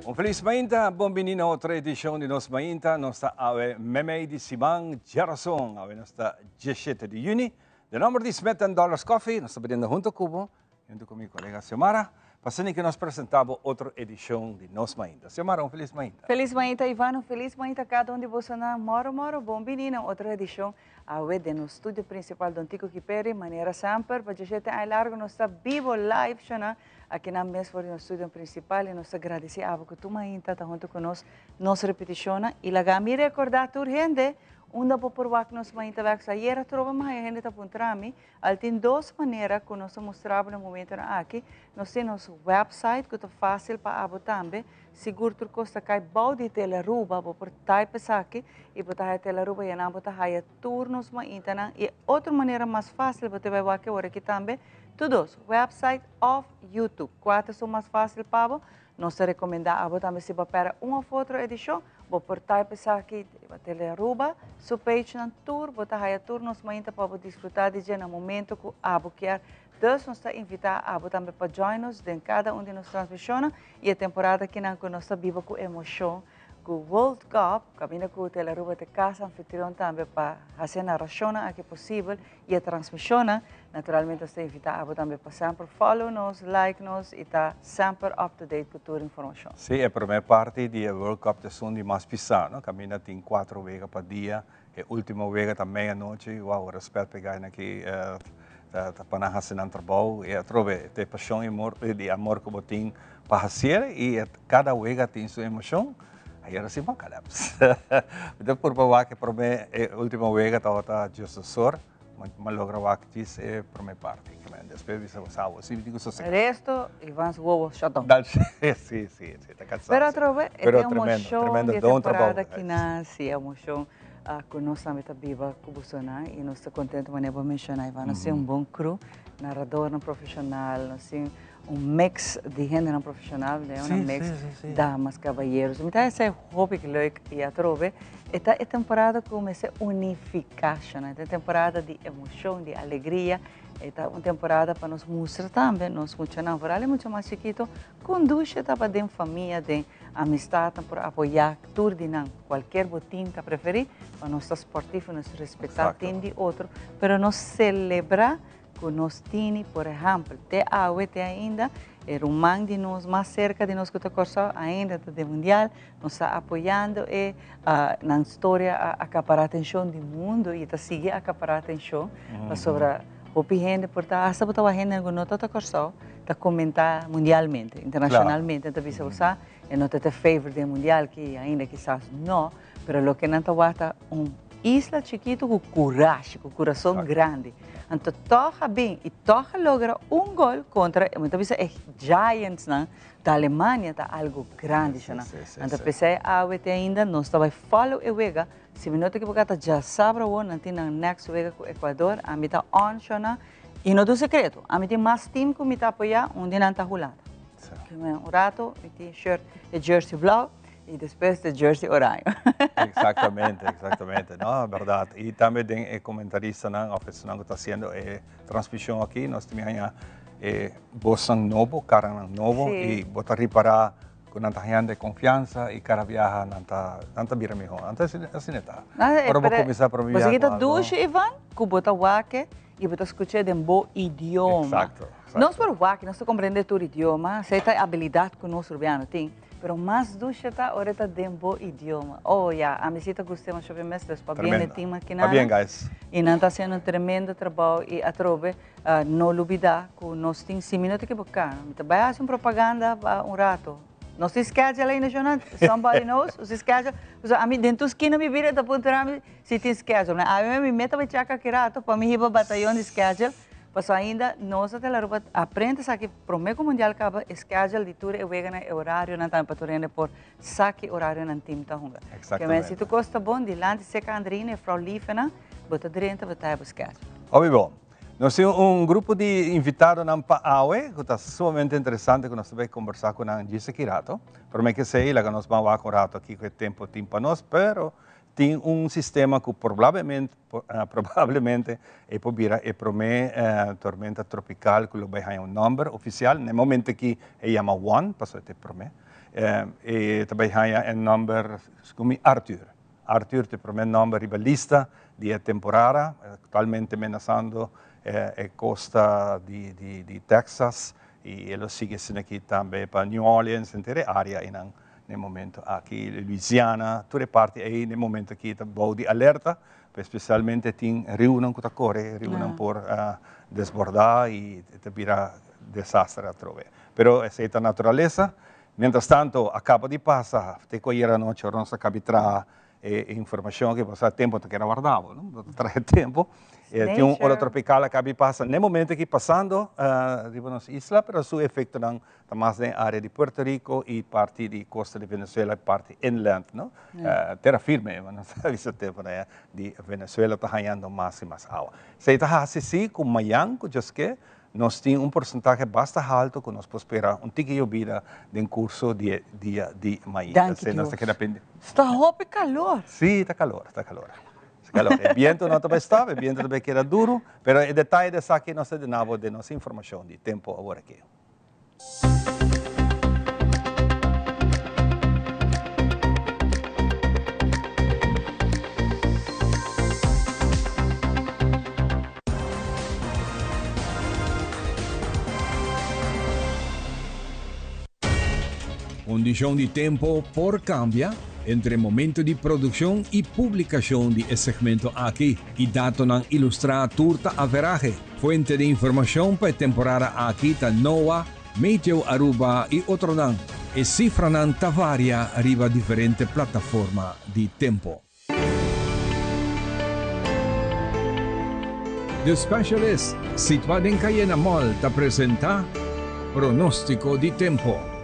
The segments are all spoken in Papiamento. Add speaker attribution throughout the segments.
Speaker 1: Un felis mainta, bon bini na otro edicion di Nos Mainta. Nos ta awe memey di siman djarason, awe nos ta 17 di juni. Den nomber di Smith and Dollars Coffee, nos ta brinda hunto cu bo, hunto cu mi colega Xiomara, pa asina cu nos presenta bo otro edicion di Nos Mainta. Xiomara, un felis mainta.
Speaker 2: Felis mainta, Ivan, un felis mainta cada un di bosonan. Moro moro, bon bini na otro edicion awe den nos studio principal Don Tico Kiperi. Manera semper, pa 17 aña largo nos ta bibo live shona Aki nan mes for di nos studio principal y nos ta gradici abo cu tur mainta ta hunto cu nos, nos repeticionnan y laga mi recorda tur hende unda bo por wak nos mainta bek. So ayer atrobe mi haya hende ta puntra mi, al tin dos manera cu nos ta mustra bo na momentonan aki. Nos tin nos website cu ta facil pa abo tambe, sigur tur cos ta cay bao di Telearuba, bo por type esaki y bo ta haya Telearuba y anan bo ta haya tur nos maintanan. Y otro manera mas facil bo ta bay wak e ora aki tambe, Tur dos, website of YouTube. Kua ta esun mas fásil pa bo? Nos ta rekomendá abo tambe si bo a pèrdè un òf otro edishon, bo por type esaki riba Telearuba su pagenan tur, bo ta haya tur nos mainta pa bo disfrutá di dje na momento ku abo kier. Dus nos ta invitá abo tambe pa join nos den kada un di nos transmishonnan i e temporada kinan ku nos ta biba ku emoshon ku World Cup, kaminda ku Telearuba ta e kas anfitrion tambe pa hasi e narashonnan aki posibel i e transmishonnan. Naturalmente nos ta invitá abo tambe pa semper follow nos, like nos i ta semper up to date ku tur informashon.
Speaker 1: Sí, e promé parti di e World Cup ta esun di mas pisá, no? Kaminda tin kuater wega pa dia, e último wega ta meia nochi, wow, rèspèt pa e gainan aki ta pa nan hasi nan trabou i atrobe ta e pashon i amor di amor ku bo tin pa hasié i kada wega tin su emoshon. Ayera si bo a kalaps. Mi ta purba wak e promé e último wega tabata djesosor. Ma logra wak djis e promé parti. Despues bisa bo sa bo si mi tin ku sosegá.
Speaker 2: Resto Ivan su wowo shut down.
Speaker 1: Si, si, si, ta kansá.
Speaker 2: Pero atrobe e tin emoshon di e temporada kinan, si e emoshon ku nos tambe ta biba ku bosonan i nos ta kontentu manera bo a menshoná Ivan. Nos tin un bon crew, naradornan profeshonal, nos tin un mix di hendenan profesional, de una mix damas, caballeros. Mi ta esei hopi leuk y atrobe e ta e temporada cu mester unifica shona, e ta e temporada di emocion, di alegria, e ta un temporada pa nos mustra tambe nos muchanan, vooral e mucha mas chikito, con dushi ta pa den famia, den amistadnan por apoya tur di nan, cualkier bo team ta preferi, pa nos ta sportivo, nos respeta team di otro, pero nos celebra Ku nos tini, por ehèmpel, te awe, te ainda, e ruman di nos mas serka di nos ku ta Kòrsou ainda ta den mundial, nos ta apoyando e, nan storia a akapará atenshon di mundu i ta sigui akapará atenshon, pasobra hopi hende por ta, asta bo ta wak hende ku no ta ta Kòrsou, ta komentá mundialmente, internashonalmente, ta bisa bo sa, e no ta te favor den mundial ki ainda kisas no, Pero loke nan ta wak ta un isla chikitu ku kurashi, ku kurason grandi. Anto tòg a bin i tòg a logra un gol kontra, mi ta bisa e giantsnan di Alemania ta algu grandi shona. Anto p'esei awe te ainda nos ta bai follow e wega. Si mi no ta ekiboká ta djasabra awor nan tin nan next wega ku Ecuador. Ami ta on shona i no ta un sekreto, ami tin mas team ku mi ta apoyá, un di nan ta Hulanda. Un rato mi tin shirt e jersey blauw. Y despues de jersey oraño.
Speaker 1: Exactamente, exactamente. No, verdad. Y tambe den e comentaristanan of esnan cu ta haciendo e transmision aki, nos tin haña e bosnan nobo, caranan nobo, y bo ta ripara cu nan ta hañando e confiansa y cada biaha nan ta, nan ta bira miho. Anto asina, asina ta. Ora bo cuminsa prome biaha cu algo.
Speaker 2: Bo ta dushi, Ivan, cu bo ta wak y bo ta scucha den bo idioma.
Speaker 1: Exacto, exacto.
Speaker 2: Nos por wak, nos ta comprende tur idioma, esey ta e habilidad cu nos Rubiano tin. Pero mas dushe ta ora e ta den bo idioma. Oh ya, ami si ta gusta e masha bien mes, dus pabien e team aki nan.
Speaker 1: Pabien guys.
Speaker 2: Y nan ta haciendo un tremendo trabao y atrobe no lubida cu nos tin, si mi no ta equiboca, mi ta bay haci un propaganda pa un rato. Nos tin schedule ainda Jonan? Somebody knows? Nos tin schedule? Pasobra ami den tur skina mi bira e ta puntra mi si tin schedule. Ami mi meta bay check aki rato pa mi hiba batayon di schedule. Paso ainda nos a tela Aruba aprende sa ki prome ku mundial kaba e schedule di tur e weganan e orarionan tambe pa tur hende por sa ki orarionan team ta hunga.
Speaker 1: Exactamente.
Speaker 2: Si tur kos ta bon dilanti seka Andrina e frou Liefenan bo ta drenta bo ta haya bo schedule.
Speaker 1: Hopi bon. Nos tin un grupo di invitadonan pa awe ku ta sumamente interesante ku nos ta bai kombersa ku nan djis aki rato. Prome ke esei laga nos ban wak un rato kiko e tempo tin pa nos pero tin un sistema ku probablemente Probablemente e por bira e promé tormenta tropikal ku lo bai haña un nòmber ofisial. Na e momento akí e yama Juan, pasobra ta e promé. E ta bai haña e nòmber segun mi Arthur. Arthur ta e promé nòmber riba lista di e temporada, aktualmente menasando e kosta di Texas i e lo sigui asina aki tambe pa New Orleans, henter e área einan na e momento aki. Louisiana, tur e parti ei na e momento aki ta bou di alerta, espesialmente tin riunan ku ta kore, riunan por desbordá i ta bira desaster atrobe. Pero esei ta naturalesa. Mientras tanto, a kaba di pasa te ku ayer anochi ora nos a kabi traha e informashon aki, pasobra tempu ta keda warda bo, no? Bo ta traha e tempu. Tin un ola tropikal a kabi pasa n'e momento aki pasando riba nos isla, pero su efektonan ta mas den área di Puerto Rico i parti di kosta di Venezuela i parti inland, no? Tera firme, nos ta bisa tempu na di Venezuela ta hañando mas i mas awa. Esei ta hasi si ku mayan ku djaske Nos tin un porsentahe basta halto ku nos por spera un tiki yobida den kurso di e dia di mainta.
Speaker 2: Danki
Speaker 1: Esei nos ta
Speaker 2: Dios.
Speaker 1: keda pende.
Speaker 2: Sta hopi kalor.
Speaker 1: Sí, ta kalor, ta kalor. Ta kalor. E bientu no ta bai stop, e bientu ta bai keda duru, pero e detaye di esaki nos ta duna bo den nos informashon di tempu awor aki.
Speaker 3: Kondishon di tempo por kambia entre momento di produkshon i publikashon di e segmento aki i datonan ilustrá tur ta averahe. Fuente di informashon pa e temporada aki ta NOAA, Meteo Aruba i otronan. E sifranan ta varia riba diferente plataforma di tempo. The Specialist, situá den Cayena Mall, ta presentá Pronóstiko di Tempo.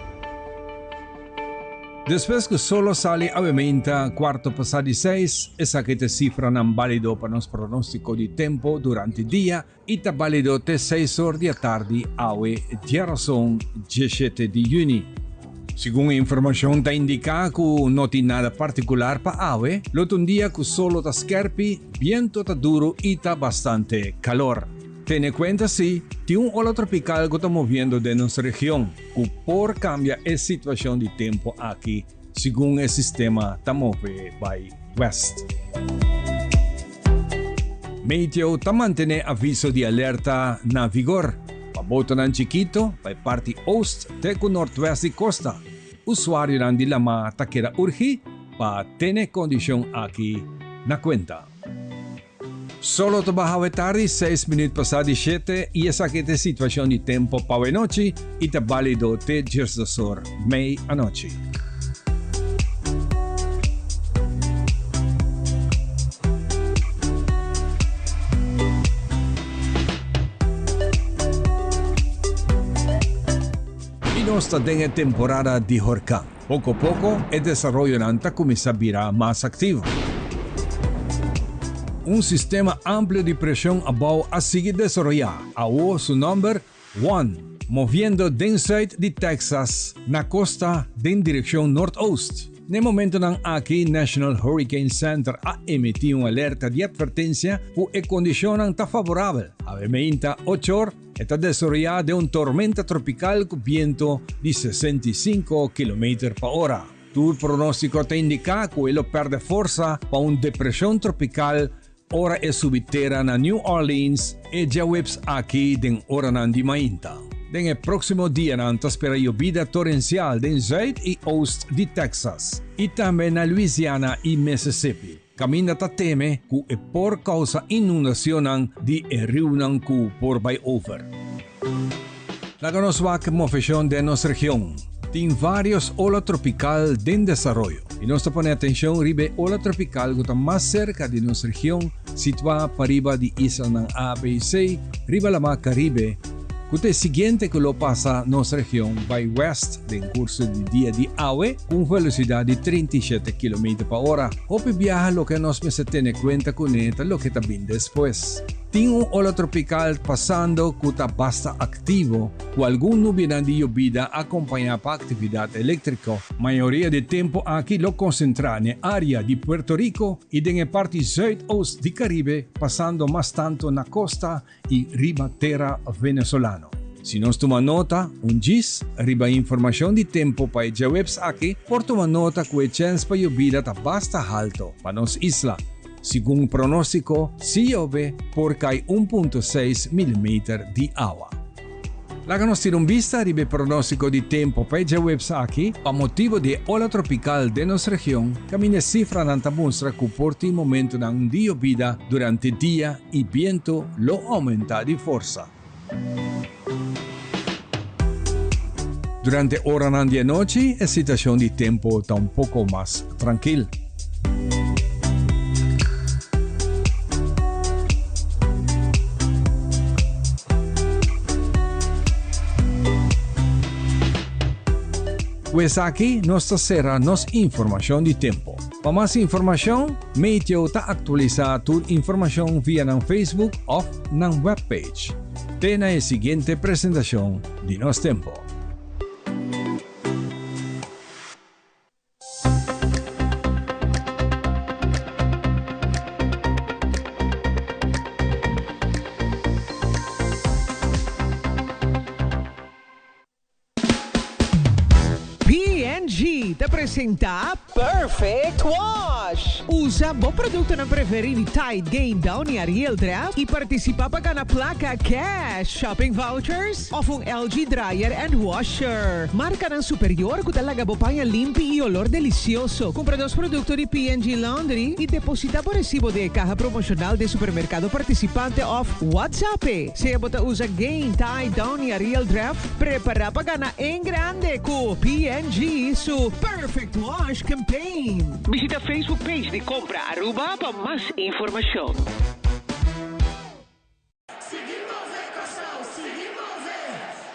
Speaker 3: Despues ku solo sali awe meinta kuarto pasá di seis, esaki ta e sifranan bálido pa nos pronóstiko di tempu durante dia i ta bálido te seis or di atardi awe diarason diesshete di yüni. Segun e informashon ta indiká ku no tin nada partikular pa awe, lo ta un dia ku solo ta skèrpi, bientu ta duru i ta bastante kalor. Tene kuenta si, tin un ola tropikal ku ta moviendo den nos region, ku por kambia e situashon di tempu aki segun e sistema ta move bai west. Meteo ta mantené aviso di alerta na vigor pa botonan chikito pa e parti oost te ku nortwest di kosta. Usuarionan di lamá ta keda urgi pa tene kondishon aki na kuenta. Solo ta baha awe tardi seis minuut pasá di shete i esaki ta e situashon di tempo pa awe nochi i ta bálido te diesdosor mei anochi. I nos ta den e temporada di horkan. Poko poko e desaroyonan ta kuminsá bira mas aktivo. Un sistema amplio di preshon abou a sigui desaroyá, awo su nòmber Juan, moviendo den sùit di Texas na kosta den direkshon nortoost. Na e momentonan aki National Hurricane Center a emití un alerta di atvertensia ku e kondishonnan ta favorabel. Awe meinta ocho or E ta desaroyá den un tormenta tropikal ku biento di 65 kilometer pa ora. Tur pronóstiko ta indiká ku e lo pèrdè forsa pa un depreshon tropikal ora e subi tera na New Orleans e djaweps aki den oranan di mainta. Den e próksimo dianan ta spera yobida torensial den zùit i oost di Texas i tambe na Louisiana i Mississippi. Caminda ta teme cu e por causa inundacionnan di e riunan cu por bay over. Laga nos wak movecion den nos region. Tin varios ola tropical den desaroyo y nos ta pone atencion riba e ola tropical cu ta mas cerca di nos region situa pariba di islanan A, B y C riba Lama Caribe cu ta e siguiente cu lo pasa nos region bay west Den kurso di dia di awe ku un velosidat di 37 kilometer pa ora. Hopi biaha loke nos mester tene kuenta kuné ta loke ta bin despues. Tin un ola tropikal pasando ku ta basta aktivo, ku algun nubianan di yobida akompañá pa aktividat eléktriko. Mayoria di tempu aki lo konsentrá n'e área di Puerto Rico i den e parti zuidoost di Karibe, pasando mas tantu na kosta i riba tera venezolano. Si nos tuma nota, un djis, riba informacion di tempo pa e djaweps aki, por tuma nota cu e chens pa yobida ta basta halto pa nos isla. Segun pronostico, si yobe, por cay un punto seis milimeter di awa. Laga nos tira un bista riba e pronostico di tempo pa e djaweps aki. Pa motibo di e ola tropical den nos region, caminda e cifranan ta mustra cu por tin momentonan di yobida durante dia y biento lo aumenta di forsa. Durante oranan di anochi e situacion di tempo ta un poco mas trankil. Ku esaki nos ta sera nos informashon di tempo. Pa mas informashon, Meteo ta aktualisá tur informashon via nan Facebook òf nan webpage. Te na e siguiente presentashon di Nos Tempo.
Speaker 4: P&G ta presenta Perfect Wash! Usa bo productonan preferi di Tide, Gain, Downy, Ariel, Dreft y participa pa gana placa cash, shopping vouchers of un LG dryer and washer. Marcanan superior cu ta laga bo paña limpi y olor delicioso. Cumpra dos producto di P&G Laundry y deposita bo recibo den e caha promocional den supermercado participante of WhatsApp e. Sea bo ta usa Gain, Tide, Downy, Ariel, Dreft, Prepara pa gana en grande cu P&G su Perfect Wash Campaign. Bishita Facebook page di Compra Aruba pa mas informacion.
Speaker 5: Sigui move Kòrsou, sigui move.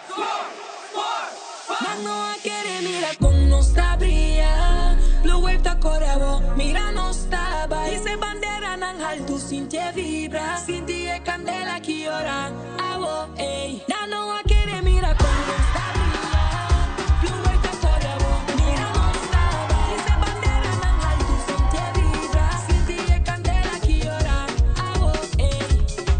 Speaker 5: Score for fun! Nan no a kere mira kon nos ta bria. Blue wave ta kore awo, mira nos ta bai. Hisa e banderanan haltu, sinti e vibra. Sinti e kandela ki ora. Awo ey, nan no a kere mira con nos ta bria. Blue wave ta core awo, mira nos ta bai. Hisa bandera nan haltu, sinti e vibra. Sinti e candela ki ora. Awo ey,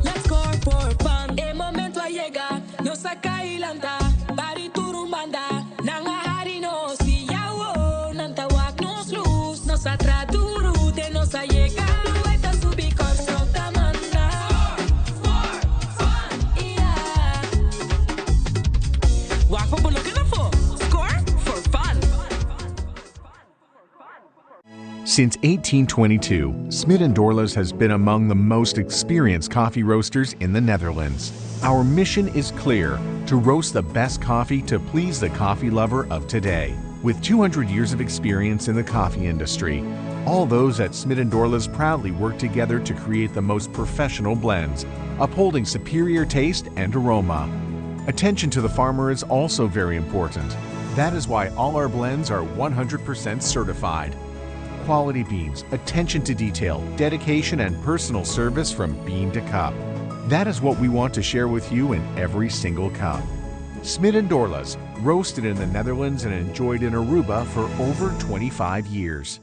Speaker 5: let's score for fun. E momento a yega, nos a cay lanta. Bari tur un banda, nan a hari nos. Y awo, nan ta wak nos luz. Nos a tra duru te nos a yega. Blue wave ta subi, Kòrsou ta manda.
Speaker 4: Wak pa bo no keda afó. Score for fun!
Speaker 6: Since 1822, Smit and Dorlas has been among the most experienced coffee roasters in the Netherlands. Our mission is clear to roast the best coffee to please the coffee lover of today. With 200 years of experience in the coffee industry, all those at Smit and Dorlas proudly work together to create the most professional blends, upholding superior taste and aroma. Attention to the farmer is also very important. That is why all our blends are 100% certified. Quality beans, attention to detail, dedication, and personal service from bean to cup. That is what we want to share with you in every single cup. Smit and Dorlas, roasted in the Netherlands and enjoyed in Aruba for over 25 years.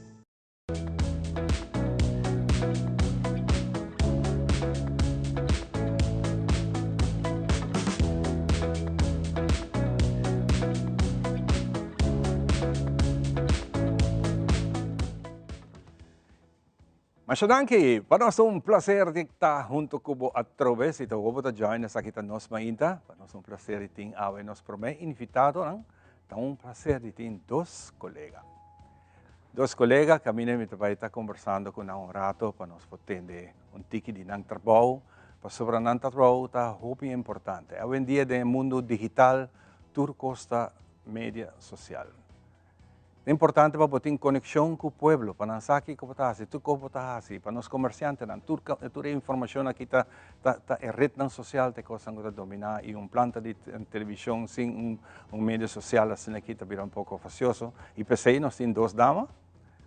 Speaker 1: Masha danki! Pa nos ta un placer di ta hunto cu bo atrobe. Si ta bo ta join esaki ta nos mainta. Pa nos ta un placer di tin awe nos prome invitadonan. Ta un placer di tin dos colega. Dos colega caminda mi ta bay ta conversando cu nan un rato pa nos por tende un tiki di nan trabou. Pasobra nan trabou ta hopi importante. Awendia den e mundo digital tur cos ta media social. Ta importante pa bo tin konekshon ku pueblo, pa nan sa kiko bo ta hasi, tur kos bo ta hasi, pa nos komersiantenan, tur tur e informashon aki ta ta ta e retnan sosial ta e kosnan ku ta dominá i un planta di televishon sin un un medio sosial asina aki ta bira un poko fasioso i p'esei nos tin dos dama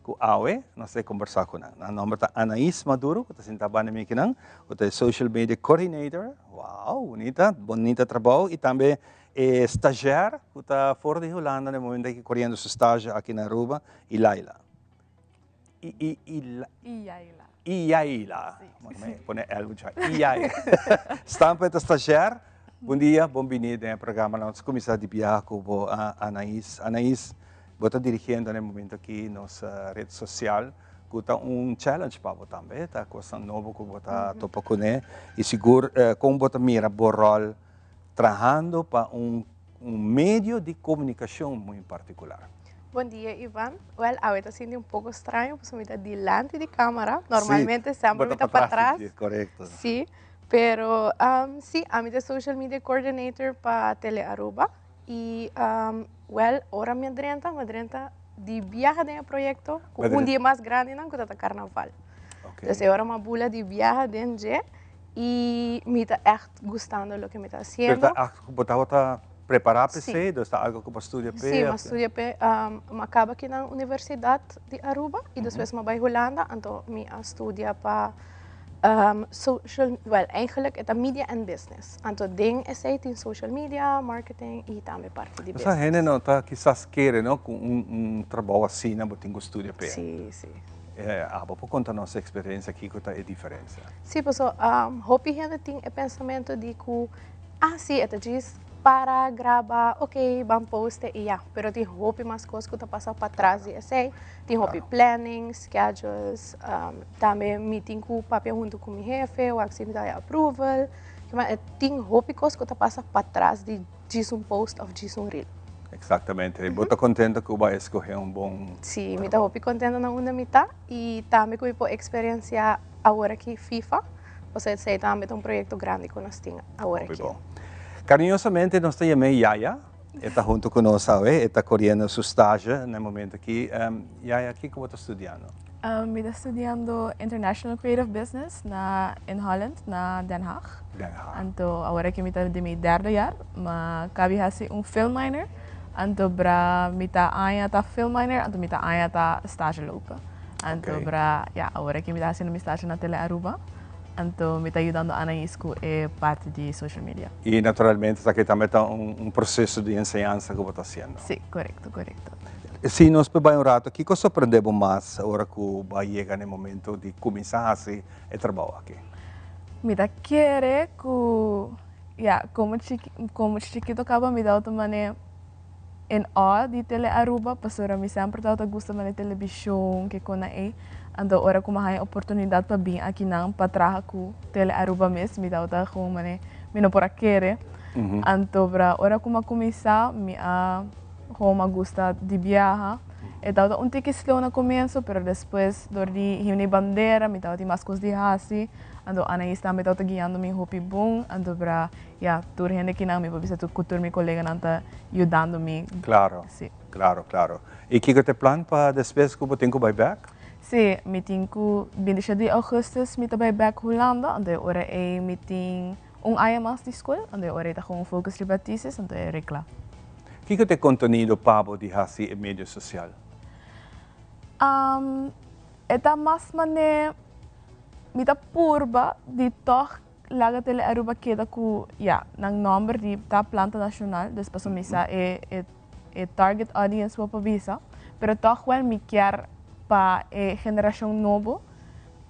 Speaker 1: ku awe nos ta kombersá ku nan. Nan nòmber ta Anais Maduro ku ta sinta banda mi akinan, ku ta e social media coordinator, wow, bunita, bunita trabou i tambe E stagiair cu ta for di Hulanda na e momento aki coriendo su stage aki na Aruba y Laila. I, I, I,
Speaker 7: Iyaila.
Speaker 1: Iyaila. Si. Pone L mucho. Iyaila. Stampa e ta stagiair. Bon dia, bon bini den e programa. Nos ta cuminsa di biaha cu bo Anais. Anais, bo ta dirigiendo na e momento aki nos red social cu ta un challenge pa bo tambe, ta cosnan nobo cu bo ta topa cune y sigur con bo ta mira bo rol trahando pa un medio di comunicacion muy particular.
Speaker 7: Bon dia Ivan, wel awe ta sinti un poco straño pasobra mi ta dilanti di camara, normalmente semper mi ta patras.
Speaker 1: Correcto.
Speaker 7: Si. Pero si, ami ta social media coordinator pa Tele Aruba y well ora mi a drenta, mi a drenta di biaha den e proyecto cu un di e mas grandinan cu ta ta Carnaval. Entonces e ora mi a bula di biaha den dje y mi ta echt gustando loke mi ta haciendo.
Speaker 1: Pero ta algo cu bo tabata prepara pa esey? Dus ta algo cu bo a studia p'e?
Speaker 7: Si, mi a studia p'e. Mi a caba aki na Universidad di Aruba y despues mi a bay Hulanda, anto mi a studia pa Social, well eigenlijk e ta media and business. Anto den esey tin social media, marketing y tambe parti di business.
Speaker 1: Esa hende no ta kisas kere no cu un trabou asina bo tin cu studia p'e.
Speaker 7: Si, si.
Speaker 1: Abo por conta nos experiencia kico ta e diferencia?
Speaker 7: Si, paso hopi hende tin e pensamento di cu ah si e ta djis para graba, ok ban poste y ya. Pero tin hopi mas cos cu ta pasa patras di esey. Tin hopi planning, schedules, Tambe mi tin ku papia huntu ku mi hefe wak si mi ta haya approval. Tin hopi kos ku ta pasa patras di djis un post òf djis un reel.
Speaker 1: Exactamente. Bo ta contento cu bo a escoge un bon.
Speaker 7: Sí, mi ta hopi contento na unda mi ta y tambe cu mi por experiencia awor aki FIFA, pasobra esey tambe ta un proyecto grandi cu nos tin awor aki.
Speaker 1: Hopi bon. Cariñosamente nos ta yam'é Yaya. E ta hunto cu nos awe, e ta coriendo su stage na e momento aki. Yaya, kico bo ta studiando?
Speaker 8: Mi ta studiando International Creative Business na in Holland, na Den Haag.
Speaker 1: Den Haag.
Speaker 8: Anto awor aki mi ta den mi derde jaar, ma kabi hasi un film minor, anto bra mita aña ta film minor, anto mita aña ta stage lopen. Anto bra, ya, awor aki mi ta hasiendo mi stage na Tele Aruba. Anto mi ta yudando Anaïs ku e parti di social media.
Speaker 1: I naturalmente esaki tambe ta un proseso di enseñansa ku bo ta hasiendo.
Speaker 8: Sí, korekto, korekto.
Speaker 1: Si nos por bai un rato, kiko sorprende bo mas ora ku bo a yega na e momento di kuminsá hasi e trabou aki?
Speaker 8: Mi ta kere ku, ya, komo chiki, komo chikito kaba mi tabata mane in awe di Tele Aruba pasobra mi semper tabata gusta mane telebishon ke kona ei anto ora ku mi a haña oportunidat pa bin akinan pa traha ku Tele Aruba mes mi tabata gewoon mane mi no por a kere anto bra ora ku mi a kuminsá mi a gewoon mi a gusta di biaha e tabata un tiki slow na komienso pero despues dor di himna i bandera mi tabatin mas kos di hasi anto Anaïs tambe tabata guiando mi hopi bon anto bra Ya, tur hende kinan mi por bisa ku tur mi koleganan ta yudando mi.
Speaker 1: Klaro,
Speaker 8: Sí.
Speaker 1: klaro, klaro. I kiko ta e plan pa despues ku bo tin ku bai bèk?
Speaker 8: Sí, mi tin ku binti di ougùstùs mi ta bai bèk Hulanda, anto e ora ei mi tin un aña mas di skol, anto e ora ei ta gewoon focus riba tesis, anto e rekla.
Speaker 1: Kiko ta e kontenido pa bo di hasi e medio sosial?
Speaker 8: E ta mas manera mi ta purba di tòg Laga Tele Aruba keda ku ya nan nòmber di ta planta nashonal, dus pasobra mi sa e e target audience bo por bisa, pero tòg wèl mi kier pa e generashon nobo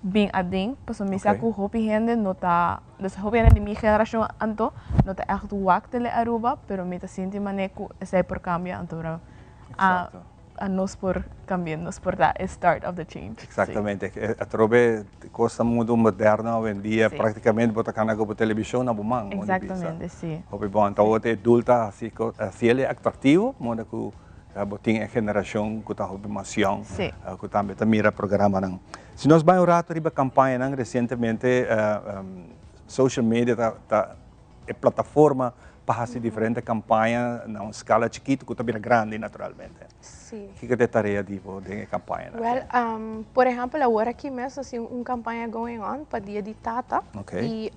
Speaker 8: bin aden, pasobra mi sa ku hopi hende no ta, dus hopi hende di mi generashon anto no ta ègt wak Tele Aruba, pero mi ta sinti manera ku esei por kambia anto a A nos por cambia, nos por ta e start of the change.
Speaker 1: Exactamente. Atrobe cos ta mundo moderno awendia, practicamente bo ta cana cu bo television na bo man.
Speaker 8: Exactamente, si.
Speaker 1: Hopi bon. Anto awor e adulto haci haci el atractivo, moda cu bo tin e generacion cu ta hopi mas yong, cu tambe ta mira programanan. Si nos bay un rato riba campañanan, recientemente social media ta e plataforma pa hasi diferente kampaña na un skala chikitu ku ta bira grandi naturalmente.
Speaker 7: Sí.
Speaker 1: Kiko ta e tarea di bo den e kampañanan
Speaker 7: aki? Wèl, por ehèmpel awor aki mes nos tin un kampaña going on pa Dia di Tata.
Speaker 1: Oké.
Speaker 7: I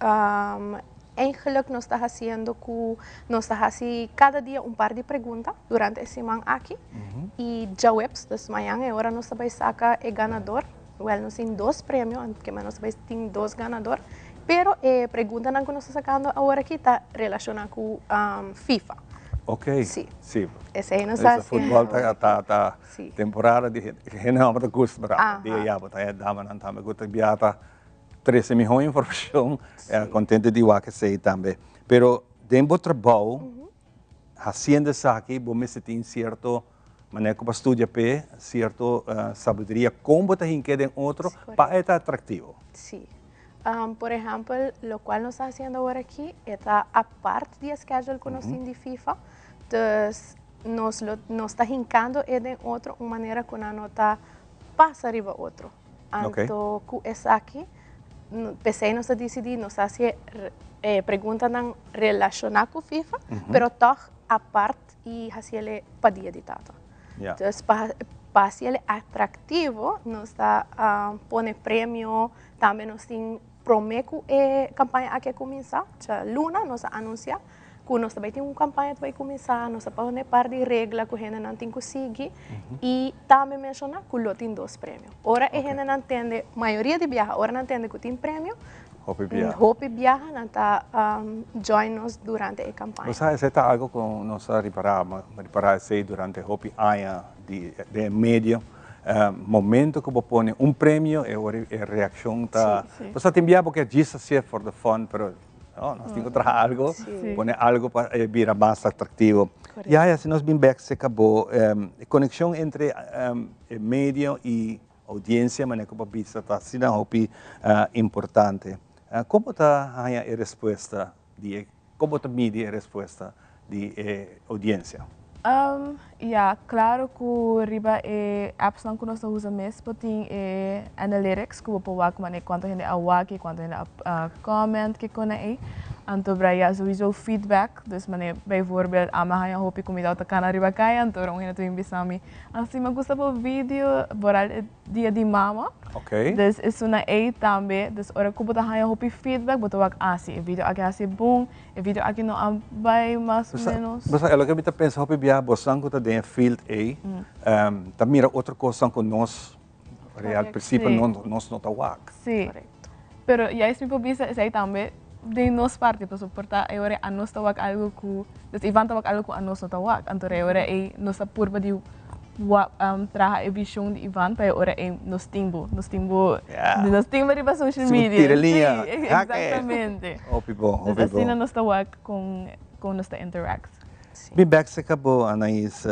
Speaker 7: eigenlijk nos ta hasiendo ku nos ta hasi kada dia un par di pregunta durante e siman aki. I djaweps, dus mañan e ora nos ta bai saka e ganador. Wèl, nos tin dos premio, ke nos ta bai tin dos ganador. Pero e preguntanan ku nos ta sakando awor aki ta relashoná ku FIFA.
Speaker 1: Ok.
Speaker 7: Sí.
Speaker 1: Sí.
Speaker 7: Esei nos ta hasi.
Speaker 1: Futbòl ta ta ta temporada di hende hòmber ta gusta brava. Dia ya bo ta e damanan tambe ku ta bia ta trese mihó informashon. Kontento di wak esei tambe. Pero. Den bo trabou, hasiendo esaki, bo mester tin sierto manera ku bo a studia p'e, sierto sabiduria kon bo ta hink'é den otro pa e ta atraktivo.
Speaker 7: Sí. Por ehèmpel, lokual nos ta hasiendo awor aki, e ta apart di e schedule ku nos tin di FIFA. Dus nos lo nos ta hinkando e den otro un manera ku nan no ta pasa riba otro. Anto ku esaki, p'esei nos a disidí nos a hasi e preguntanan relashoná ku FIFA, pero tòg apart i hasi el pa Dia di Tata. Dus pa pa hasi el atraktivo nos ta pone premio, tambe nos tin promé ku e kampaña aki a kuminsá, djaluna nos a anunsiá ku nos ta bai tin un kampaña ta bai kuminsá, nos a pone par di regla ku hendenan tin ku sigui i tambe menshoná ku lo tin dos premio. Ora e hendenan tende, mayoria di biaha ora nan tende ku tin premio, hopi biaha nan ta join nos durante e kampaña.
Speaker 1: Bo sa esei ta algu ku nos a ripará, mi a ripará esei durante hopi aña di den e medio, momento ku bo pone un premio e ora e reakshon ta, bo sa tin biaha bo ke djis hasié for the fun pero No, nos tin ku traha algo, pone algo pa e bira mas atraktivo. Yaya, si nos bin bek serka bo, e konekshon entre e medio i oudiensia, manera ku bo a bisa, ta asina hopi importante. Kon bo ta haña e respuesta di e, kon bo ta midi e respuesta di e oudiensia?
Speaker 8: Ya, claro cu riba e appsnan cu nos ta usa mes bo tin e analytics cu bo por wak mane cuanto hende a wak y cuanto hende a comment kiko na ey. Anto bra ya sowieso feedback, dus mane bijvoorbeeld ami a haña hopi cu mi tabata cana riba caya anto ora un hende ta bin bisa mi, ah si mi a gusta bo video, vooral e dia di mama. Dus esuna ey tambe, dus ora cu bo ta haña hopi feedback bo ta wak, ah si e video aki a haci bon. E video aki no a bai mas o menos.
Speaker 1: Bo sa, e loke mi ta pensa hopi bia, bosnan ku ta den e field ei, ta mira otro kosnan ku nos real prinsipio nos no ta wak.
Speaker 8: Sí. Pero juist mi por bisa esei tambe den nos parti, pasobra por ta e ora anos ta wak algo ku, dus Ivan ta wak algo ku anos no ta wak, anto e ora ei nos ta purba di traha e vision di Ivan pa e ora ei nos tin bo, nos tin bo, nos tin bo riba social media.
Speaker 1: Tira liña.
Speaker 8: Sí, exactamente.
Speaker 1: Hopi bon, hopi bon.
Speaker 8: Asina nos ta wak con con nos ta interact.
Speaker 1: Mi bek cerca bo, Anais,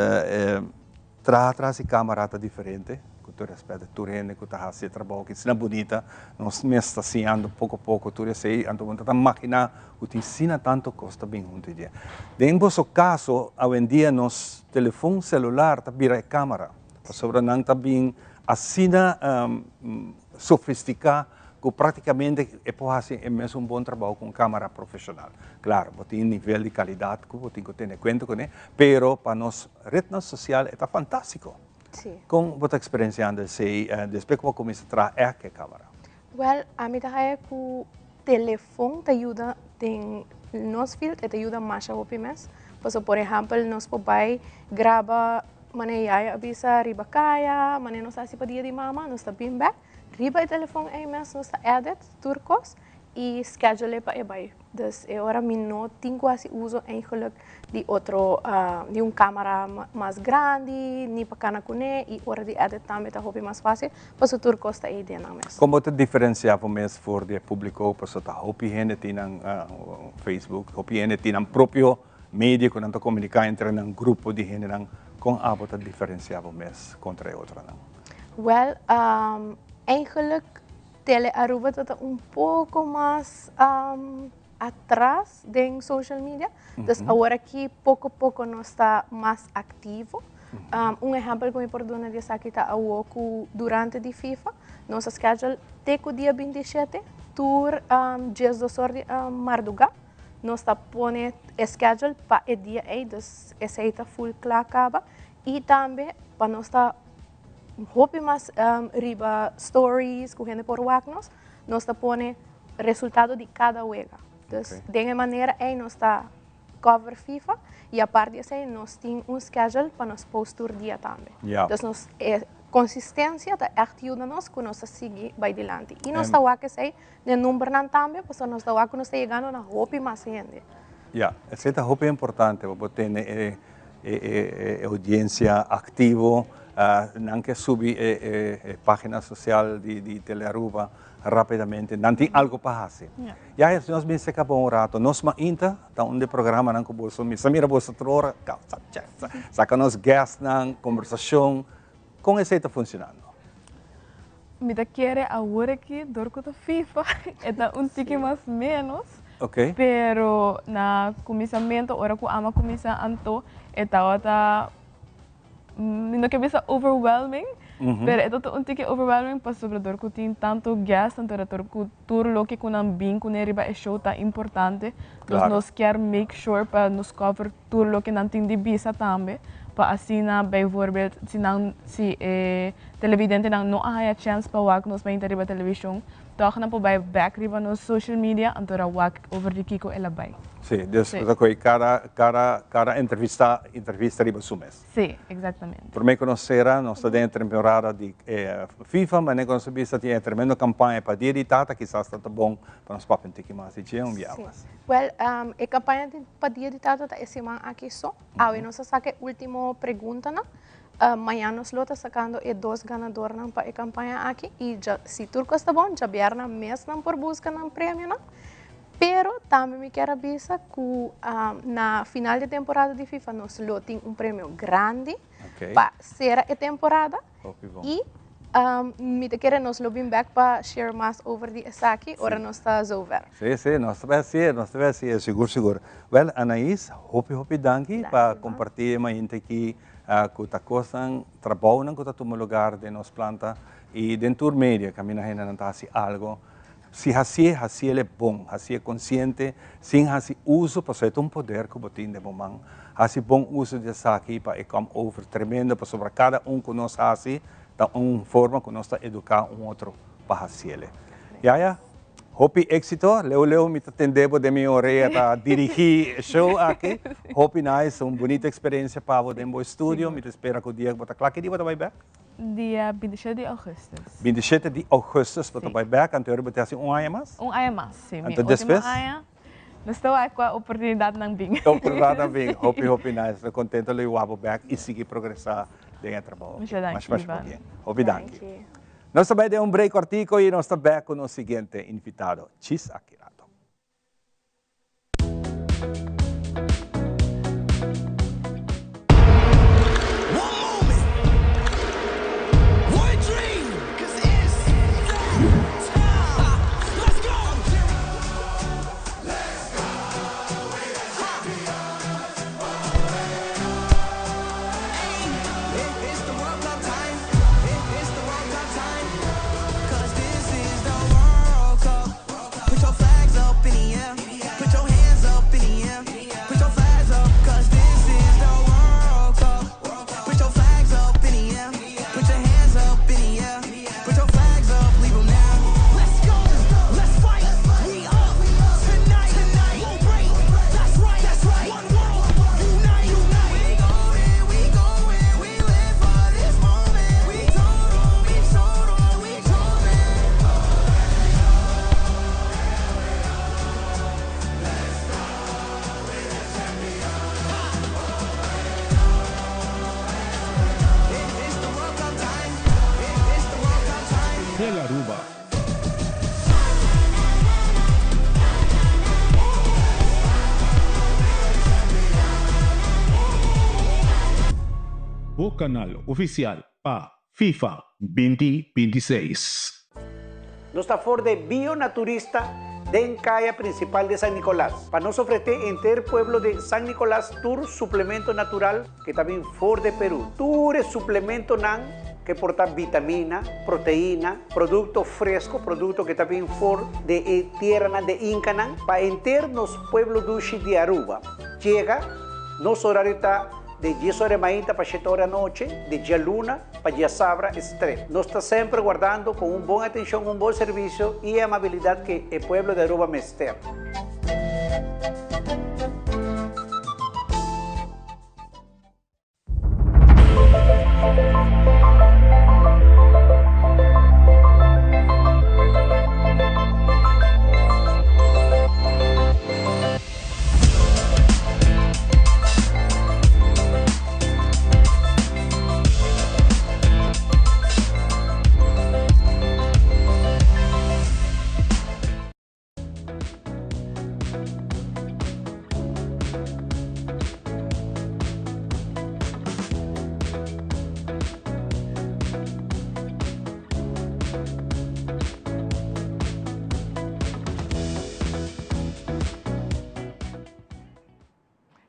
Speaker 1: traha tras di camera ta diferente, cu tur respet tur hende cu ta haci e trabou aki asina bunita, nos mes ta siñando poco poco tur esey, anto bo no ta magina cu tin asina tanto cos ta bin hunto dje. Den boso caso, awendia nos telefon celular ta bira e camera, pasobra nan ta bin asina sofistica cu practicamente e por haci e mesun bon trabou cu un camera profesional. Claro, bo tin nivel di calidad cu bo tin cu tene cuenta cune, pero pa nos rednan social e ta fantastico. Con bo ta experienciando esey despues cu bo a cuminsa traha echt cu e camera?
Speaker 7: Wel, ami ta haya cu telefon ta yuda den nos field, e ta yuda masha hopi mes. Pasobra, por ehempel, nos por bay graba manera Yaya a bisa riba caya, manera nos a haci pa dia di mama, nos ta bin bek. Riba e telefon ei mes nos ta edit tur kos i schedule pa e bai. Dus e ora mi no tin ku hasi uso eigenlijk di otro di un camera mas grandi ni pa kana kuné i ora di edit tambe ta hopi mas fácil pasobra tur kos ta ei den nan mes.
Speaker 1: Kon bo ta diferensiá bo mes for di e públiko? Pasobra ta hopi hende tin nan Facebook, hopi hende tin nan propio medio ku nan ta komuniká entre nan grupo di hendenan. Kon abo ta diferensiá bo mes kontra e otronan?
Speaker 7: Wel, eigenlijk Tele Aruba ta ta un poco mas atras den social media. Dus awor aki poco poco nos ta mas activo. Un ehempel cu mi por duna di esaki ta awo cu durante di FIFA nos a schedule te cu dia 27 tur 12 or di marduga nos ta pone e schedule pa e dia ey, dus esey ta full cla caba. Y tambe pa nos ta hopi mas riba stories ku hende por wak nos, nos ta pone resultado di kada wega. Dus den e manera ei nos ta cover FIFA y apart di esei nos tin un schedule pa nos post tur dia tambe. Dus nos e consistencia ta echt yuda nos ku nos ta sigui bai dilanti. Y nos ta wak esei den numbernan tambe pasobra nos ta wak ku nos ta yegando na hopi mas hende.
Speaker 1: Ya, esei ta hopi importante pa bo tene e e audiencia activo, nan ke subi e pagina social di Telearuba. rapidamente nan tin algo pa hasi. Ya si nos bin seca pa un rato, Nos Mainta ta un di programanan cu boso, mi sa mira boso tur ora, saca nos guestnan, conversacion, con esey ta funcionando?
Speaker 8: Mi ta kere awor aki dor cu ta FIFA e ta un tiki mas menos, pero na cuminsamento ora cu ama cuminsa anto e tabata mi no ke bisa overwhelming, pero e ta un tiki overwhelming pasobra dor cu tin tanto guest anto dor cu tur loke cu nan bin cune riba e show ta importante, dus nos kier make sure pa nos cover tur loke nan tin di bisa tambe pa asina bijvoorbeeld si nan si e televidentenan no a haya chance pa wak nos mainta riba television tog nan por bai bek riba nos social media anto ra wak over di kiko el a bai.
Speaker 1: Sí, dus ta koe kada kada kada entrevista entrevista riba su mes.
Speaker 8: Sí, exactamente.
Speaker 1: Prome ku nos sera nos ta den e temporada di FIFA, manera ku nos a bisa tin e tremendo kampaña pa Dia di Tata, kisas ta ta bon pa nos papia un tiki mas di dje un bia mas.
Speaker 7: Wèl, e kampaña di pa Dia di Tata ta e siman aki so. Awe nos a saka e último preguntanan. Mañan nos lo ta sakando e dos ganadornan pa e kampaña aki i dja si tur kos ta bon djabièrnè mes nan por buska nan premionan. Pero tambe mi kier a bisa ku na final di temporada di FIFA nos lo tin un premio grandi pa sera e temporada i mi ta kere nos lo bin bek pa share mas over di esaki ora nos ta zover.
Speaker 1: Sí, sí, nos ta bai hasié, nos ta bai hasié, sigur, sigur. Wèl, Anaís, hopi, hopi danki pa kompartí e mainta aki ku ta kosnan, trabounan ku ta tuma lugar den nos planta i den tur media kaminda hendenan ta hasi algo. Si hasié, hasiel e bon, hasié konsiente, sin hasi uso, pasobra e ta un poder ku bo tin den bo man. Hasi bon uso di esaki pa e kom over tremendo, pasobra kada un ku nos hasi ta un forma ku nos ta eduká un otro pa hasiel e. Yaya, hopi éksito. Leu leu mi ta tende bo den mi orea ta dirigí e show aki. Hopi nice, un bunita eksperensia pa bo den bo estudio. Mi ta spera ku dia ku bo ta kla, ki dia bo ta bai bèk?
Speaker 8: Dia 27 di augustus.
Speaker 1: 27 di augustus bo ta bai bek, anto bo ta hasi un aña mas?
Speaker 8: Un aña mas, si. Mi ultimo aña. Nos ta wak kua oportunidatnan bin.
Speaker 1: Oportunidatnan bin. Hopi, hopi nice. Mi kontento lo wak bo bek i sigui progresá den e trabou.
Speaker 8: Mucha danki,
Speaker 1: Masha, masha pabien. Hopi danki. Nos ta bai den un break kòrtiku i nos ta bek ku nos siguiente invitado. Chis aki rato.
Speaker 3: Tele Aruba. Bo canal oficial pa FIFA 2026.
Speaker 9: Nos ta for de Bio Naturista den caya principal de San Nicolas. Pa nos ofrece enter pueblo de San Nicolas tur suplemento natural que ta bin for de Peru. Tur e suplementonan que por ta vitamina, proteina, producto fresco, producto que ta bin for de e tierranan de Incanan, pa enter nos pueblo dushi di Aruba. Yega, nos horario ta de dies ora mainta pa shete ora anochi, de djaluna pa djasabra estret. Nos ta semper guardando con un bon atencion, un bon servicio y e amabilidad que e pueblo di Aruba mester.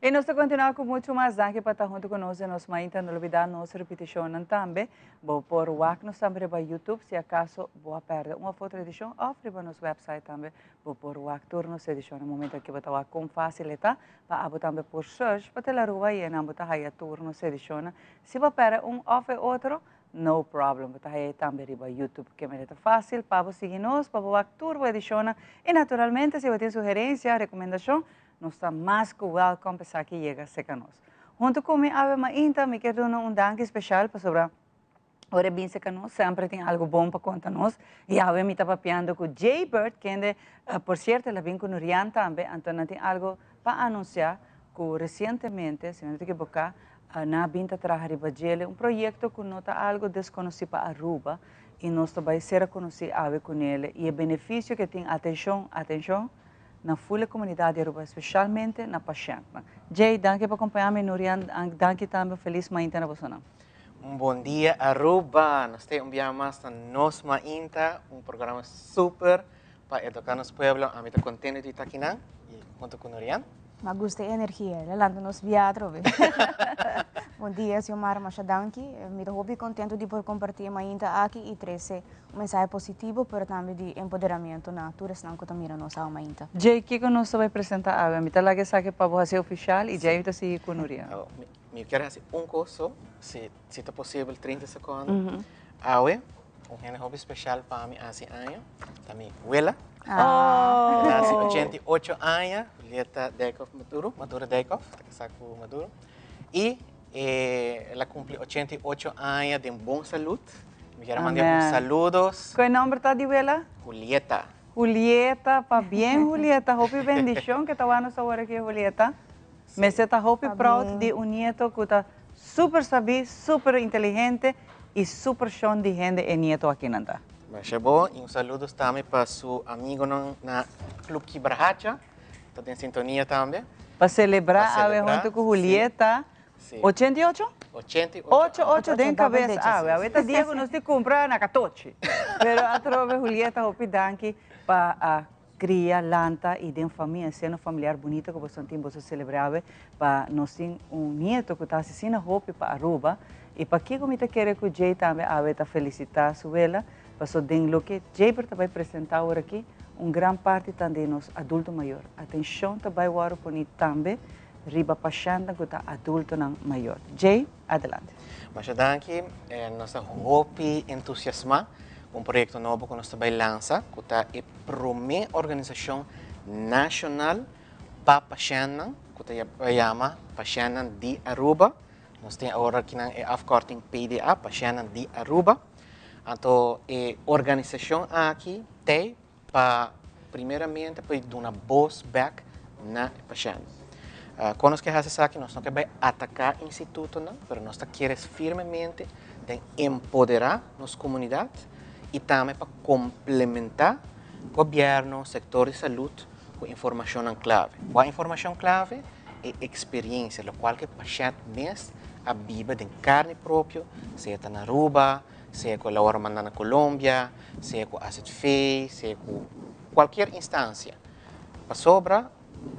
Speaker 2: I nos ta kontinuá ku muchu mas. Danki pa ta huntu ku nos den Nos Mainta. No lubidá nos ripitishonnan tambe. Bo por wak nos tambe riba YouTube si akaso bo a pèrdè un òf otro edishon òf riba nos wèpsait tambe bo por wak tur nos edishonnan. Momento aki bo ta wak kon fásil e ta pa abo tambe por search pa Telaruba i einan bo ta haya tur nos edishonnan. Si bo a pèrdè un òf e otro, no problem, bo ta haya e tambe riba YouTube. Ke manera ta fásil pa bo sigui nos, pa bo wak tur bo edishonnan i naturalmente si bo tin sugerensia, rekomendashon, Nos ta mas ku welkom pa esaki yega serka nos. Huntu ku mi awe mainta mi kier duna un danki speshal pasobra ora e bin serka nos semper tin algu bon pa konta nos i awe mi ta papiando ku Jaybird kende por sierto el a bin ku Nurian tambe anto nan tin algu pa anunsia ku resientemente si mi no ta ekiboká nan a bin ta traha riba djele un proyekto ku no ta algu deskonosí pa Aruba i nos ta bai ser konosí awe kunele i e benefisio ku e tin atenshon atenshon na ful e comunidad di Aruba, especialmente na pashentnan. Jay, danki pa acompaña mi, Nurian, danki tambe, feliz mainta na bosonan.
Speaker 10: Un bon dia Aruba! Nos ta un biaha mas na Nos Mainta, un programa super pa educa nos pueblo. Ami ta contento di ta akinan y hunto cu Nurian.
Speaker 11: M'a gusta e energia, el a lanta nos bia atrobe. Bon dia Xiomara, masha danki. Mi ta hopi contento di por comparti e mainta aki y trece un mensahe positivo pero tambe di empoderamiento na tur esnan cu ta mira nos awe mainta.
Speaker 2: Jay, kico nos ta bay presenta awe? Mi ta laga esaki pa bo haci oficial y Jay ta sigui cu Nuria.
Speaker 10: Mi kier haci un cos so, si ta posibel 30 secondo. Awe, un hende hopi special pa mi haci aña, ta mi wela. El a haci 88 aña, Julieta Dijkhoff Maduro, Maduro Dijkhoff, ta casa cu Maduro. Y el a cumpli 88 aña den bon salud. Mi kier a manda un saludos.
Speaker 2: Cu e nomber ta di wela?
Speaker 10: Julieta.
Speaker 2: Julieta, pabien Julieta, hopi bendicion cu ta wak nos awor aki Julieta. Mester ta hopi proud di un nieto cu ta super sabí, super inteligente y super shon di hende e nieto akinan ta.
Speaker 10: Masha bo y un saludos tambe pa su amigonan na Club Kibrahacha, ta den sintonia tambe.
Speaker 2: Pa celebra awe hunto cu Julieta, 88?
Speaker 10: 88.
Speaker 2: Ocho ocho den cabes awe, awe ta dia cu nos tin cumpra na catochi. Pero atrobe Julieta hopi danki pa a Cria, lanta y den famia, seno familiar bunito cu boso tin, boso celebra awe pa nos tin un nieto cu ta haci asina hopi pa Aruba y pakico mi ta kere cu Jay tambe awe ta felicita su wela paso den loke Jayber ta bay presenta awor aki un gran parti ta den nos adulto mayor. Atencion ta bay worde poni tambe riba pashentnan cu ta adultonan mayor. Jay, adelante.
Speaker 10: Masha danki. Nos ta hopi entusiasma cu un proyecto nobo cu nos ta bay lansa cu ta e promé organisashon nashonal pa pashèntnan ku ta yama Pashèntnan di Aruba. Nos tin awor akinan e afkorting PDA, Pashèntnan di Aruba. Anto e organisashon aki t'ei pa primeramente pa duna bos bèk na e pashènt. Kon nos ke hasi esaki? Nos no ke bai ataká institutonan, pero nos ta kere firmemente den empoderá nos komunidat i tambe pa komplementá gobièrnu, sektor di salud ku informashonnan klave. Kua informashon klave? E eksperiensia, lokual ku e pashènt mes a biba den karni propio, sea ta na Aruba, sea ku el a wòrdu mandá na Colombia, sea ku azv, sea ku kualkier instansia. Pasobra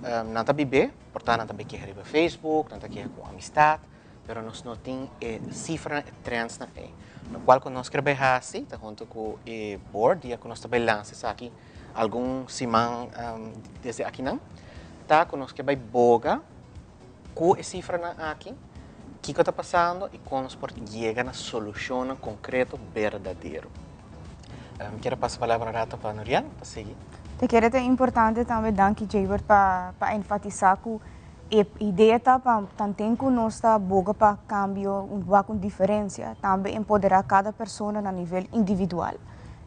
Speaker 10: nan ta bib'é, por ta nan ta bai keha riba Facebook, nan ta keha ku amistat, pero nos no tin e sifranan, e trendsnan ei. Lokual ku nos ker bai hasi ta huntu ku e board dia ku nos ta bai lansa esaki algun siman desde akinan, ta ku nos ke bai boga ku e sifranan aki, kiko ta pasando i kon nos por yega na solushonnan konkreto berdadero. Mi kier a pasa palabra un rato pa Nuriel pa sigui.
Speaker 11: Ta kere ta importante tambe, danki Jaybird pa pa enfatisa ku E idea ta pa tanten ku nos ta boga pa kambio, wak un diferensia, tambe empoderá kada persona na nivel individual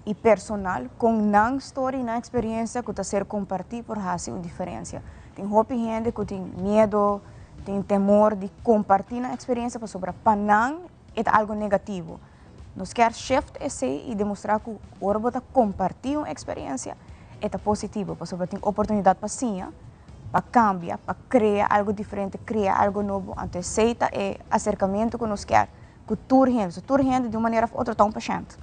Speaker 11: i personal kon nan storia i nan eksperensia ku ta ser kompartí por hasi un diferensia. Tin hopi hende ku tin miedo, tin temor di kompartí nan eksperensia pasobra pa nan e ta algu negativo. Nos kier shift esei i demostrá ku ora bo ta kompartí un eksperensia e ta positivo pasobra tin oportunidat pa siña. pa cambia, pa crea algo diferente, crea algo nobo, anto esey ta e acercamento cu nos kier cu tur hende, so tur hende di un manera of otro ta un pashent,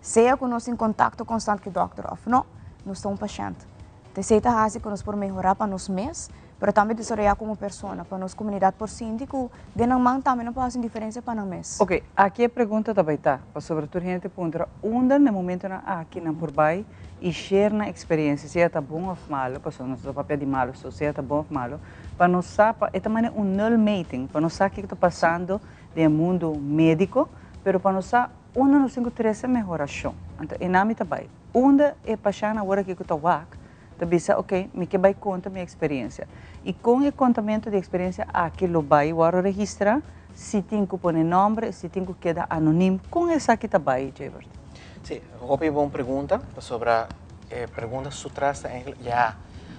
Speaker 11: sea cu nos tin contacto constant cu e dokter of no, nos ta un pashent, anto esey ta haci cu nos por mehora pa nos mes. Pero tambe desaroyá komo persona, pa nos komunidat por sinti ku den nan man tambe nan por hasi un diferensia pa nan mes.
Speaker 2: Ok, aki e pregunta ta bai ta, pasobra tur hende ta puntra unda na e momentonan aki nan por bai i share nan eksperensia, sea ta bon òf malo, pasobra nos no ta papia di malo so, sea ta bon òf malo, pa nos sa, pa e ta manera un nulmeting, pa nos sa kiko ta pasando den e mundu médiko, pero pa nos sa unda nos tin ku trese mehorashon. Anto e nan mi ta bai. Unda e pashènt awor aki ku ta wak ta bisa, ok, mi ke bai konta mi eksperensia. I kon e kontamentu di eksperensia aki lo bai wòrdu registrá, si tin ku pone nòmber, si tin ku keda anonim, kon esaki ta bai, Jebert?
Speaker 10: Sí, hopi bon pregunta, pasobra e pregunta su tras ta eigenlijk, ya,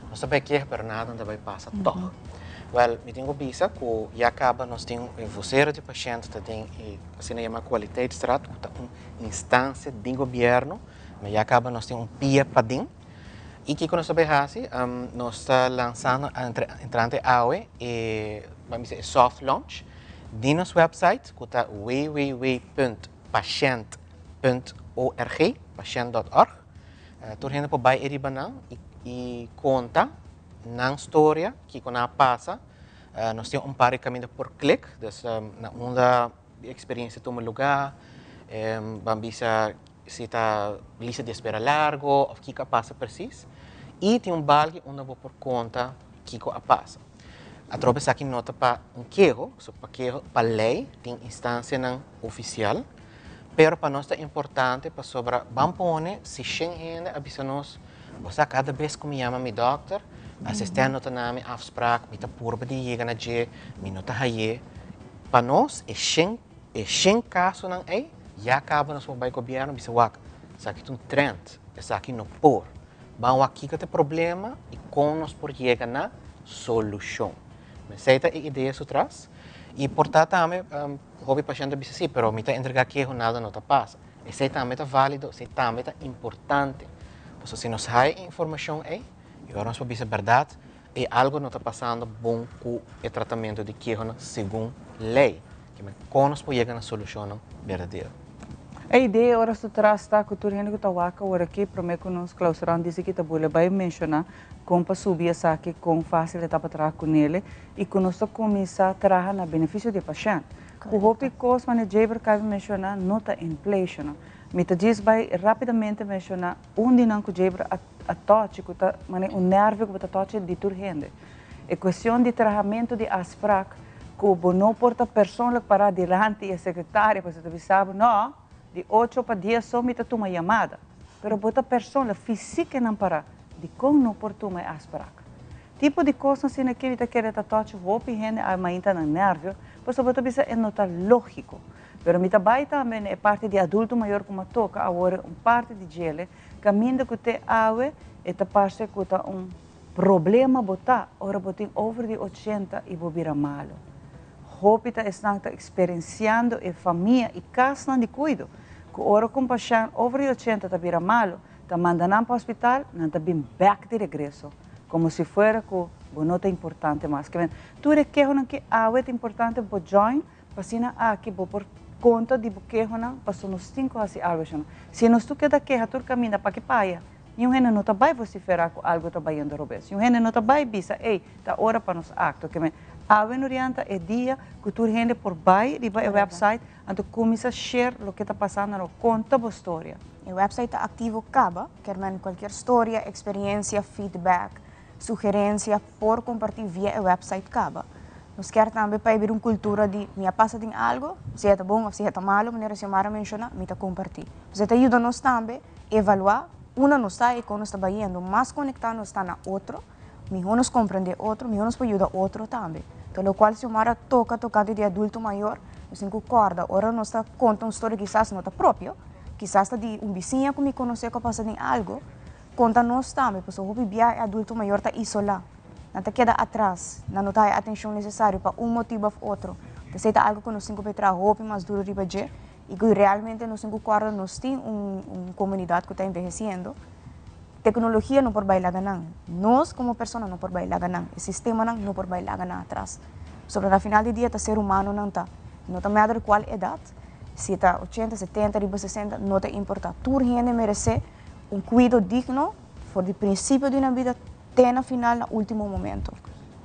Speaker 10: nos ta bai keha pero nada no ta bai pasa tòg. Wèl, mi tin ku bisa ku ya kaba nos tin e vosero di pashènt ta den e asina yamá kwaliteitsraad ku ta un instansia di gobièrnu, ma ya kaba nos tin un pia paden. I kiko nos ta bai hasi? Nos ta lansando entrante awe e, ban bisa, e soft launch di nos website ku ta www.pashent.org, pashent dòt org. Tur hende por bai eriba nan i konta nan storia, kiko nan a pasa. Nos tin un par di kaminda por klik, dus na unda e eksperensia tuma lugá, ban bisa si ta lista di espera largo of kiko a pasa precies. I tin un balki unda bo por konta kiko a pasa. Atrobe esaki no ta pa un keho, so pa keho pa lei tin instansianan ofisial, pero pa nos ta importante pasobra ban pone si shen hende a bisa nos, bo sa kada bes ku mi yama mi dòkter, asistènt no ta na mi afsprak, mi ta purba di yega na dje, mi no ta haye. Pa nos e shen e shen kasonan ei ya kaba nos por bai gobièrnu bisa wak esaki ta un trend, esaki no por. Ban wak kiko ta e problema i kon nos por yega na solushon. Esei ta e idea su tras. I por ta tambe hopi pashènt ta bisa si, pero mi ta entregá keho nada no ta pasa. Esei tambe ta válido, esei tambe ta importante. Pasobra si nos haya e informashon ei i ora nos por bisa bèrdat E algo no ta pasando bon ku e tratamentu di kehonan segun lei. Kimen kon nos por yega na solushonnan berdadero?
Speaker 2: E idea ora su tras ta ku tur hende ku ta wak awor aki promé ku nos clausura un disi ki ta bule bai menshoná kon pa subi esaki, kon fásil e ta pa traha ku nele i ku nos ta kuminsá traha na benefisio di e pashènt. Ku hopi kos manera Jaber kabi menshoná no ta in place. Mi ta djis bai rápidamente menshoná un di nan ku Jaber a a tochi ku ta manera un nervio ku bo ta tochi di tur hende. E kuestion di trahamentu di afsprak ku bo no por ta persoonlijk pará dilanti e sekretario pasobra ta bisa bo no, di ocho pa dies so mi ta tuma yamada. Pero bo ta persoonlijk, fisiek e nan pará, dikon no por tuma e afsprak? Tipo di kosnan asina ke mi ta kere ta tochi hopi hende a mainta nan nervio pasobra bo ta bisa e no ta lógiko. Pero mi ta bai tambe na e parti di adulto mayor ku mi a toka awor un parti di djele Caminda cu te awe e ta parce cu ta un problema bo ta ora bo tin over di ochenta y bo bira malo. Hopi ta esnan ta experienciando e famia y casnan di cuido cu ora cu un pashent over di ochenta ta bira malo ta manda nan pa hospital nan ta bin bek di regreso como si fuera cu bo no ta importante mas. Tur e kehonan ki awe ta importante bo join P'asina aki bo por konta di bo kehonan, paso nos tin ku hasi algu eshonan. Si nos tur keda keha tur kaminda pa ki paya, niun hende no ta bai vosiferá ku algu ta bayendo robes. Niun hende no ta bai bisa, ey, ta ora pa nos aktua. Ke men, awe no rianta e dia ku tur hende por bai riba e website, anto kuminsá share loke ta pasando no, konta bo storia.
Speaker 11: E website ta aktivo kaba, kermen kualkier storia, eksperensia, feedback, Sugerencia por comparti via e website caba. Nos kier tambe pa e bira un cultura di mi a pasa den algo, sea ta bon of sea ta malo, manera Xiomara menciona, mi ta comparti. Pues e ta yuda nos tambe evalua unda nos ta y con nos ta bayendo. Mas conecta nos ta na otro, miho nos comprende otro, miho nos por yuda otro tambe. Enton locual Xiomara toca tocante di adulto mayor, nos tin cu corda ora nos ta conta un storia kisas no ta propio, kisas ta di un bisiña cu mi conoce cu a pasa den algo, Konta nos tambe, pasobra hopi bia e adulto mayor ta isolá. Nan ta keda atras, nan no ta haña atenshon nesesario pa un motibu òf otro. Esei ta algu ku nos tin ku traha hopi mas duru riba dje i ku realmente nos tin ku kòrda nos tin un un komunidat ku ta envehesiendo. Teknologia no por bai laga nan, nos komo persona no por bai laga nan, e sistemanan no por bai laga nan atras. Pasobra na final di dia ta ser humanonan ta, no ta matter kual edat, si ta ochenta, setenta, riba sesenta, no ta importá. Tur hende meresé Un cuido digno for di principio di nan bida te na final na ultimo momento.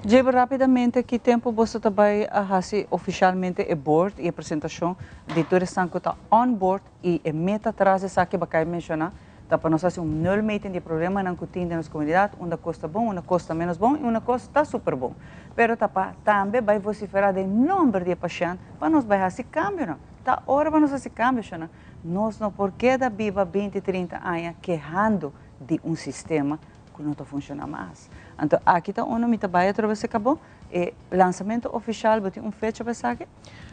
Speaker 2: Djebe rapidamente ki tempo boso ta bay a haci oficialmente e board y e presentacion di tur esnan cu ta on board y e meta tras esaki bo a menciona ta pa nos haci un nulmeting di problemanan cu tin den nos comunidad, unda cos ta bon, unda cos ta menos bon y unda cos ta super bon. Pero ta pa tambe bay vocifera den nomber di e pashent pa nos bay haci cambionan. Ta ora pa nos haci cambionan. Nos no por keda biba 20, 30 aña kehando di un sistema cu no ta funciona mas. Anto aki ta uno mi ta bay atrobe se cabo e lansamento oficial, bo tin un fecha pa esaki?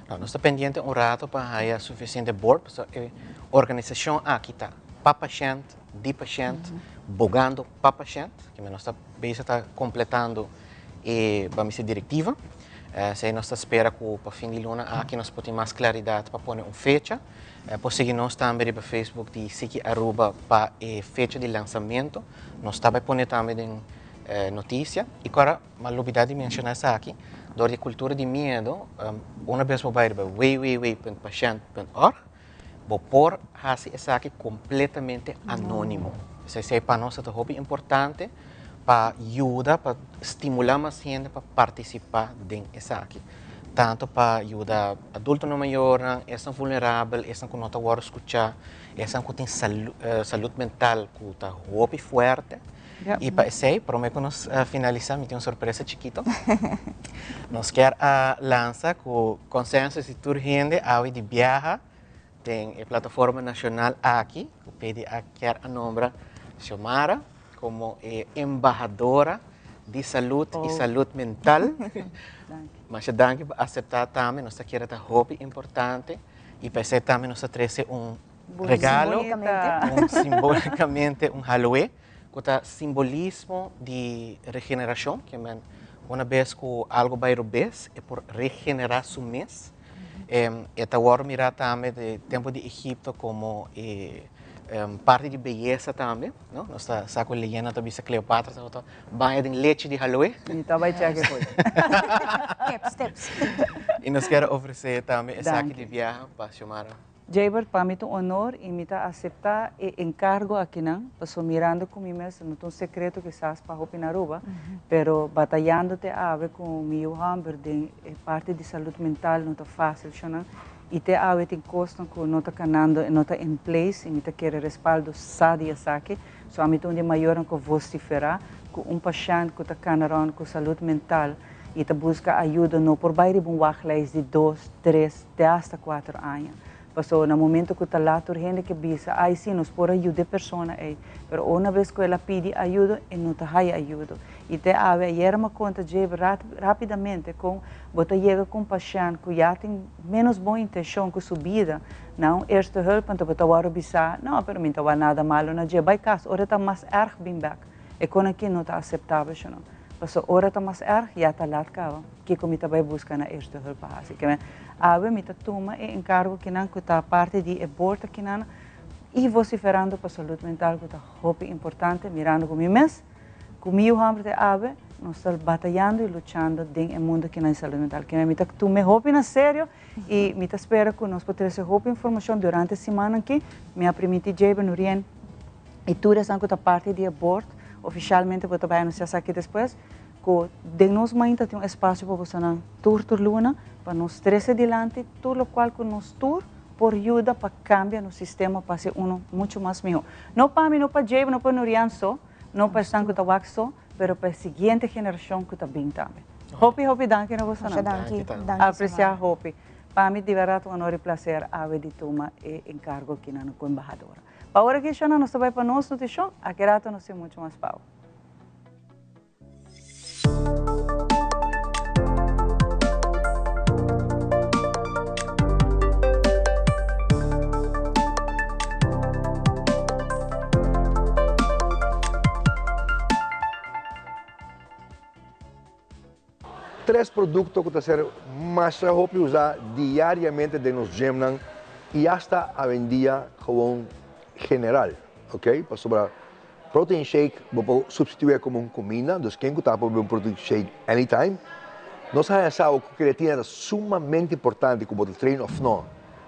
Speaker 10: No, nos ta pendiente un rato pa haya suficiente board, pasobra e organisacion aki ta pa pashent, di pashent, bogando pa pashent, kende nos ta bezig ta completando e, ban bisa, directiva. Esei nos ta spera cu pa fin di luna aki nos por tin mas claridad pa pone un fecha. Por sigui nos tambe riba Facebook di Siki Aruba pa e fecha di lansamento. Nos ta bai pone tambe den noticia. Y cora, m'a lubida di menciona esaki, door di e cultura di miedo, una bes bo bai riba www.pashent.org, bo por haci esaki completamente anonimo. Esei pa nos ta hopi importante pa yuda, pa stimula mas hende pa participa den esaki. Tanto pa yuda adultonan mayornan, esnan vulnerabel, esnan cu no ta worde scucha, esnan cu tin salud mental cu ta hopi fuerte. Y pa esey, prome cu nos finalisa, mi tin un sorpresa chikito. Nos kier a lansa cu consenso di tur hende awe di biaha den e plataforma nacional aki, cu PDA kier a nombra Xiomara como e embahadora di salud y salud mental. Masha danki pa acepta tambe, nos ta kere ta hopi importante y pa esey tambe nos ta trece un regalo, un simbolicamente un haloe, cu ta simbolismo di regeneracion, ke men una bes cu algo bay robes e por regenera su mes. E ta worde mira tambe di tempo di Egipto como e parti di beyesa tambe, no? Nos ta sa cu leyenda ta bisa Cleopatra tabata baña den lechi di haloe.
Speaker 2: Mi ta bay check e koe.
Speaker 11: Tips, tips.
Speaker 10: Y nos kier ofrece tambe esaki di biaha pa Xiomara.
Speaker 2: Jaybert, pa mi ta un honor y mi ta acepta e encargo akinan, pasobra mirando cu mi mes, no ta un secreto kisas pa hopi na Aruba, pero batayando te awe cu mi yu homber den e parti di salud mental no ta facil, shonan, y te awe tin cosnan cu no ta canando, no ta in place y mi ta kere respaldo sa di esaki, so ami ta un di e mayornan cu vocifera cu un pashent cu ta cana rond cu salud mental y ta busca ayudo no por bay riba un wachtlijst di dos, tres, te hasta cuater aña. Pasobra na momento cu ta laat tur hende ke bisa, ay si, nos por a yuda e persona ey. Pero una bes cu el a pidi ayudo, e no ta haya ayudo. Y te awe, ayer mi a conta dje rapidamente con bo ta yega cu un pashent cu ya tin menos bon intencion cu su bida na un eerste hulp, anto bo ta worde bisa, no, pero mi no ta wak nada malo na dje, bay cas, ora ta mas erg bin bek. E con aki no ta aceptabel, sino. Pasobra ora ta mas erg, ya ta laat caba. Kiko mi ta bai buska na eerste hulp pa hasi? Ke men awe mi ta tuma e enkargo kinan ku ta parti di e board akinan i vosiferando pa salud mental ku ta hopi importante mirando ku mi mes ku mi yu hòmber te awe nos ta batayando i luchando den e mundo kinan di salud mental. Ke men mi ta tuma e hopi na serio i mi ta spera ku nos por trese hopi informashon durante e simannan aki. Mi a primiti Jayben Nurien i tur esnan ku ta parti di e board ofishalmente bo ta bai anunsia esaki despues. Ku den nos mainta tin un espasio pa bosonan tur tur luna pa nos trese dilanti tur lokual ku nos tur por yuda pa kambia nos sistema pa hasi uno muchu mas mihó. No pa mi, no pa Jayb, no pa Nurian so, no pa esnan ku ta wak so, pero pa e siguiente generashon ku ta bin tambe. Hopi hopi danki na bosonan.
Speaker 11: Danki.
Speaker 2: Apresiá hopi. Pa mi di bèrdat un honor i plaser awe di tuma e enkargo aki na ku embahadora. Pa ora aki shona nos ta bai pa nos notishon, aki rato nos tin muchu mas pau.
Speaker 12: Tres produkto ku ta ser masha hopi usá diariamente den nos gymnan i asta awendia gewoon general, ok? Pasobra Protein shake bo por substitue como un cuminda, dus ken cu ta por bebe un protein shake anytime. Nos a haña sa cu creatina ta sumamente importante cu bo ta train of no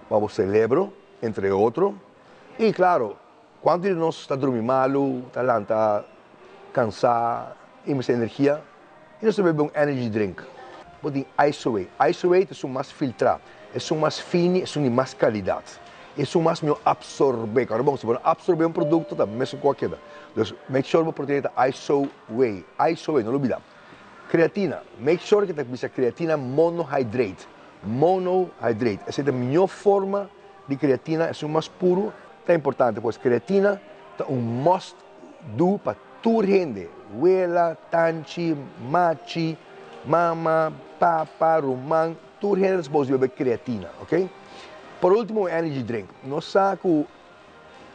Speaker 12: pa bo celebro, entre otro. Y claro, cuanto di nos ta drumi malu, ta lanta cansa y mester energia? I nos ta bebe un energy drink. Bo tin Isoway. Isoway ta esun mas filtrá, esun mas fini, esun di mas kalidat. Esun mas mihó apsorbé. Kòrda bon, si bo no apsorbé un produkto ta mesun ku a keda. Dus make sure bo proteina ta Isoway. Isoway, no lubidá. Kreatina, make sure ku ta bisa kreatina monohydrate. Monohydrate. Esei ta mihó forma di kreatina, esun mas puru. Ta importante, pues kreatina ta un must do pa tur hende, wela, tanchi, machi, mama, papa, ruman, tur hende ta supos di bebe kreatina, ok. Por ultimo un energy drink, nos sa ku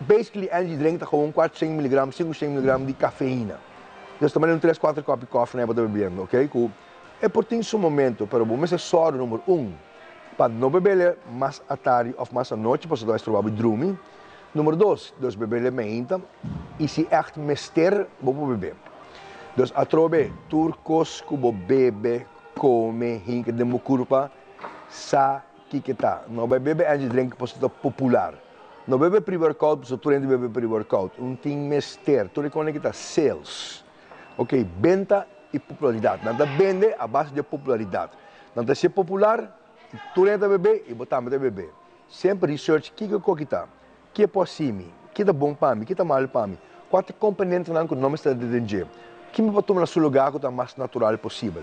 Speaker 12: basically energy drink ta gewoon kuatroshen miligram, sinkoshen miligram di kafeina. Dus ta manera un tres kuater kòp di kòfi nan e bo ta bebiendo, ok, ku e por tin su momento, pero bo mester sòru number un pa no bebele mas atardi òf mas anochi pasobra ta bai stroba bo drumi. Numero dos, dus bebe le meinta y si echt mester bo por bebe. Dus atrobe tur cos cu bo bebe, come, hinca den bo curpa sa kico ta. No bay bebe energy drink pasobra ta popular. No bebe pre-workout pasobra tur hende bebe pre-workout. Un tin mester. Tur e cosnan aki ta sales. Ok, benta y popularidad. Nan ta bende a base di e popularidad. Nan ta haci'e popular y tur hende ta bebe y bo tambe ta bebe. Semper research kiko ku aki ta, ke por hasi mi, ke ta bon pa mi, ke ta malu pa mi, kua ta e komponentenan ku no mester ta den dje, ke mi por tuma na su lugá ku ta mas natural posibel.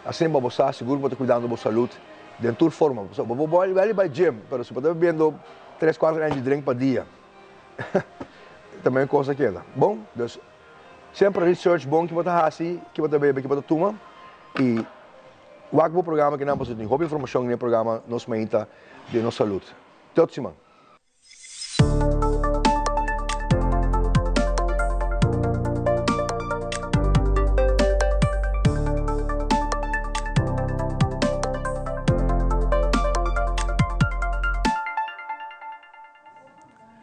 Speaker 12: Asina pa bo sa sigur bo ta kuidando bo salud den tur forma. Pasobra bo por wèl bai gym, pero si bo ta bebiendo tres kuater energy drink pa dia, ta men kos a keda. Bon, dus semper research bon ke bo ta hasi, ke bo ta bebe, ke bo ta tuma i wak bo programa kinan pasobra tin hopi informashon den e programa Nos Mainta. den nos salud. Te otro siman.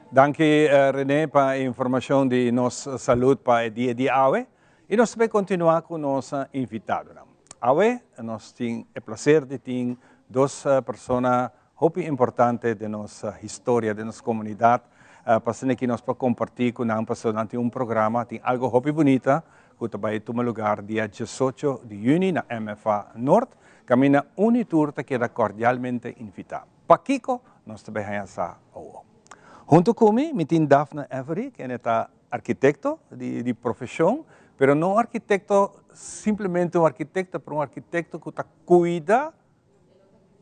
Speaker 1: Danki Rene pa e informacion di nos salud pa e dia di awe. Y nos ta bay continua cu nos invitadonan. Awe nos tin e placer di tin dos persona hopi importante den nos historia, den nos comunidad, pa asina ki nos por comparti cu nan pasobra nan tin un programa, tin algo hopi bunita cu ta bay tuma lugar dia diesocho di juni na MFA Noord, caminda un y tur ta keda cordialmente invita. Pakico nos ta bay haña sa awo? Hunto cu mi, mi tin Daphne Every, kende ta Arkitekto di profeshon, pero no un arkitekto simplemente un arkitekto, pero un arkitekto ku ta kuida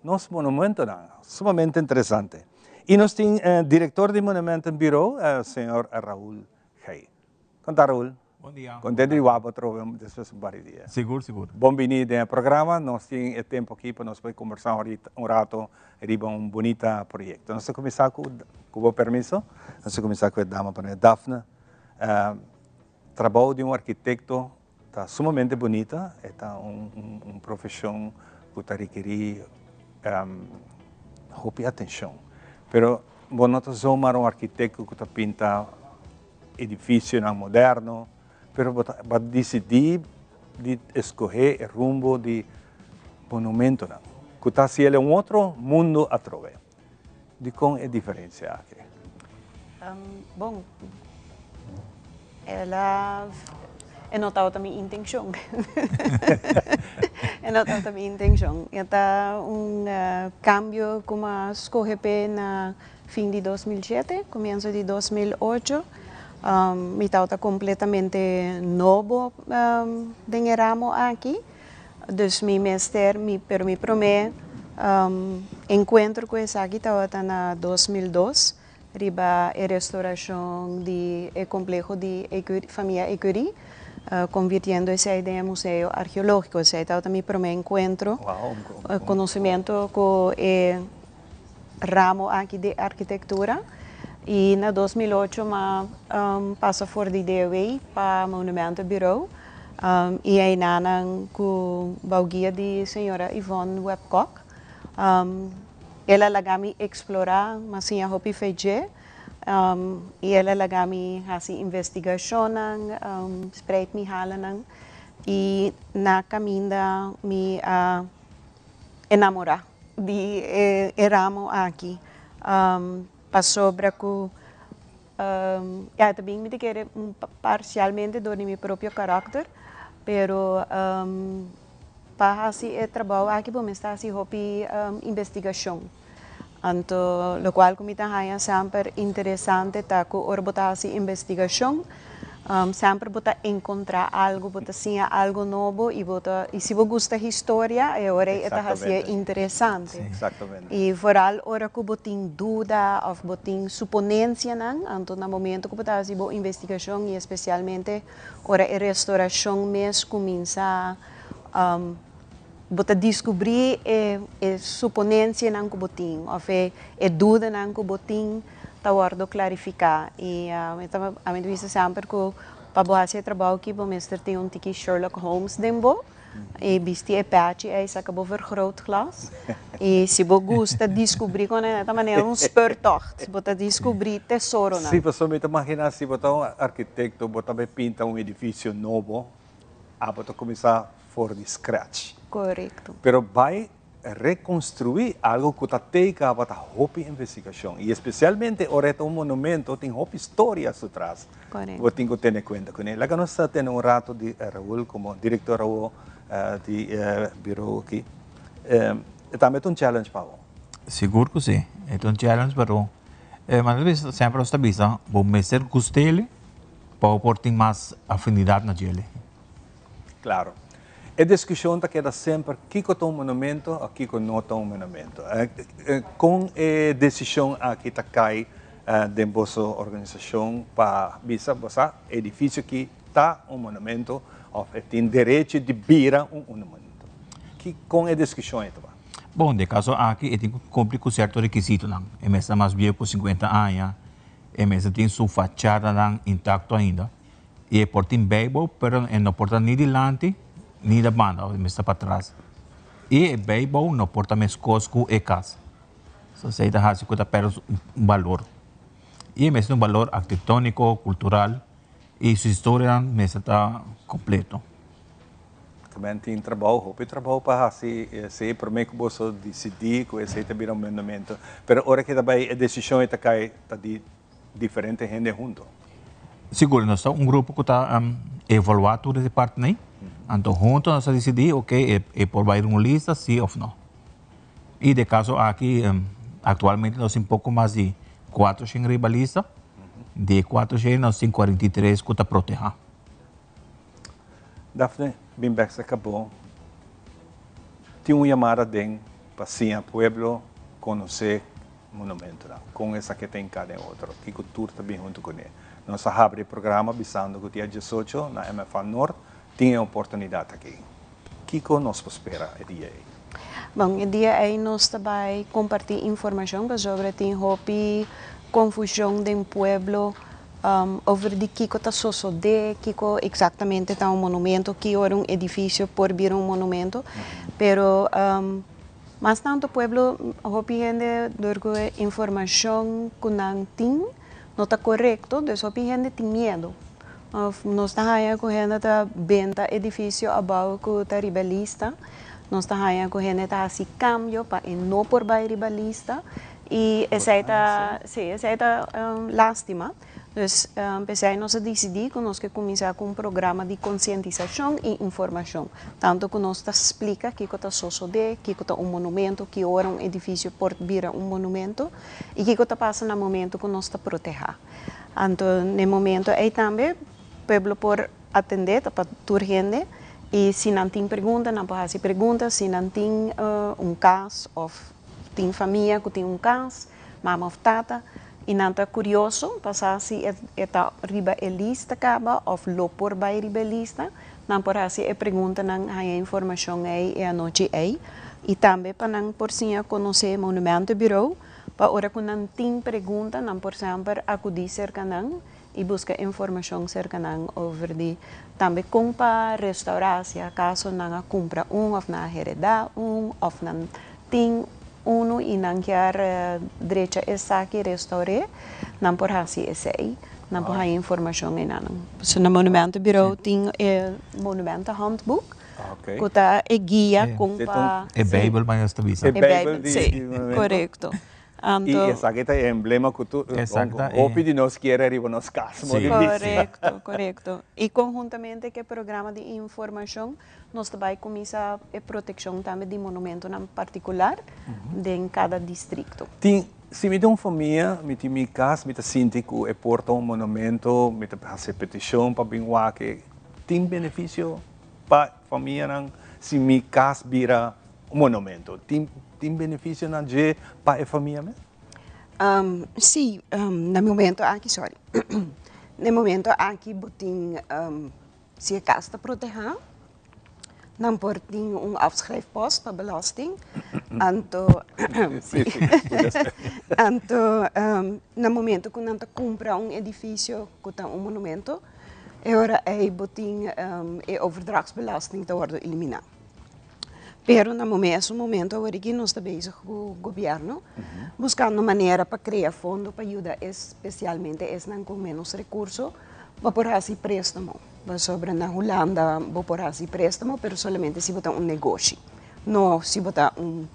Speaker 1: nos monumentonan. Sumamente interesante. I nos tin direktor di Monumentenbureau, señor Raul Gey. Kon ta Raul?
Speaker 13: Bon dia.
Speaker 1: Contento di wak bo atrobe despues un par di dia.
Speaker 13: Sigur, sigur.
Speaker 1: Bon bini den e programa. Nos tin e tempo aki pa nos por combersa un rato riba un bunita proyecto. Nos ta cuminsa cu, cu bo permiso, nos ta cuminsa cu e dama prome, Daphne. Trabou di un arquitecto ta sumamente bunita, e ta un profesion cu ta rekeri hopi atencion. Pero bo no ta zomaar un arquitecto cu ta pinta edificionan moderno, pero bo ta bo a disidí di escohé e rumbo di monumentonan, cu ta haci el un otro mundo atrobe. Dicon e diferencia aki?
Speaker 14: Bon, el a, e no tabata mi intencion. E no tabata mi intencion. E ta un cambio cu mi a scoge p'e na Fin di 2007, comienzo di 2008, mi tabata completamente nobo den e ramo aki, dus mi mester, mi, pero mi prome encuentro cu esaki tabata na 2002 riba e restauracion di e compleho di famia Ecury, convirtiendo esey den e museo archeologico. Esey tabata mi prome encuentro, conocimento cu e ramo aki di arkitektura i na 2008 m'a pasa for di DOW pa Monumentenbureau i einanan ku bou guia di señora Yvonne Webb-Kok el a laga mi eksplorá, m'a siña hopi fe dje i el a laga mi hasi investigashonnan, spreid mi halanan i na kaminda mi a enamorá di e ramo aki pasobra ku ya ta bin mi ta kere parsialmente dor di mi propio karakter. Pero pa hasi e trabou aki bo mester hasi hopi investigashon. Anto lokual ku mi ta haña semper interesante ta ku ora bo ta hasi investigashon semper bo ta enkontrá algu, bo ta siña algu nobo i bo ta i si bo gusta historia e ora ei e ta hasié interesante. I foral ora ku bo tin duda òf bo tin suponensianan, anto na momento ku bo ta hasi bo investigashon i espesialmente Ora e restauracion mes cuminsa, bo ta descubri e e suponencianan cu bo tin of e e dudanan cu bo tin ta wordo clarifica. Y mi ta ami ta bisa semper cu pa bo haci e trabou aki bo mester tin un tiki Sherlock Holmes den bo y bisti e pechi ey saca bo vergrootglas y si bo gusta descubri con e ta manera un speurtocht bo ta descubri tesoronan.
Speaker 1: Sí, pasobra mi ta magina si bo ta un arquitecto bo ta bay pinta un edificio nobo abo ta cuminsa for di scratch.
Speaker 14: Correcto.
Speaker 1: Pero bay reconstrui algo cu ta tey caba ta hopi investigacion y especialmente ora e ta un monumento tin hopi storia su tras.
Speaker 14: Correcto.
Speaker 1: Bo tin cu tene cuenta cune. Laga nos ta tene un rato di Raul como director awo di e bureau aki. E tambe ta un challenge pa bo.
Speaker 13: Sigur cu si. E ta un challenge pero manera bisa semper nos ta bisa bo mester gust'el pa bo por tin mas afinidad na djele.
Speaker 1: Claro. E discusion ta keda semper kico ta un monumento of kico no ta un monumento. Con e decision aki ta cay den boso organisacion pa bisa bo sa edificio aki ta un monumento of e tin derecho di bira un monumento? Con e discusion ei ta ba?
Speaker 13: Bon, den caso aki e tin cu cumpli cu cierto requisitonan. E mester ta mas bieu cu cincuenta aña, e mester tin su fachadanan intacto ainda. I e por tin Bijbel, pero e no por ta ni dilanti ni da banda, e mester ta patras. I e Bijbel no por ta meskos ku e kas. So esei ta hasi ku ta pèrdè su balor. I e mester un balor arkitektòniko, kultural i su historianan mester ta kompleto.
Speaker 1: Tambe tin trabou, hopi trabou pa hasi esei promé ku boso disidí ku esei ta bira un monumento. Pero ora ke ta bai e desishon ei ta kai ta di diferente hende hunto.
Speaker 13: Sigur, nos ta un grupo ku ta evaluá tur e partenan ei. Anto hunto nos ta disidí, ok, e por bai riba un lista, sí òf no. I den kaso aki, aktualmente nos tin poko mas di kuatroshen riba lista. Di e kuatroshen nos tin 43 ku ta protehá.
Speaker 1: Daphne, bin bèk serka bo. Tin un yamada den pa siña pueblo konosé monumentonan, kon esaki ta hinká den otro, kiko tur ta bin huntu kuné. Nos a habri e programa bisando ku dia diesocho na MFA Noord tin e oportunidat aki. Kiko nos por spera e dia ei?
Speaker 14: Bon, e dia ei nos ta bai kompartí informashon pasobra tin hopi konfushon den pueblo over di kiko ta sosodé, kiko eksaktamente ta un monumento, ki ora un edifisio por bira un monumento. Pero mas tantu pueblo, hopi hende dor ku e informashon ku nan tin no ta korekto, dus hopi hende tin miedu. Òf nos ta haña ku hende ta benta edifisio abou ku ta riba lista, nos ta haña ku hende ta hasi kambio pa e no por bai riba lista. I esei ta, sí, esei ta lástima. Dus p'esei nos a disidí ku nos ke kuminsá ku un programa di konsientisashon i informashon. Tantu ku nos ta splika kiko ta sosodé, kiko ta un monumento, ki ora un edifisio por bira un monumento i kiko ta pasa na momentu ku nos ta protehá. Anto n'e momento ei tambe pueblo por atendé, ta pa tur hende i si nan tin pregunta nan por hasi pregunta, si nan tin un kas òf Tin famia ku tin un kas, mama òf tata, i nan ta kurioso pa sa si e ta riba e lista kaba òf lo por bai riba e lista. Nan por hasi e preguntanan, haña informashon ei e anochi ei. I tambe pa nan por siña konosé Monumentenbureau, pa ora ku nan tin pregunta nan por semper akudí serka nan i buska informashon serka nan over di tambe kon pa restaurá si akaso nan a kumpra un òf nan a heredá un òf nan tin unu i nan kier drecha esaki restaur'é, nan por hasi esei, nan por haña informashon einan. So na Monumentenbureau tin e Monumentenhandboek ku ta e guia kon pa.
Speaker 13: E Bijbel, manera nos ta bisa.
Speaker 14: E Bijbel, si, korekto.
Speaker 1: Anto, I esaki ta e emblema ku tur hopi di nos kier riba nos kas, mo di bisa.
Speaker 14: Korekto, korekto. I konhuntamente ku e programa di informashon nos ta bai kuminsá e protekshon tambe di monumentonan partikular den kada distrikto.
Speaker 1: Tin, si mi ta un famia, mi tin mi kas, mi ta sinti ku e por ta un monumento, mi ta hasi petishon pa bin wak e, tin benefisio pa famianan si mi kas bira un monumento? Tin tin benefisionan dje pa e famia mes?
Speaker 14: Sí, na momento aki, sorry, na e momento aki bo tin, si e kas ta protehá, nan por tin un afschrijfpost pa belasting, anto, sí, anto na momento ku nan ta kumpra un edifisio ku ta un monumento, e ora ei bo tin e overdrachtsbelasting ta wòrdu eliminá. Pero na mesun momento aworiki nos ta bezig ku gobierno buskando manera pa krea fondo pa yuda espesialmente esnan ku menos rekurso pa por hasi préstamo. Pasobra na Hulanda bo por hasi préstamo pero solamente si bo ta un negoshi, no si bo ta un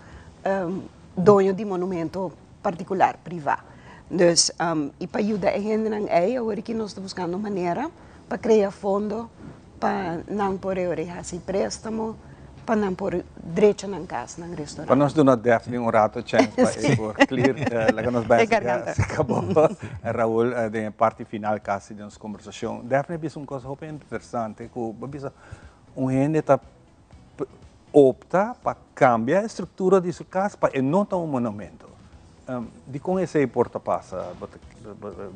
Speaker 14: doño di monumento partikular, privá. Dus i pa yuda e hendenan ei aworiki nos ta buskando manera pa krea fondo. Pa nan por e hasi préstamo, pa nan por drecha nan kas, nan restaurant.
Speaker 1: Pa nos duna Daphne un rato chèns pa e por clear, laga nos bai acerca bo, Raul, den e parti final kasi di nos kombersashon. Daphne a bisa un kos hopi interesante ku bo a bisa un hende ta opta pa kambia e struktura di su kas pa e no ta un monumento. Dikon esei por ta pasa?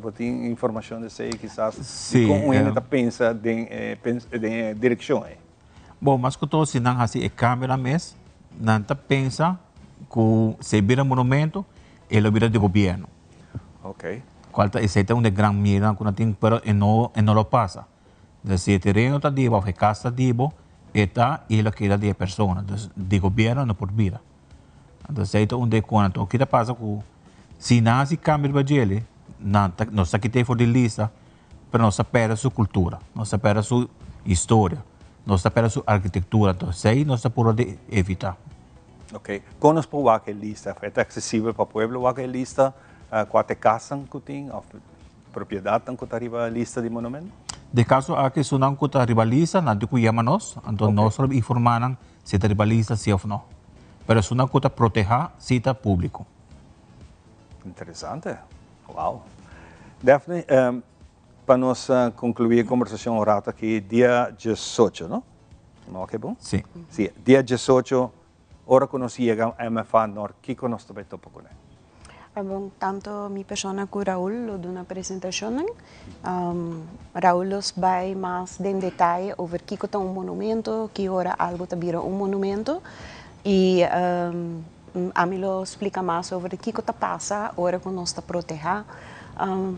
Speaker 1: Bo tin informashon di esei kisas? Dikon un hende ta pensa den e direkshon ei?
Speaker 13: Bon, mas ku todo si nan hasi e kambionan mes, nan ta pensa ku si e bira monumento, e lo bira di gobièrnu. Kual ta esei ta un di e gran miedonan ku nan tin, pero e no e no lo pasa. Entonces si e tereno ta di bo òf e kas ta di bo, e ta i e lo keda di e persona. Entonces di gobièrnu no por bira. Anto esei ta un di e konan. Anto ki ta pasa ku si nan hasi kambio riba djele, nan ta nos ta kit'é for di lista, pero nos ta pèrdè su kultura, nos ta pèrdè su historia, nos ta pèrdè su arkitektura. Anto esei nos ta purba di evitá.
Speaker 1: Oké. Kon nos por wak e lista? E ta aksesibel pa pueblo wak e lista kua ta e kasnan ku tin òf propiedatnan ku ta riba lista di monumento?
Speaker 13: Den kaso aki esunnan ku ta riba lista nan tin ku yama nos, anto nos lo informá nan Si ta riba lista si of no. Pero esunnan cu ta proteha si ta publico.
Speaker 1: Interesante. Wow. Daphne, pa nos conclui e conversacion un rato aki, dia diesocho, no? No oke bon?
Speaker 13: Si.
Speaker 1: Si, dia diesocho, ora cu nos yega MFA Noord, kico nos ta bay topa cune?
Speaker 14: Bon, tanto mi persona ku Raul lo duna presentashonnan. Raul los bai mas den detaye over kiko ta un monumento, ki ora algu ta bira un monumento i ami lo splika mas over kiko ta pasa ora ku nos ta protehá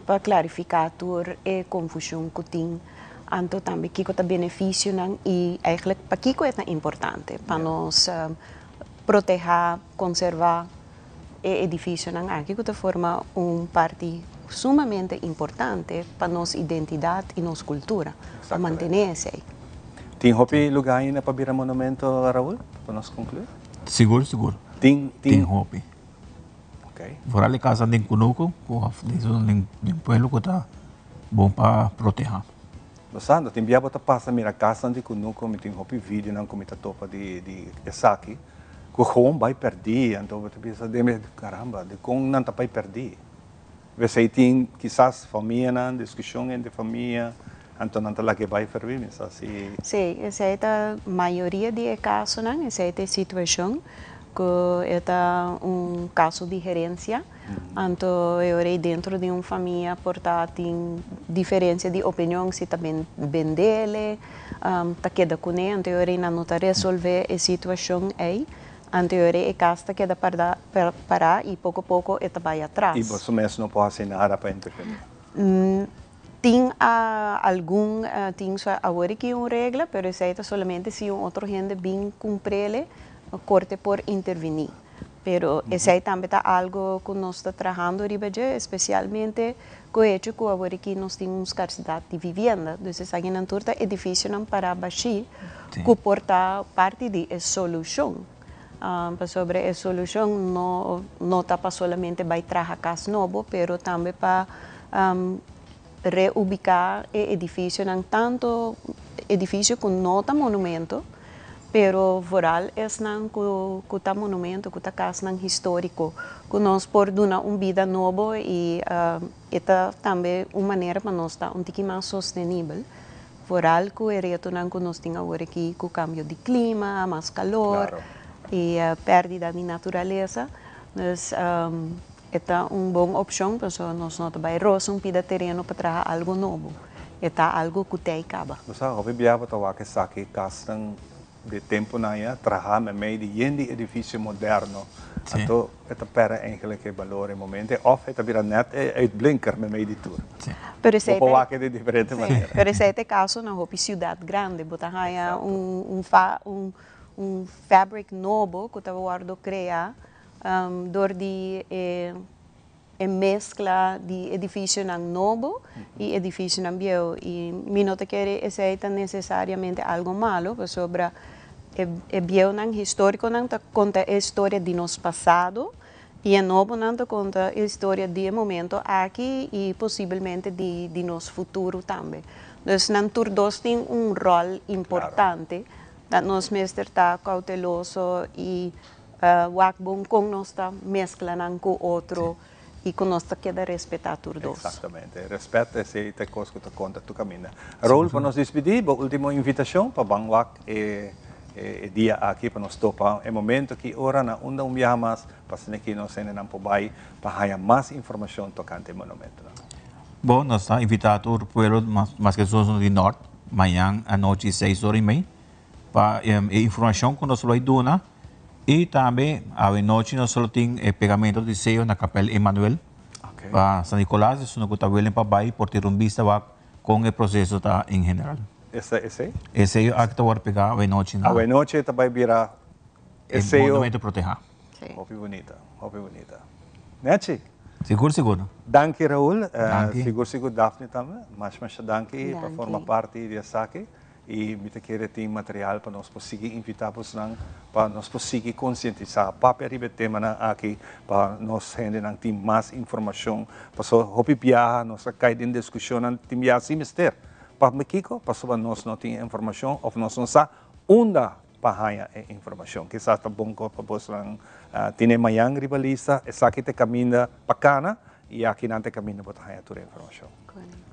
Speaker 14: pa klarifiká tur e konfushon ku tin. Anto tambe kiko ta benefisionan i eigentlik pakiko e ta importante pa nos protehá, konservá. E edificionan aki cu ta forma un parti sumamente importante pa nos identidad y nos cultura, pa mantene esey.
Speaker 1: Tin hopi lugar ainda pa bira monumento, Raul, pa nos conclui?
Speaker 13: Sigur, sigur.
Speaker 1: Tin,
Speaker 13: tin. Tin hopi.
Speaker 1: Ok.
Speaker 13: Vooral e casanan den cunucu cu of den pueblo cu ta bon pa proteha.
Speaker 1: Bo sa, no tin bia bo ta pasa mira casnan di cunucu, mi tin hopi videonan cu mi ta topa di di esaki, cu gewoon bai perdi, anto bo ta bisa den mi, caramba, dicon nan ta bai perdi? Esey tin kisas famianan, discusion entre famia, anto nan ta laga e bai ferbi, mi sa si.
Speaker 14: Sí, esey ta mayoria di e casonan, esey ta e situacion, cu e ta un caso di herencia. Anto e ora ei dentro di un famia por ta tin diferencia di opinion si ta bendele, ta keda cune, anto e ora ei nan no ta resolve e situacion ei, anto e ora ei e cas ta keda para y poco poco e ta bay atras.
Speaker 1: Y boso mes no por haci nada pa interveni?
Speaker 14: Tin algun, tin awor aki un regla, pero esei ta solamente si un otro hende bin cumprele, corte por interveni. Pero esei tambe ta algo ku nos ta trahando riba dje, espesialmente ku e hecho ku awor aki nos tin un skarsidat di vivienda. Dus esakinan tur ta edifisionan pará bashí ku por ta parti di e solushon. Pasobra e solucion no no ta pa solamente bay traha cas nobo, pero tambe pa reubica e edificionan, tanto edificio cu no ta monumento, pero vooral esnan cu cu ta monumento, cu ta casnan historico, cu nos por duna un bida nobo y e ta tambe un manera pa nos ta un tiki mas sostenibel. Vooral ku e retonan ku nos tin awor aki ku kambio di klima, mas kalor i pèrdida di naturalesa. Dus e ta un bon opshon pasobra nos no ta bai rosa un pida tereno pa traha algu nobo. E ta algu ku tei kaba.
Speaker 1: Bo sa hopi bia bo ta wak esaki kasnan Di tempunan ya traha meimei di yen di edifisio moderno, anto e ta pèrdè eigenlijk e balor e momente òf e ta bira nèt e uitblinker meimei di tur.
Speaker 14: Pero esei
Speaker 1: Bo por
Speaker 14: ta
Speaker 1: wak di diferente manera.
Speaker 14: Pero esei ta e kaso na hopi siudat grandi. Bo ta haña un un fa un un fabric nobo ku ta wòrdu kreá dor di e E meskla di edifisionan nobo i edifisionan bieu i mi no ta kere esei ta nesesariamente algo malo pasobra e bieunan historikonan ta konta e historia di nos pasado i e nobonan ta konta e historia di e momento aki i posibelmente di nos futuro tambe. Dus nan tur dos tin un ròl importante dat nos mester ta kouteloso i Wak bon kon nos ta meskla nan ku otro i ku nos ta keda respetá tur dos.
Speaker 1: Eksaktamente. Respet esei ta e kos ku ta konta tur kaminda. Raul, pa nos dispidí, bo último invitashon pa ban wak e e dia aki pa nos topa e momento ki ora na unda un biaha mas pa asina ki nos hendenan por bai pa haña mas informashon tokante e monumentonan.
Speaker 13: Bon, nos ta invitá tur pueblo maske esun di nort mañan anochi seis ora i mei Pa e informacion cu nos lo a duna y tambe awe nochi nos lo tin e pegamento di seyo na Kapel Emanuel pa San Nicolas, esun cu ta willing pa bay por tira un bista wak con e proceso ta en general.
Speaker 1: Esta e seyo?
Speaker 13: E seyo aki ta worde pega awe nochi na.
Speaker 1: Awe nochi ta bay bira e seyo.
Speaker 13: E monumento proteha.
Speaker 1: Hopi bunita, hopi bunita. Nechi.
Speaker 13: Sigur sigur.
Speaker 1: Danki Raul, sigur sigur Daphne tambe, masha masha danki pa forma parti di esaki. I mi ta kere tin material pa nos por sigui invitá bosnan pa nos por sigui konsientisá, papia riba e temanan aki pa nos hendenan tin mas informashon. Pasobra hopi biaha nos a kai den diskushonnan tin biaha sin mester. Pa kiko? Pasobra nos no tin e informashon òf nos no sa unda pa haña e informashon. Kisas ta bon pa bosnan tene mañan riba lista, esaki ta e kaminda pa kana I aki nan ta kaminda bo ta haña tur e informashon.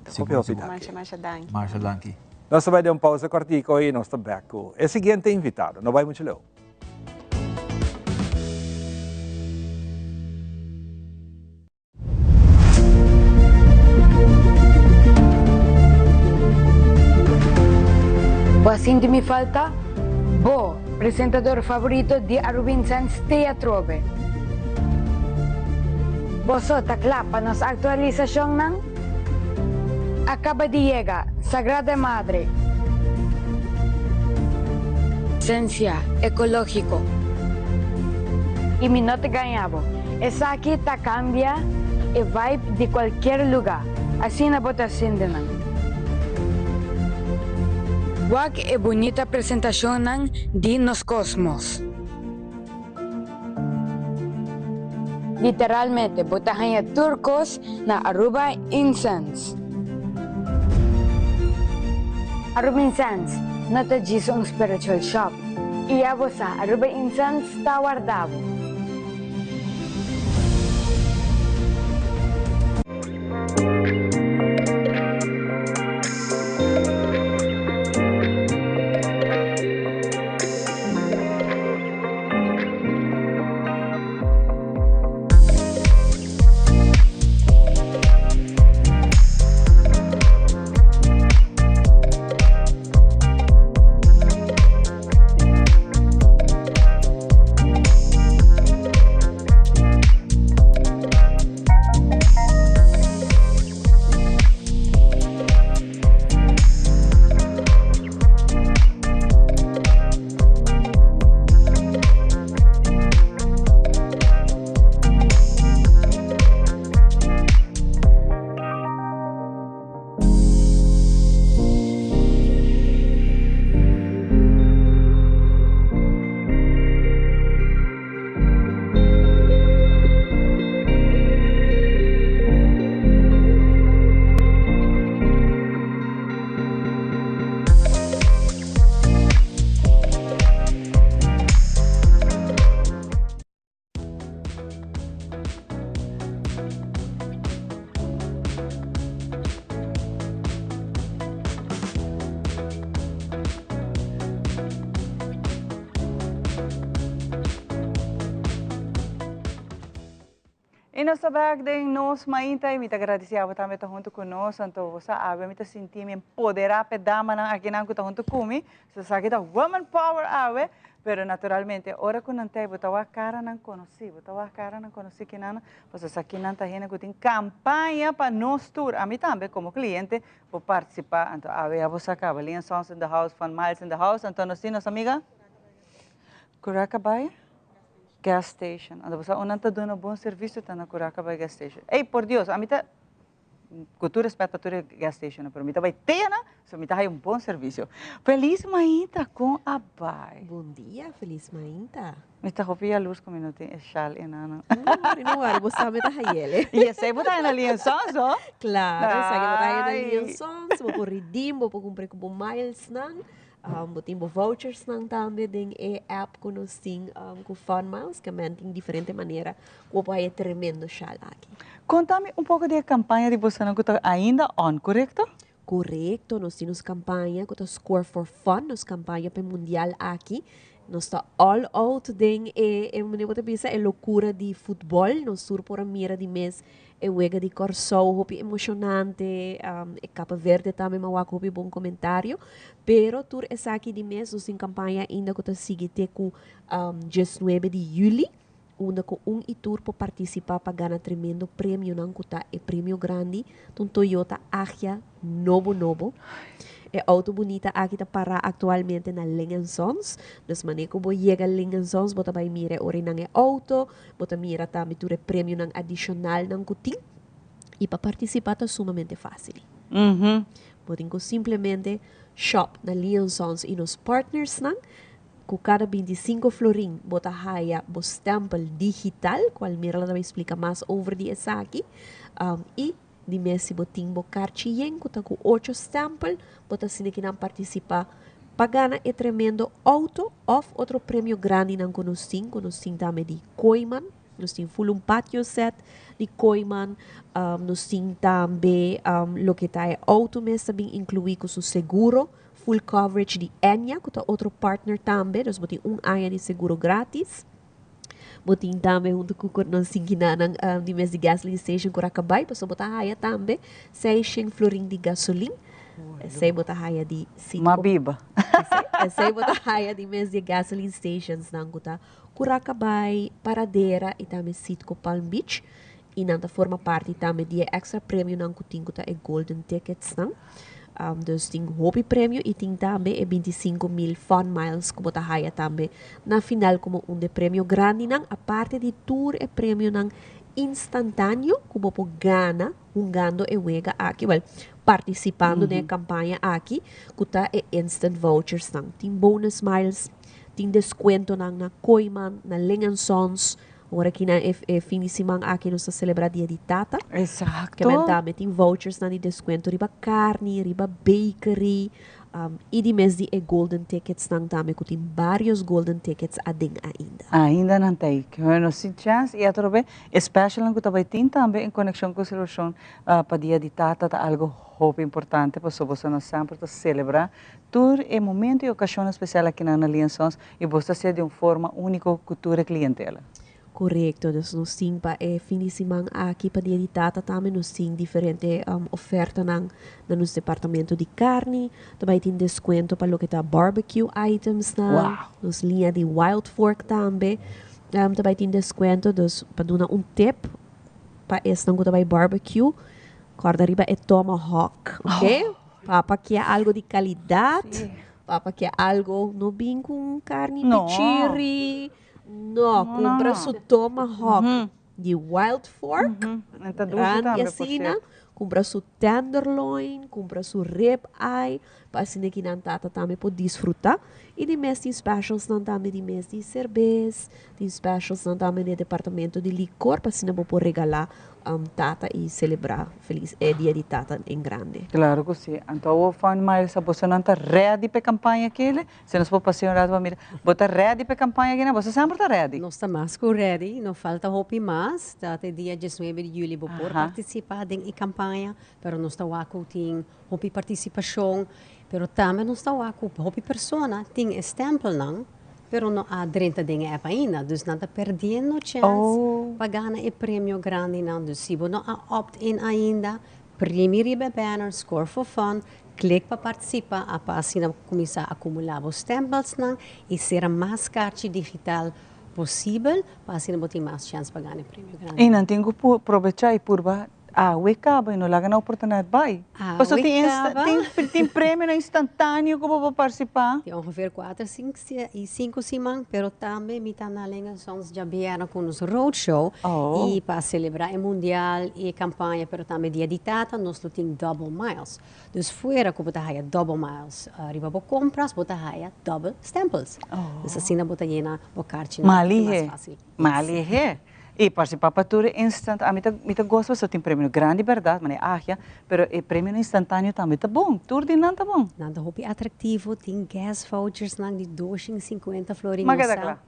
Speaker 13: Hopi hopi danki. Masha masha
Speaker 14: danki.
Speaker 13: Masha danki.
Speaker 1: Nos ta bai den un pausa kòrtico i nos ta bèk ku e siguiente invitado. No bai muchu leu.
Speaker 15: Bo a sinti mi falta? Bo, presentador favorito di Arubinsens te atrobe. Boso ta kla pa nos aktualisashonnan? A kaba di yega Sagrada Madre. Sensia ekológiko. I mi no ta gaña bo, esaki ta kambia e vibe di kualkier lugá, asina bo ta sinti nan. Wak e bunita presentashonnan di nos kosmos. Literalmente bo ta haña tur kos na Aruba Incense. Aruba Incense no ta djis un spiritual shop. I ya bo sa, Aruba Incense ta warda bo.
Speaker 2: I nos ta bek den Nos Mainta i mi ta gradisí abo tambe ta huntu ku nos. Anto bo sa awe mi ta sinti mi empoderá p'e damanan akinan ku ta huntu ku mi. So esaki ta woman power awe. Pero naturalmente ora ku nan ta ei bo ta wak karanan konosí, bo ta wak karanan konosí kinan, pasobra esakinan ta hende ku tin kampaña pa nos tur. Ami tambe komo kliente por partisipá. Anto awe ya bo sa kaba Lian Sons in the house, Fun Miles in the house. Anto nos tin nos amiga Curaca Bay. Gas station. Anto bo sa unda nan ta duna bon servicio ta na Curaca Bay gas station. Ey, por Dios, ami ta, cu tur respet pa tur e gas stationnan, pero mi ta bay te nan, so mi ta haya un bon servicio. Feliz mainta, con a bay?
Speaker 16: Bon dia, feliz mainta.
Speaker 2: Mi ta hopi yalurs cu mi no tin e shal enanan.
Speaker 16: No worry, no worry, bo sa mi ta hayele.
Speaker 2: Y esey bo ta haya na Lian Sons, ho?
Speaker 16: Claro, esaki bo ta haya na Lian Sons, bo por redeem, bo por cumpra cu bo milesnan. Bo tin bo vouchersnan tambe den e app ku nos tin ku Fun Miles, ke men tin diferente manera ku bo por haya e tremendo shal aki.
Speaker 2: Konta mi un poko di e kampaña di bosonan ku ta ainda on, korekto?
Speaker 16: Korekto, nos tin nos kampaña ku ta Score for Fun, nos kampaña pa e mundial aki. Nos ta all out den e, e manera bo ta bisa, e lokura di futbòl. Nos tur por a mira di mes E wega di Kòrsou hopi emoshonante, e Kape Verde tambe mi a wak hopi bon komentario, pero tur esaki di mes nos tin kampaña ainda ku ta sigui te ku diesnuebe di yüli, unda ku un i tur por partisipá pa gana tremendo premionan ku ta e premio grandi ta un Toyota Agya nobo nobo. E auto bunita aki ta pará aktualmente na Ling en Sons, dus manera ku bo yega Ling en Sons bo ta bai mira e ora nan e auto, Bo ta mira tambe tur e premionan adishonalnan ku tin i pa partisipá ta sumamente fásil. Bo tin ku simplemente shòp na Leon Sons i nos partnersnan. Ku kada 25 florin bo ta haya bo stèmpel digital, kual Mirla ta bai splika mas over di esaki. I di mes si bo tin bo karchi yen ku ta ku ocho stèmpel, bo ta asina ki nan partisipá pa gana e tremendo outo òf otro premio grandinan ku nos tin, ku nos tin tambe di Kooiman, nos tin ful un patio set di Kooiman, nos tin tambe loke ta e outo mes ta bin inkluí ku su seguro, full coverage di Ennia ku ta otro partner tambe, dus bo tin un aña di seguro gratis. Bo tin tambe huntu ku nos sinkinanan di mes di gasoline station ku Rakabai pasobra bo ta haya tambe seishen florin di gasolin. Esei bo ta haya di Citgo.
Speaker 2: Ma biba.
Speaker 16: Esei bo ta haya di mes di e gasoline stations nan ku ta ku Rakabai, Paradera i tambe Citgo Palm Beach. I nan ta forma parti tambe di e extra premionan ku tin ku ta e golden tickets nan. Dus tin hopi premio i tin tambe e 25,000 fun miles ku bo ta haya tambe na final komo un de premio grandinan. Aparte di tur e premionan instantaneo ku bo por gana hungando e wega aki, wèl, partisipando den e kampaña aki ku ta e instant vouchers nan. Tin bonus miles, tin deskuentonan na Kooiman, na Ling and Sons, Ora ki na e e fin di siman aki nos ta celebra Dia di Tata.
Speaker 2: Exacto.
Speaker 16: Ke men tambe tin vouchersnan di descuento riba carni, riba bakery, um, y di mes di e golden ticketsnan tambe cu tin varios golden tickets aden ainda.
Speaker 2: Ainda nan ta ei. Ke nos tin chance y atrobe e specialnan cu ta bay tin tambe en conexion cu celebracion pa Dia di Tata ta algo hopi importante pasobra boso nan semper ta celebra tur e momento y ocasionnan special akinan na Lian Sons Y bos ta hacié di un forma unico cu tur e clientela.
Speaker 16: Correcto, dus nos tin pa e fin di siman aki pa Dia di Tata tambe nos tin diferente ofertanan na nos departamento di carni, ta bay tin descuento pa loke ta barbecue itemsnan,
Speaker 2: Wow.
Speaker 16: nos liña di wild fork tambe ta bay tin descuento, dus pa duna un tip pa esnan cu ta bay barbecue, corda riba e tomahawk, ok? Papa kier algo di calidad. Papa ke algo no bin ku un karni pichiri. No, kumpra su tomahawk di Wild Fork. Grandi asina. Kumpra su tenderloin, kumpra su rib eye, pa asina ki nan tata tambe por disfruta. I di mes tin specialsnan tambe di mes di serbes, tin specialsnan tambe den e departamento di likor pa asina bo por regala tata y celebra feliz e dia di tata en grande.
Speaker 2: Claro cu si. Anto awor Fun Miles a boso nan ta ready p'e campaña kele? Si nos por pasea un rato pa mira. Bo ta ready p'e campaña aki nan? Boso semper ta ready?
Speaker 17: Nos ta mas cu ready. No falta hopi mas. Ta te dia diesnuebe di juli bo por participa den e campaña, pero nos ta wak cu tin hopi participacion. Pero tambe nos ta wak cu hopi persona tin e stempelnan. pero no a drenta den e app ainda. Dus nan ta perdiendo chance pa gana e premio grandi nan. Dus si bo no a opt in ainda, primi riba e banner Score for Fun, click pa participa, pa asina cuminsa acumula bo stempels nan y sera mas carchi digital posibel, pa asina bo tin mas chance pa gana e premio grandi.
Speaker 2: Y nan tin cu probecha y purba awe caba y no laga nan oportunidad bay.
Speaker 17: Awe
Speaker 2: Paso tin
Speaker 17: caba.
Speaker 2: tin premionan instantaneo cu bo por participa.
Speaker 17: Tin ongeveer cuater, y cinco siman, pero tambe mi ta na Leen en Sons djabièrnè cu nos roadshow. Y pa celebra e mundial y e campaña, pero tambe Dia di Tata, nos lo tin double miles. Dus fuera cu bo ta haya double miles riba bo compras, bo ta haya double stempels. Dus asina bo ta yena bo carchinan mas
Speaker 2: Malihe.
Speaker 17: facil.
Speaker 2: Malihe. Y participa pa tur instant, ami ta, mi ta goza pasobra tin premio grandi berdad, manera agia, pero e premionan instantaneo tambe ta bon, tur di nan ta bon.
Speaker 17: Nan ta hopi atractivo, tin gas vouchersnan di doshin cincuenta florin,
Speaker 2: Ma
Speaker 17: nos
Speaker 2: keda
Speaker 17: sa
Speaker 2: kla.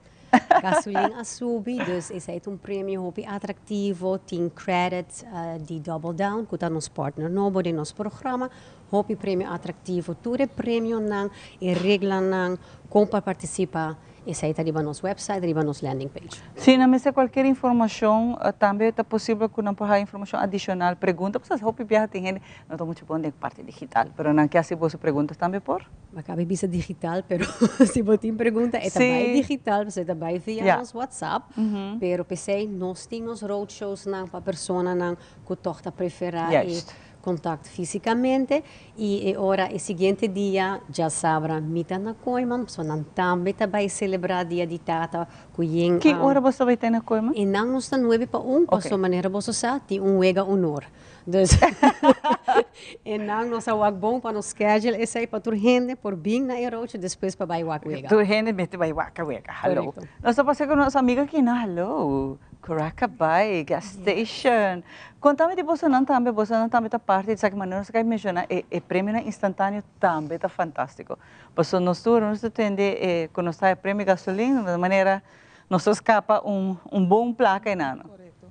Speaker 17: Gasolin a subi, dus esei ta un premio hopi atractivo, tin credit di Double Down, cu ta nos partner nobo den nos programa, hopi premio atractivo, tur e premionan, e reglanan, con pa participa, Esei ta riba nos website, riba nos landing page.
Speaker 2: Si nan mester cualkier informacion, tambe ta posibel cu nan por haya informacion adicional, pregunta, pasobra hopi biaha tin hende no ta mucho bon den parti digital, pero nan ke haci boso preguntas tambe por.
Speaker 17: Bo a caba di bisa digital, pero si bo tin pregunta e ta bay digital, pasobra e ta bay via nos WhatsApp, pero p'esei nos tin nos roadshowsnan pa personanan cu tog ta prefera e contact fisicamente y e ora e siguiente dia djasabra mi ta na Kooiman pasobra nan tambe ta bay celebra dia di tata cu yen.
Speaker 2: Ki ora boso ta bay ta na Kooiman?
Speaker 17: E nan nos ta nuebe pa un pasobra manera boso sa tin un wega honor dus e nan nos a wak bon pa nos schedule esey pa tur hende por bin na e roadje despues pa bay wak wega.
Speaker 2: Tur hende mester bay wak wega hallo. Nos ta pasa cu nos amiga aki na hallo Curaca bay gas station. Contame di bosonan tambe, bosonan tambe ta parti di esaki, manera nos a menciona e e premionan instantaneo tambe ta fantastico. Pasobra nos tur nos ta tende e cu nos ta e premio gasolin, di manera nos ta scapa un un bon placa enano.
Speaker 18: Correcto.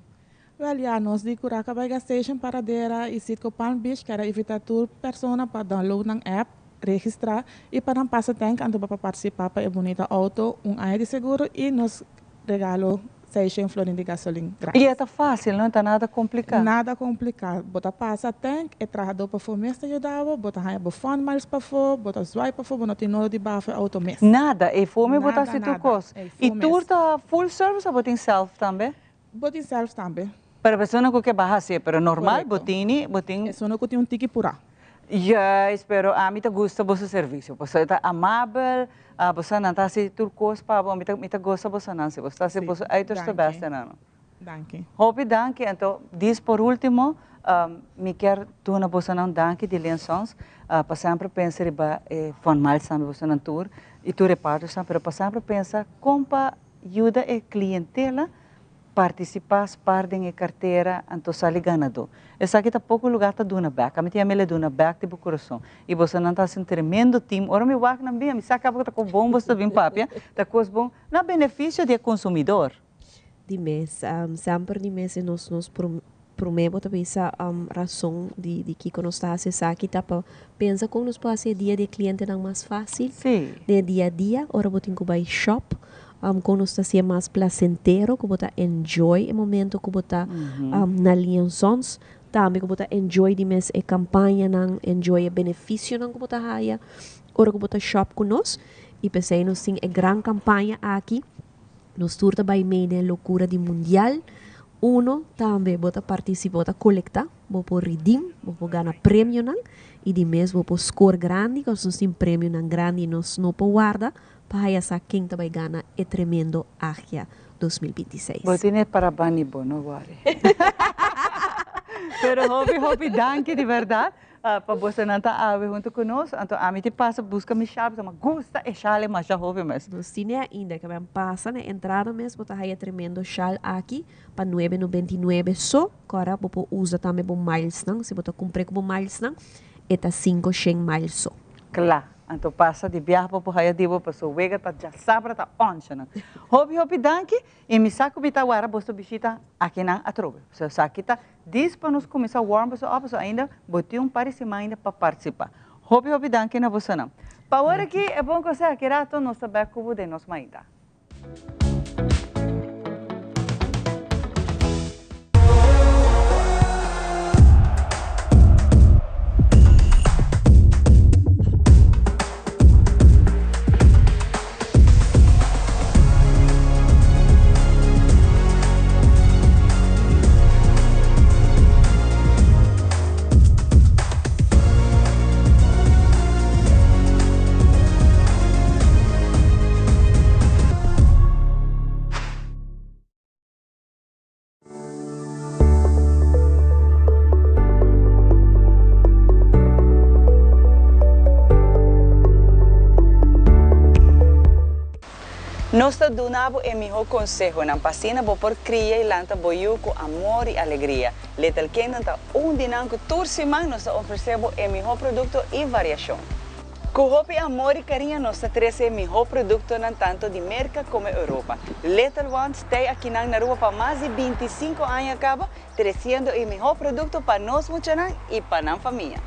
Speaker 18: Wel ya, nos di Curaca bay gas station, Paradera y Citgo Palm Beach kier a invita tur persona pa download nan app, registra y pa nan pasa tank anto pa participa pa e bunita auto, un aña di seguro y nos regalo seishen florin di gasolin gratis.
Speaker 2: I e ta fácil, no ta nada kompliká.
Speaker 18: Nada kompliká. Bo ta pasa tank, e trahadó pafó mes ta yuda bo, bo ta haña bo fun miles pafó, bo ta swipe pafó, bo no tin nodo di bafa e outo mes.
Speaker 2: Nada, ei for mes bo ta
Speaker 18: Nada,
Speaker 2: hasi tur
Speaker 18: nada.
Speaker 2: kos.
Speaker 18: Ei
Speaker 2: I
Speaker 18: for mes.
Speaker 2: tur ta full service òf bo tin self tambe?
Speaker 18: Bo tin self tambe.
Speaker 2: Pero persona ku ke baha hasié, pero normal bo
Speaker 18: Korekto.
Speaker 2: tini, bo tin.
Speaker 18: Esun ku tin un tiki purá.
Speaker 2: Juist, pero ami ta gusta boso servicio. Boso ta amabel, boso nan ta haci tur cos pa bo. Mi ta, mi ta goza boso nan, si boso ta haci
Speaker 18: Sí,
Speaker 2: boso uiterste
Speaker 18: danki.
Speaker 2: best enano.
Speaker 18: Danki.
Speaker 2: Hopi danki. Anto, dis por ultimo, mi kier duna boso nan danki di Leen Sons, pa sempre pensa riba e Fun Miles tambe boso nan tur, y tur e partners nan, pero pa sempre pensa con pa yuda e clientela Partisipá, spar den e kartera, anto sali ganadó. Esaki ta poko lugá ta duna bèk. Ami tin a mele duna bèk di bo kurason. I bosonan ta hasi un tremendo tim. Ora mi wak nan bin, mi sa kaba ku ta kon bon boso ta bin papia, ta kos bon na benefisio di e konsumidor.
Speaker 16: Di mes, semper di mes e nos nos promé bo ta bisa rason di di kiko nos ta hasi esaki ta pa pensa kon nos por hasi e dia di e klientenan mas fásil den e dia a dia ora bo tin ku bai shop kon nos ta hasié mas plasentero ku bo ta enjoy e momento ku bo ta na Liansons tambe ku bo ta enjoy di mes e kampañanan enjoy e benefisionan ku bo ta haya ora ku bo ta shop ku nos i p'esei nos tin e gran kampaña aki. Nos tur ta bai mei den lokura di mundial. Uno, tambe bo ta partisipa, bo ta kolekta, bo por redeem, bo por gana premionan i di mes bo por skor grandi, kos nos tin premionan grandi i nos no por warda pa haya sa ken ta bai gana e tremendo Agia 2026.
Speaker 2: Bo tene para bani bo, no worry. Pero hopi hopi danki di berdad. Pa bosonan ta awe hunto ku nos, anto ami ti pasa buska mi shal pasobra mi gusta e shal e masha hopi mes.
Speaker 16: Nos tine ainda ke men pasa na entrada mes bo ta haya tremendo shal aki pa nuebe nobenta i nuebe so, kora bo por usa tambe bo milesnan, si bo ta kumpr'é ku bo milesnan e ta sinku shen miles so.
Speaker 2: Kla, anto pasa di biaha bo por haya di bo pasobra wega ta djasabra ta onshanan. Hopi hopi danki i mi sa ku mi ta wara boso bishita akinan atrobe, pasobra esaki ta Dis pa nos cuminsa warm boso op, pasobra ainda bo tin un par di siman ainda pa participa. Hopi hopi danki na bosonan. Pa awor aki e bon conseho aki rato nos ta bek cu bo den nos mainta. Nos ta duna bo e mihó konsehonan pa asina bo por kria i lanta bo yu ku amor i alegria. Little Kingdom ta un di nan ku tur siman nos ta ofresé bo e mihó produkto i variashon. Ku hopi amor i kariño nos ta trese e mihó produktonan tanto di Merka komo Europa. Little Ones tei akinan na Aruba pa mas di 25 aña kaba tresiendo e mihó produkto pa nos muchanan i pa nan famia.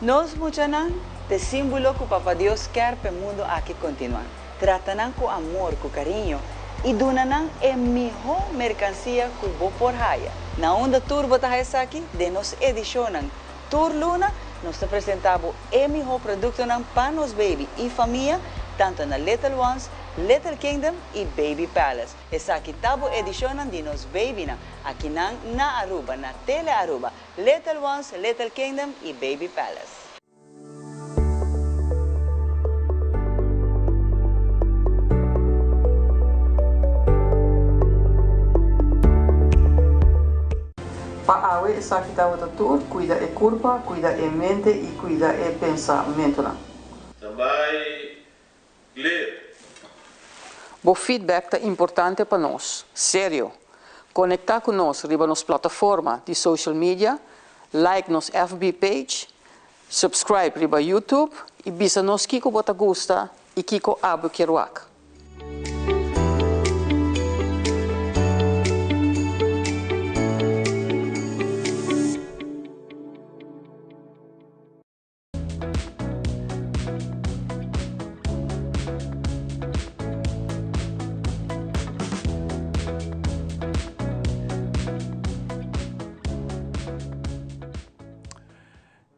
Speaker 2: Nos muchanan t'e símbolo ku Papa Dios kèr p'e mundu aki kontinuá. Trata nan ku amor, ku kariño i duna nan e mihó merkansia ku bo por haya. Na unda tur bo ta haya esaki? Den nos edishonnan. Tur luna nos ta presentá bo e mihó produktonan pa nos baby i famia, tantu na Little Ones, Little Kingdom i Baby Palace. Esaki ta bo edishonnan di nos babynan, akinan na Aruba, na Tele Aruba. Little Ones, Little Kingdom y Baby Palace.
Speaker 19: Pa awe esaki tabata tur, cuida e curpa, cuida e mente y cuida e pensamentonan.
Speaker 20: Tambay clear.
Speaker 19: Bo feedback ta importante pa nos. Serio! Konektá ku nos riba nos plataforma di social media, like nos FB page, subscribe riba YouTube i bisa nos kiko bo ta gusta i kiko abo kier wak.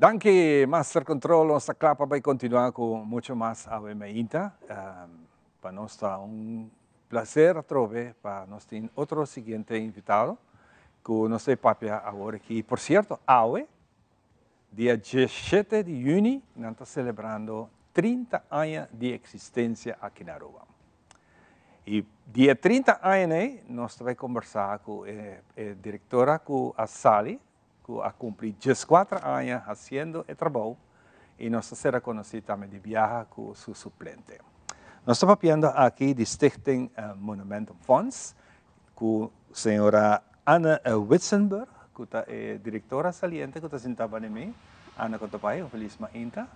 Speaker 1: Danki Master Control, nos ta kla pa bai kontinuá ku mucho mas awe mainta. Pa nos ta un placer atrobe pa nos tin otro siguiente invitado ku nos ta papia awor aki. Por cierto, awe Dia diesshete di yüni nan ta selebrando 30 aña di eksistensia aki na Aruba. I di e 30 aña ei nos ta bai kombersá ku e e direktora ku a sali, ku a kumpli 14 aña hasiendo e trabou i nos ta sera konosí tambe di biaha ku su suplente. Nos ta papiando aki di Stichting Monumentenfonds ku señora Anne Witsenburg, ku ta e direktora saliente ku ta sintá banda mi. Anne, kon ta bai? Un felis mainta.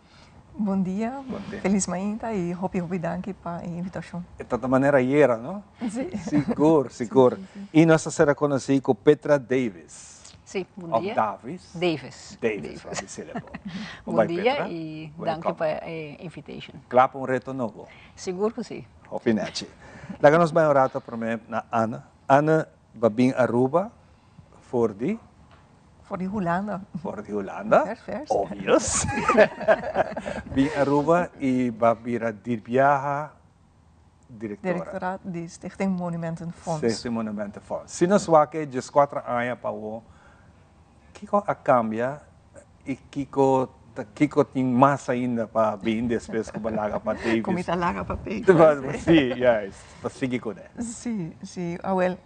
Speaker 21: Bon dia, felis mainta i hopi hopi danki pa e invitashon.
Speaker 1: E ta ta manera ayera, no?
Speaker 21: Si.
Speaker 1: Sigur, sigur. I nos ta sera konosí ku Petra Davis.
Speaker 22: Si, bon dia.
Speaker 1: Òf Davis.
Speaker 22: Davis.
Speaker 1: Davis, wak di sele bo.
Speaker 22: Bon dia i danki pa e invitation.
Speaker 1: Kla pa un reto nobo?
Speaker 22: Sigur ku si.
Speaker 1: Hopi nechi. Laga nos bai un rato prome na Anne. Anne ba bin Aruba for di?
Speaker 21: For di Hulanda.
Speaker 1: For di Hulanda.
Speaker 21: Vers, vers.
Speaker 1: Obvious. Bin Aruba y ba bira di biaha directora.
Speaker 21: Directora di Stichting Monumentenfonds.
Speaker 1: Stichting Monumentenfonds. Si nos wak e 14 aña pa awo, Kiko a kambia i kiko ta kiko tin mas ainda pa bin despues ku bo laga pa Davis?
Speaker 21: Ku mi ta laga pa Davis.
Speaker 1: Si, juist, pa sigui kuné.
Speaker 21: Si, si. Awel,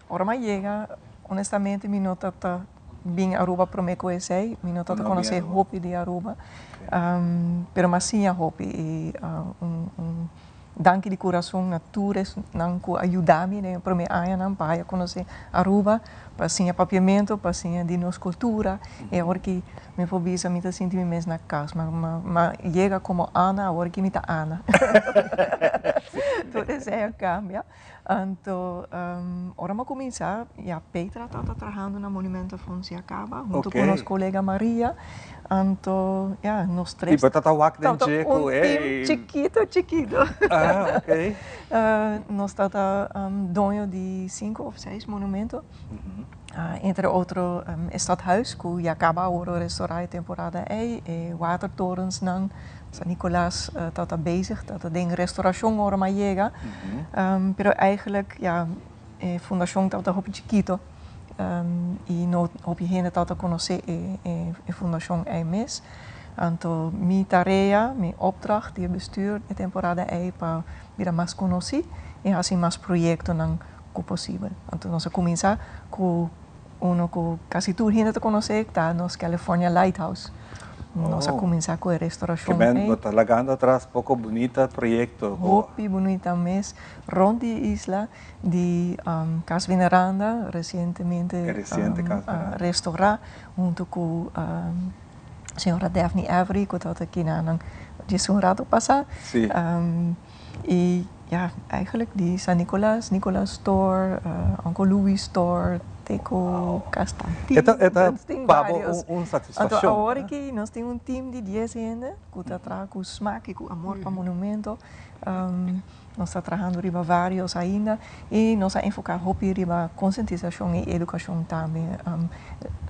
Speaker 21: ora mi a yega, honestamente mi no tabata bin Aruba promé ku esei, mi no tabata konosé hopi di Aruba, pero mi a siña hopi i un Danki di kurason na tur esnan ku a yuda mi den e promé añanan pa haya konosé Aruba, pa siña papiamentu, pa siña di nos kultura. I awor ki mi por bisa mi ta sinti mi mes na kas. Ma yega komo Ana, awor ki mi ta Ana. Tur esei a cambia. Anto ora mi a cuminsa, ya Petra tabata trahando na Monumentenfonds ya caba, hunto cu nos colega Maria. Anto ya, nos tres.
Speaker 1: Y bo tabata wak den dje cu
Speaker 21: e. Un team chikito chikito.
Speaker 1: Ah, ok.
Speaker 21: Nos tabata doño di cinco of seis monumento. Entre otro e stadhuis cu ya caba a worde restaura e temporada ey, e watertorensnan. San Nicolas tabata bezig, tabata den restauracion ora mi a yega. Pero eigenlijk ya e fundacion tabata hopi chikito y no hopi hende tabata conoce e fundacion ey mes. Anto mi tarea, mi opdracht di e bestuur e temporada ey pa bira mas conoci y haci mas proyectonan cu posibel. Anto nos a cuminsa cu uno cu casi tur hende ta conoce, ta nos California Lighthouse. Nos a cuminsa cu e restauracion
Speaker 1: ey. Bo ta lagando atras poco bunita proyecto.
Speaker 21: Hopi bunita mes. Rond di isla di Cas Veneranda recientemente restaura hunto cu señora Daphne Avery cu tabata kinanan djis un rato pasa. Y ja, eigenlijk di San Nicolas, Nicolas Store, Uncle Louis Store, te cu Castantin.
Speaker 1: E ta, e ta
Speaker 21: Nos tin
Speaker 1: pa bo
Speaker 21: varios.
Speaker 1: un, un satisfaccion.
Speaker 21: Anto awor aki nos tin un team di dies hende cu ta traha cu smaak y cu amor pa monumento. Nos ta trahando riba varios ainda y nos a enfoca hopi riba concientisacion y educacion tambe.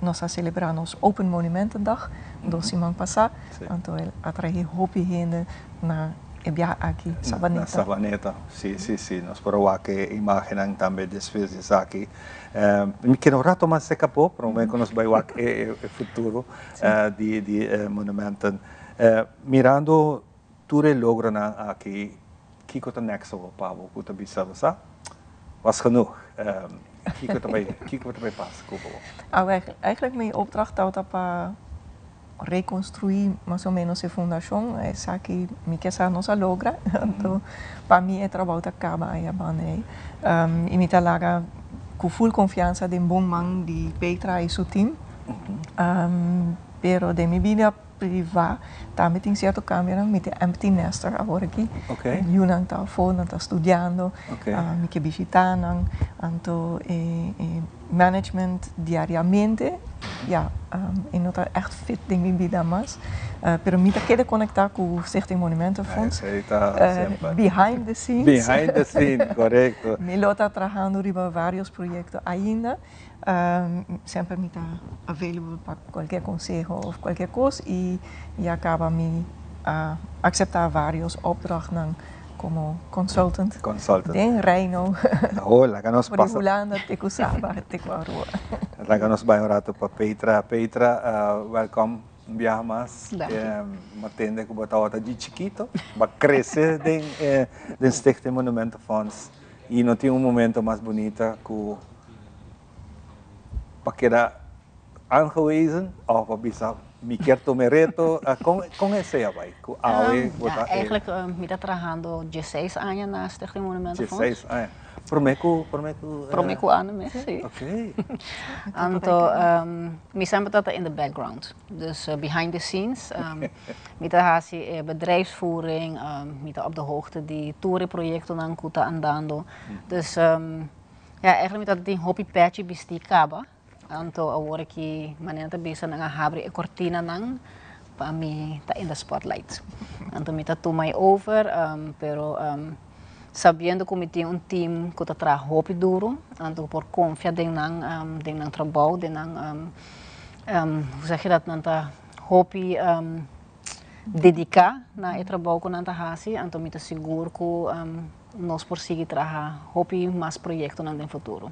Speaker 21: Nos a celebra nos Open Monumentendag dos siman pasa, anto el a trae hopi hende na e biaha aki Sabaneta.
Speaker 1: Na Sabaneta, si, si, si. Nos por a wak e imagennan tambe despues di esaki. Mi kere un rato mas seca bo, prome cu nos bay wak e futuro di di e monumenten. Mirando tur e logronan aki, kico ta next awor pa bo cu ta bisa bo sa was genoeg? Kico ta bay, kico ta bay pasa cu bo?
Speaker 21: Awel, eigenlijk mi opdracht tabata pa reconstrui mas o menos e fundacion, esaki mi ke sa nos a logra, anto pa mi e trabou ta caba aya banda ey. Y mi ta laga cu full confiansa den bon man di Petra y su team, pero den mi bida priva tambe tin cierto cambionan, mi ta empty nester awor aki, yunan ta afo, nan ta studiando, mi ke bishita nan, anto e management diariamente, ya, e no ta echt fit den mi bida mas, pero mi ta keda conecta cu Stichting Monumentenfonds, behind the scenes.
Speaker 1: Behind the scenes, corecto.
Speaker 21: Mi lo ta trahando riba varios proyecto ainda, semper mi ta available pa cualkier conseho of cualkier cos y ya caba mi a acepta varios opdrachtnan. Como consultant.
Speaker 1: Consultant.
Speaker 21: Den Reino.
Speaker 1: Oh, laga nos
Speaker 21: pasa. For di
Speaker 1: pasa.
Speaker 21: Hulanda te cu Saba te cu Aruba.
Speaker 1: Laga nos bai un rato pa Petra. Petra, welkom un biaha mas.
Speaker 22: Danki.
Speaker 1: Mi a tende cu bo tabata dje chikito. Bo a crece den den Stichting Monumentenfonds. Y no tin un momento mas bunita cu pa keda aangewezen of pa bisa mi kier tuma e reto? Con con esey a bay cu awe bo ta e.
Speaker 22: Eigenlijk mi ta trahando dieseis aña na Stichting Monumentenfonds.
Speaker 1: Dieseis aña. Prome cu prome cu.
Speaker 22: Prome cu Anne mes, si.
Speaker 1: Oké.
Speaker 22: Anto mi semper tabata in the background. Dus behind the scenes. Mi ta haci e bedrijfsvoering, mi ta op de hoogte di tur e proyectonan cu ta andando. Dus Ja, eigenlijk mi tabata tin hopi pechi bisti kaba, anto awor aki manera ta bisa nan a habri e kortinanan pa mi ta in the spotlight. Anto mi ta tuma e over, pero sabiendo ku mi tin un team ku ta traha hopi duru, anto por konfia den nan, den nan trabou, den nan, hoe zeg je dat, nan ta hopi dediká na e trabou ku nan ta hasi, anto mi ta sigur ku nos por sigui traha hopi mas proyektonan den futuro.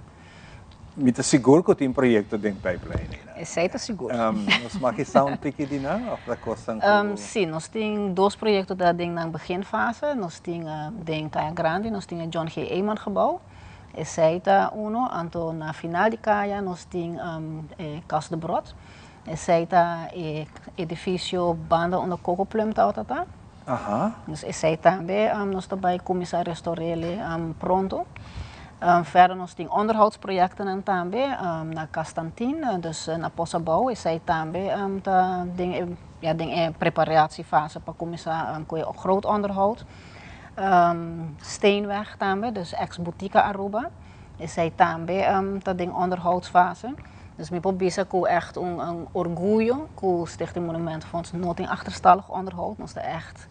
Speaker 1: Mi ta sigur ku tin proyekto den pijplijn ei nan.
Speaker 22: Esei ta sigur.
Speaker 1: Nos mag sa un tiki di nan òf ta kosnan ku.
Speaker 22: Sí, nos tin dos proyekto ta den nan beginfase. Nos tin den Kaya Grandi nos tin e John G. Eman gebouw. Esei ta uno. Anto na final di kaya nos tin e Kas de Brot. Esei ta e edifisio banda unda Coco Plum tabata ta. Dus esei tambe nos ta bai kuminsá restour'é pronto. Verder nos tin onderhoudsprojectennan tambe na Castantin, dus na Pos Abou. Esei tambe ta den e, ja, den e preparatiefase pa kuminsá ku e groot onderhoud. Steenweg tambe, dus ex Botica Aruba, esei tambe ta den onderhoudsfase. Dus mi por bisa ku echt un un orguyo ku Stichting Monumentenfonds no tin achterstallig onderhoud, nos ta echt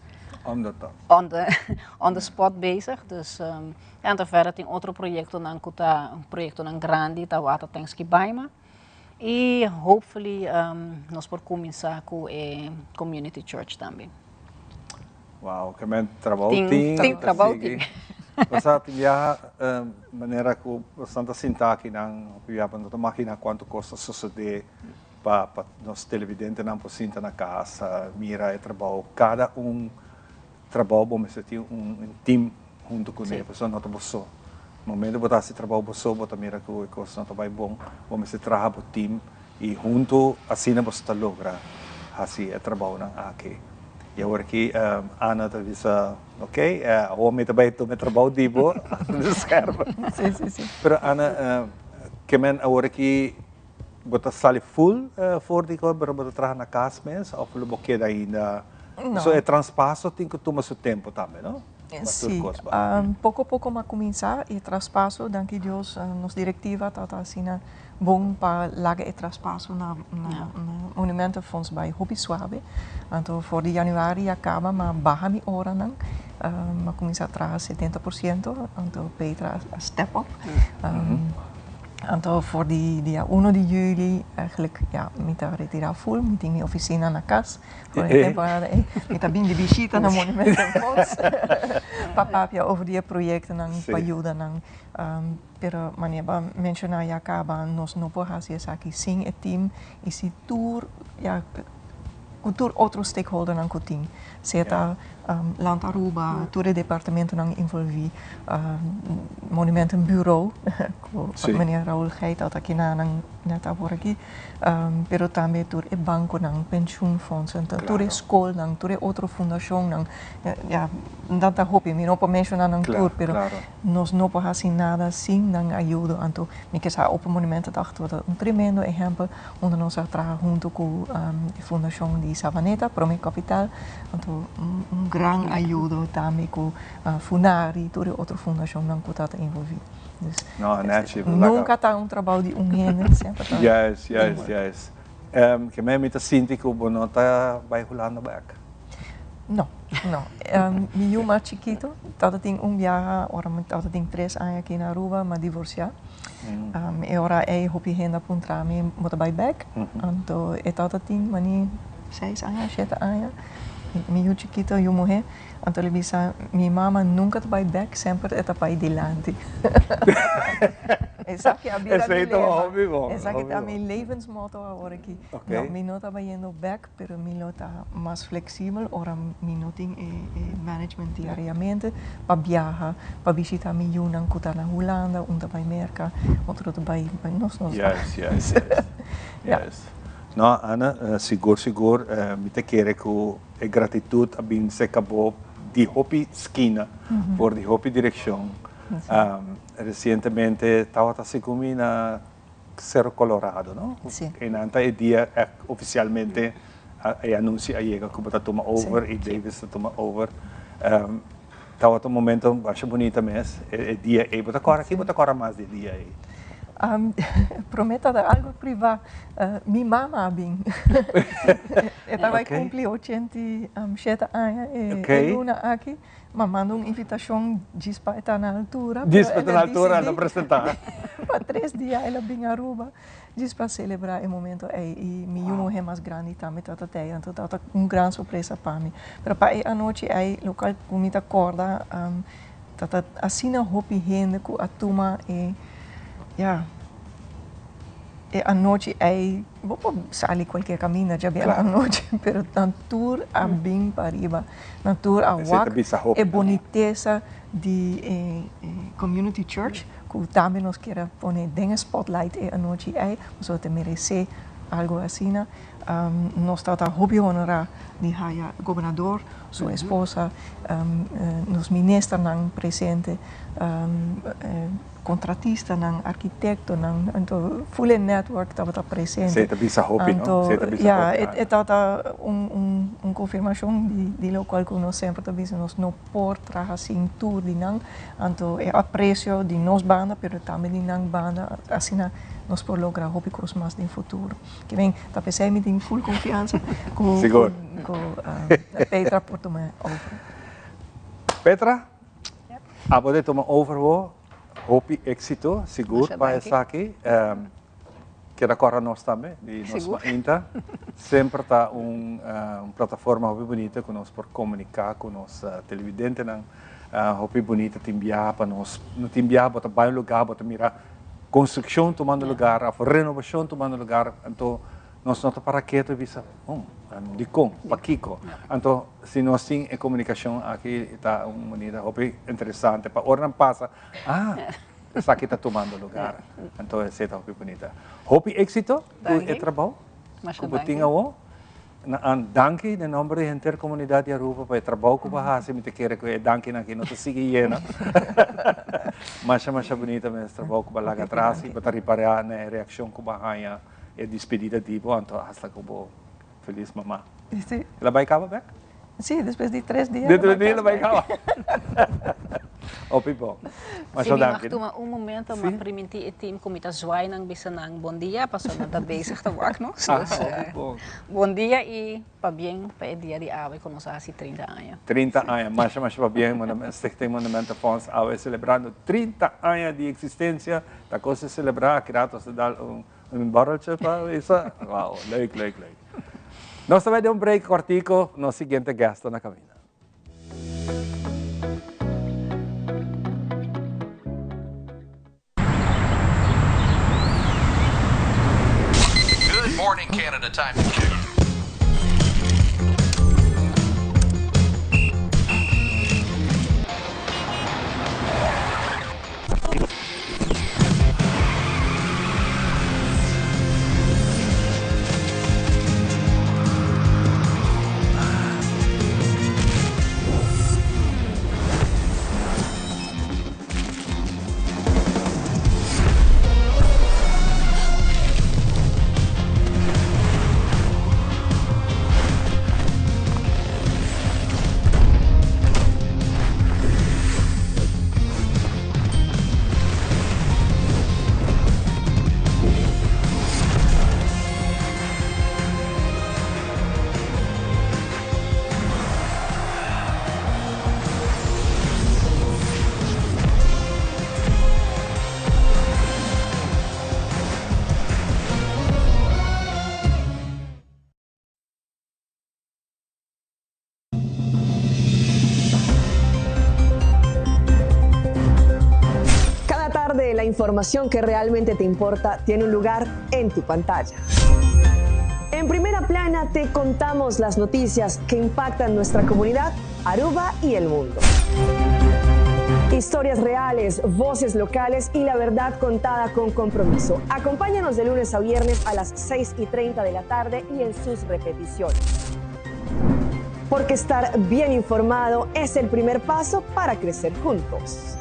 Speaker 1: On the top.
Speaker 22: On the on the spot bezig. Dus ja, anto verder tin otro proyectonan ku ta proyectonan grandi ta Water Tank Skibaima y hopefully nos por cuminsa cu e Community Church tambe.
Speaker 1: Wow, ke men trabou tin,
Speaker 22: tin trabou tin.
Speaker 1: Pasá tin biaha manera ku boso ta sinta akinan, hopi biaha bo no ta magina kuantu kos ta sosodé pa pa nos televidentenan por sinta na kas mira e trabou. Kada un trabou bo mester tin un team huntu kuné, pasobra no ta bo so. Momento bo ta hasi trabou bo so bo ta mira ku e kos no ta bai bon, bo mester traha bo team I huntu asina boso ta logra hasi e trabounan aki. I awor aki Ana ta bisa, ok, awor mi ta bai tuma e trabou di bo achter de schermen.
Speaker 21: Sí, sí, sí.
Speaker 1: Pero Ana, ke men awor aki bo ta sali full for di kos, pero bo ta traha na kas mes of lo bo keda ainda?
Speaker 21: No.
Speaker 1: So e traspaso tin ku tuma su tempu tambe, no?
Speaker 21: Sí, poko poko m'a kuminsá e traspaso, danki Dios nos direktiva tabata asina bon pa laga e traspaso na Monumentenfonds bai hopi suabe. Anto for di januari ya kaba m'a baha mi oranan, m'a kuminsá traha 70%, anto Petra a step up. Anto for di dia uno di juli eigenlijk ya mi ta retirá ful, mi tin mi ofisina na kas. Por e temporada ei mi ta bin di bishita na Monumentenfonds pa papia over di e proyectonan pa yuda nan. Pero manera bo a menciona ya caba nos no por haci esaki sin e team y si tur ya cu tur otro stakeholdernan cu tin. Sea ta Land Aruba, tur e departamentonan envolvi, Monumentenbureau cu meneer Raul Geit ta aki na nan net awor aki. Pero tambe tur e bankonan, pensioenfondsen, tur e skolnan, tur e otro fundashonnan. Ya, nan ta hopi, mi no por menshoná nan tur, pero nos no por hasi nada sin nan ayudo. Anto mi ke sa Open Monumentendag tabata un tremendo ehèmpel unda nos a traha huntu ku e fundashon di Savaneta, Prome Kapital. Anto un gran ayudo tambe ku Funari, tur e otro fundashonnan ku tabata envolví. Dus,
Speaker 1: no, nechi,
Speaker 21: nunca ta un trabou di un hende, semper ta.
Speaker 1: Juist, juist, juist. Um, ke men mi ta sinti ku bo no ta bai Hulanda bek?
Speaker 21: No, no. Um, mi yu mas chikito tabata tin un biaha, ora mi tabata tin tres aña aki na Aruba, m'a divorcia. Um, e ora ei hopi hende a puntra mi, bo ta bai bek? Anto e tabata tin mani seis aña, shete aña. Mi yu chikito, yu muhe. Anto el bisa, Mi mama nunca ta bai bek, semper e ta bai dilanti. Esaki a bira mi lema. Esaki ta mi levensmotto awor aki. No, mi no ta bayendo bek, pero mi lo ta mas flexibel ora mi no tin e management diariamente pa biaha, pa bishita mi yunan cu ta na Hulanda, un ta bai Merca, otro ta bai, nos no sa.
Speaker 1: Juist, juist, juist. No, Ana, sigur sigur mi ta kere cu E gratitut a bin serka bo di hopi skina, for di hopi direkshon. Resientemente tabata segun mi na Cerro Colorado, no? Einan ta e dia ofisialmente e anunsio a yega ku bo ta tuma over i Davis ta tuma over. Tabata un momento masha bunita mes e dia ei. Bo ta kòrda ki bo ta kòrda mas di e dia ei?
Speaker 21: Promé ta algu privá. Mi mama a bin. E ta bai kumpli 87 aña e luna aki. M'a manda un invitashon djis pa e ta na altura.
Speaker 1: Djis pa e ta na altura, el a presentá.
Speaker 21: Pa tres dia el a bin Aruba djis pa selebrá e momento ei. I mi yu muhé mas grandi tambe tabata tei. Anto tabata un gran sorpresa pa mi. Pero pa e anochi ei lokual ku mi ta kòrda Ta ta asina hopi hende ku a tuma e, ya, e anochi ei, bo por sali kualkier kaminda djabièrnè anochi, pero nan tur a bin pariba, nan tur a wak e bonitesa di e community church ku tambe nos kier a pone den e spotlight e anochi ei, pasobra ta meresé. algo asina. Nos tabata hopi honora di haya gobernador, su esposa, nos ministernan presente, contratistanan, arquitectonan, anto full e network tabata presente.
Speaker 1: Esey ta bisa hopi, no?
Speaker 21: Anto,
Speaker 1: Esey ta bisa
Speaker 21: ja,
Speaker 1: hopi.
Speaker 21: e tabata un confirmacion di locual cu nos semper ta bisa, nos no por traha sin tur di nan, anto e aprecio di nos banda, pero tambe di nan banda, asina nos por logra hopi cos mas den futuro. Ke men, ta p'esei mi tin full confiansa cu
Speaker 1: Sigur.
Speaker 21: cu Petra por tuma over.
Speaker 1: Petra, abo de tuma over bo, hopi exito, sigur
Speaker 22: Masha
Speaker 1: pa
Speaker 22: danki.
Speaker 1: esaki. Keda kòrda nos tambe di nos
Speaker 22: Sigur.
Speaker 1: mainta. Semper ta un plataforma hopi bunita ku nos por komuniká ku nos televidentenan. Hopi bunita tin biaha pa nos, no tin biaha bo ta bai un lugá bo ta mira konstrukshon tumando lugar òf renovashon tumando lugar, anto nos no ta para ketu i bisa, oh, dikon, pakiko? Anto si nos tin e komunikashon aki ta un manera hopi interesante pa ora nan pasa, ah, esaki ta tumando lugar. Anto esei ta hopi bunita. Hopi éksito ku e trabou ku bo tin awor. An danki den nomber di henter komunidat di Aruba pa e trabou ku bo a hasi. Mi ta kere ku e dankinan aki no ta sigui yena. Masha masha bunita mes trabou ku bo a laga atras i bo ta ripará na e reakshon ku bo a haña e dispedida di bo anto hasta ku bo felis mama. El a bai kaba bek?
Speaker 21: Sí, despues di tres dia.
Speaker 1: Di tres dia el a bai kaba. Hopi bon.
Speaker 22: Si mi mag tuma un momento ma primintí e team ku mi ta zwaai nan bisa nan bon dia pasobra nan ta bezig ta wak nos.
Speaker 1: Ah, hopi bon.
Speaker 22: Bon dia i pabien pa e dia di awe ku nos a hasi 30 aña.
Speaker 1: 30 aña, masha masha pabien Stichting Monumentenfonds awe selebrando 30 aña di eksistensia. Ta kos di selebrá, aki rato nos ta dal un borreltje pa bisa. Wow, leuk, leuk, leuk. Nos ta bai den un break kòrtiku, nos siguiente guest ta na kaminda.
Speaker 4: Good morning Canada time to kick.
Speaker 5: Cada tarde la información que realmente te importa tiene un lugar en tu pantalla. En primera plana te contamos las noticias que impactan nuestra comunidad, Aruba y el mundo. Historias reales, voces locales y la verdad contada con compromiso. Acompáñanos de lunes a viernes a las 6:30 de la tarde y en sus repeticiones. Porque estar bien informado es el primer paso para crecer juntos.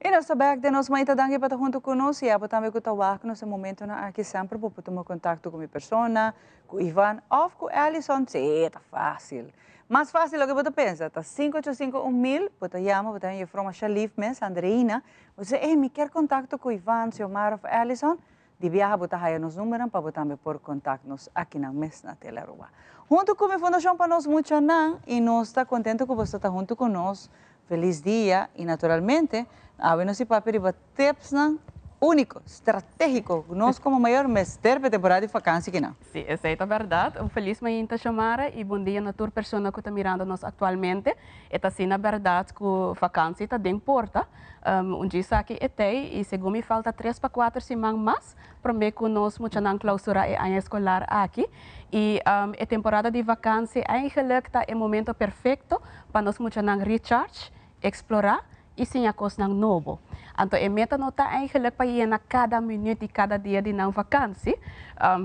Speaker 2: I nos ta bek den nos maita. Danki pa ta hunto ku nos i abo tambe ku ta wak nos e momentonan aki. Semper bo por tuma kontakto ku mi persona, ku Ivan òf ku Alison. Sí, ta fásil. Mas fásil loke bo ta pensa. Ta 585 1000, bo ta yama, bo ta haña juffrouw masha lif mes, Andreina. Bo ta bisa, ey, mi kier kontakto ku Ivan, Xiomara òf Alison. Di biaha bo ta haya nos numbernan pa bo tambe por kontakt nos akinan mes na Telearuba. Hunto ku mi Fundashon pa Nos Muchanan i nos ta kontento ku boso ta hunto ku nos. Feliz dia y naturalmente awe nos y papia riba tipsnan unico, strategico cu nos como mayor mester pa e temporada di vakantie kinan.
Speaker 6: Si, esey ta berdad. Un feliz mainta Xiomara y bon dia na tur persona cu ta mirando nos actualmente. E ta asina berdad cu vakantie ta den porta. Un djis aki e tey y segun mi falta tres pa cuater siman mas prome cu nos muchanan clausura e aña escolar aki. Y e temporada di vakantie eigenlijk ta e momento perfecto pa nos muchanan recharge, explora y siña cosnan nobo. Anto e meta no ta eigenlijk pa yena cada minuut di cada dia di nan vakantie,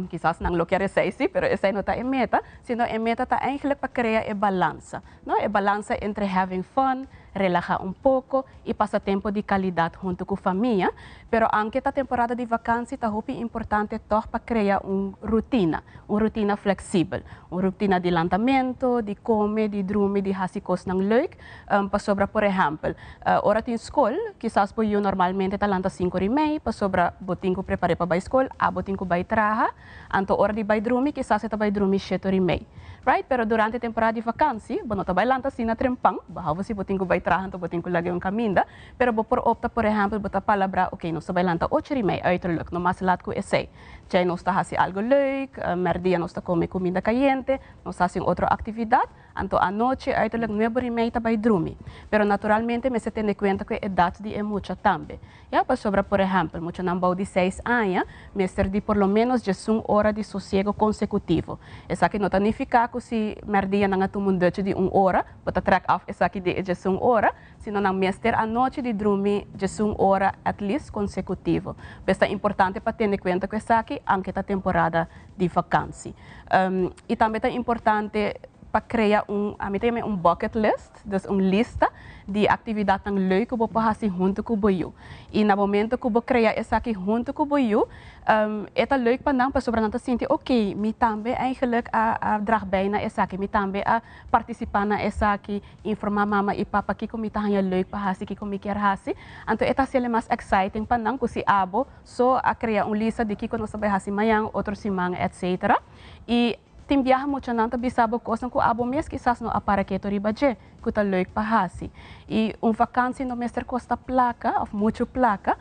Speaker 6: kisas nan lo kier esey si, pero esey no ta e meta, sino e meta ta eigenlijk pa crea e balansa, no? E balansa entre having fun, relaha un poco y pasa tempo di calidad hunto cu famia, pero aunke ta temporada di vakantie ta hopi importante toch pa crea un rutina, un rutina flexibel, un rutina di lantamento, di come, di drumi, di haci cosnan leuk, pasobra por ehempel, ora tin scol, kisas bo yu normalmente ta lanta cinco ora y mei, pasobra bo tin cu prepare pa bay scol, abo tin cu bay traha, anto ora di bay drumi kisas e ta bay drumi shete ora y mei. Right, pero durante temporada di vakantie, bo no ta bai lanta asina trempan, behalve si bo tin ku bai traha anto bo tin ku laga un kaminda, pero bo por opta por ehèmpel bo ta palabrá, oké, nos ta bai lanta ocho ora i mei, uiterlijk, no mas lat ku esei. Djei nos ta hasi algu leuk, mèrdia nos ta kome kuminda kayente, nos ta hasi un otro aktividat, anto anochi uiterlijk nuebe ora i mei ta bai drumi. Pero naturalmente mester tene kuenta ku e edat di e mucha tambe. Ya, pasobra, por ehèmpel, muchanan bou di seis aña mester di por lo ménos djesun ora di sosiego konsekutivo. Esaki no ta nifiká ku si mèrdia nan a tuma un dutje di un ora, bo ta trèk òf esaki di e djesun ora, sino nan mester anochi di drumi djesun ora at least konsekutivo. Pues ta importante pa tene kuenta ku esaki, anke ta temporada di vakansi. I tambe ta importante pa krea un, ami ta yama e un bucket list. Dus un lista di aktividatnan leuk ku bo por hasi huntu ku bo yu. I na momento ku bo krea esaki huntu ku bo yu, e ta leuk pa nan pasobra nan ta sinti, oké, mi tambe eigenlijk a a drag bij na esaki, mi tambe a partisipá na esaki, informá mama i papa kiko mi ta haña leuk pa hasi, kiko mi kier hasi. Anto e ta hasiel mas exciting pa nan ku si abo so a krea un lista di kiko nos ta bai hasi mañan, otro siman, etcetera. I Tin biaha muchanan ta bisa bo kosnan ku abo mes kisas no a para ketu riba dje, ku ta leuk pa hasi. I un vakansi no mester kosta plaka òf muchu plaka.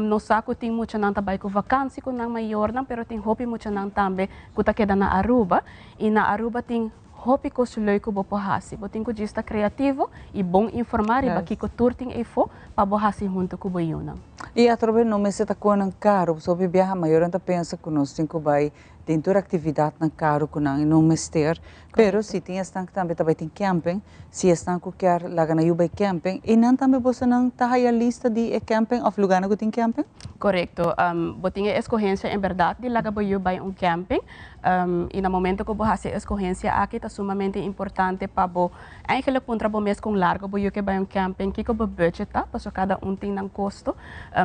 Speaker 6: Nos sa ku tin muchanan ta bai ku vakansi ku nan mayornan, pero tin hopi muchanan tambe ku ta keda na Aruba. I na Aruba tin hopi kos leuk ku bo por hasi. Bo tin ku djis ta kreativo i bon informá riba kiko tur tin eifó pa bo hasi huntu ku bo yunan.
Speaker 2: I atrobe no mester ta konan karu, pasobra hopi biaha mayornan ta pensa ku nos tin ku bai Den tur actividadnan caro cu nan no mester, pero si tin esnan cu tambe ta bay tin camping, si esnan cu kier laga nan yu bay camping, y nan tambe bosonan ta haya lista di e camping of lugarnan cu tin camping?
Speaker 6: Corecto. Bo tin e escogencia en berdad di laga bo yu bay un camping, y na momento cu bo haci e escogencia aki ta sumamente importante pa bo eigenlijk puntra bo mes con largo bo yu ke bay un camping, kico bo budget ta, pasobra cada un tin nan costo,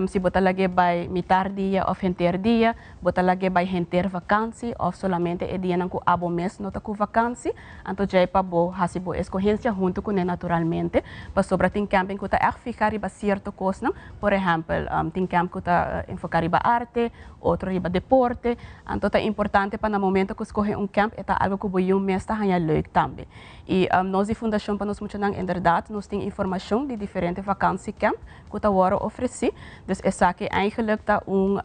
Speaker 6: si bo ta lag'e bay mitar dia of henter dia, Bo ta lag'é bai henter vakansi òf solamente e dianan ku abo mes no ta ku vakansi? Anto djei pa bo hasi bo eskohensia huntu kuné naturalmente, pasobra tin camping ku ta ègt fiha riba sierto kosnan. Por ehèmpel, tin camp ku ta enfoká riba arte, otro riba deporte. Anto ta importante pa na momento ku skohe un camp e ta algu ku bo yu mes ta haña leuk tambe. I nos di Fundashon pa Nos Muchanan inderdat nos tin informashon di diferente vakansiecamp ku ta wòrdu ofresí. Dus esaki eigenlijk ta un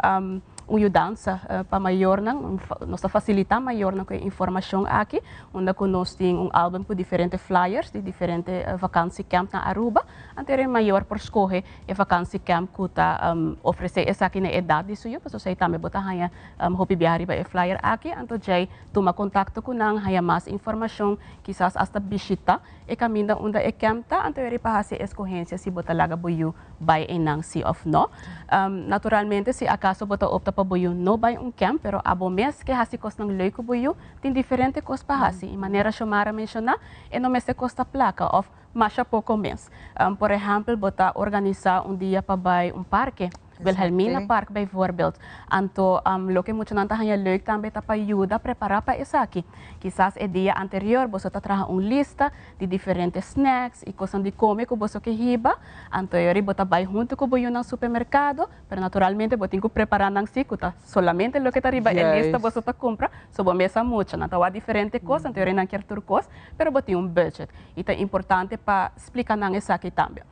Speaker 6: un yudansa pa mayornan. Nos ta fasilitá mayornan ku e informashon aki, unda ku nos tin un álbum ku diferente flyers di diferente vakansiecamp na Aruba. Anto e mayor por skohe e vakansiecamp ku ta ofresé esaki na e edat di su yu, pasobra esei tambe bo ta haña hopi biaha riba e flyer aki. Anto djei tuma kontakto ku nan, haña mas informashon, kisas asta bishitá e kaminda unda e camp ta, anto e pa hasi e eskohensia si bo ta laga bo yu bai einan si òf no. Naturalmente si akaso bo ta opta. ta pa bo yu no bai un camp, pero abo mes ke hasi kosnan leuk ku bo yu, tin diferente kos pa hasi. I manera Xiomara a menshoná, e no mester kosta plaka òf masha poko mes. Por ehèmpel, bo ta organisá un dia pa bai un parke. Wilhelmina Park bijvoorbeeld. Anto loke muchanan ta haña leuk tambe ta pa yuda prepará pa esaki. Kisas e dia anterior boso ta traha un lista di diferente snacks i kosnan di kome ku boso ke hiba. Anto e ora bo ta bai huntu ku bo yunan supermerkado, pero naturalmente bo tin ku prepará nan si ku ta solamente loke ta riba e lista boso ta kumpra. So bo mesa mucha. Nan ta wak diferente kos, anto e ora nan kier tur kos, pero bo tin un budget. I ta importante pa splika nan esaki tambe.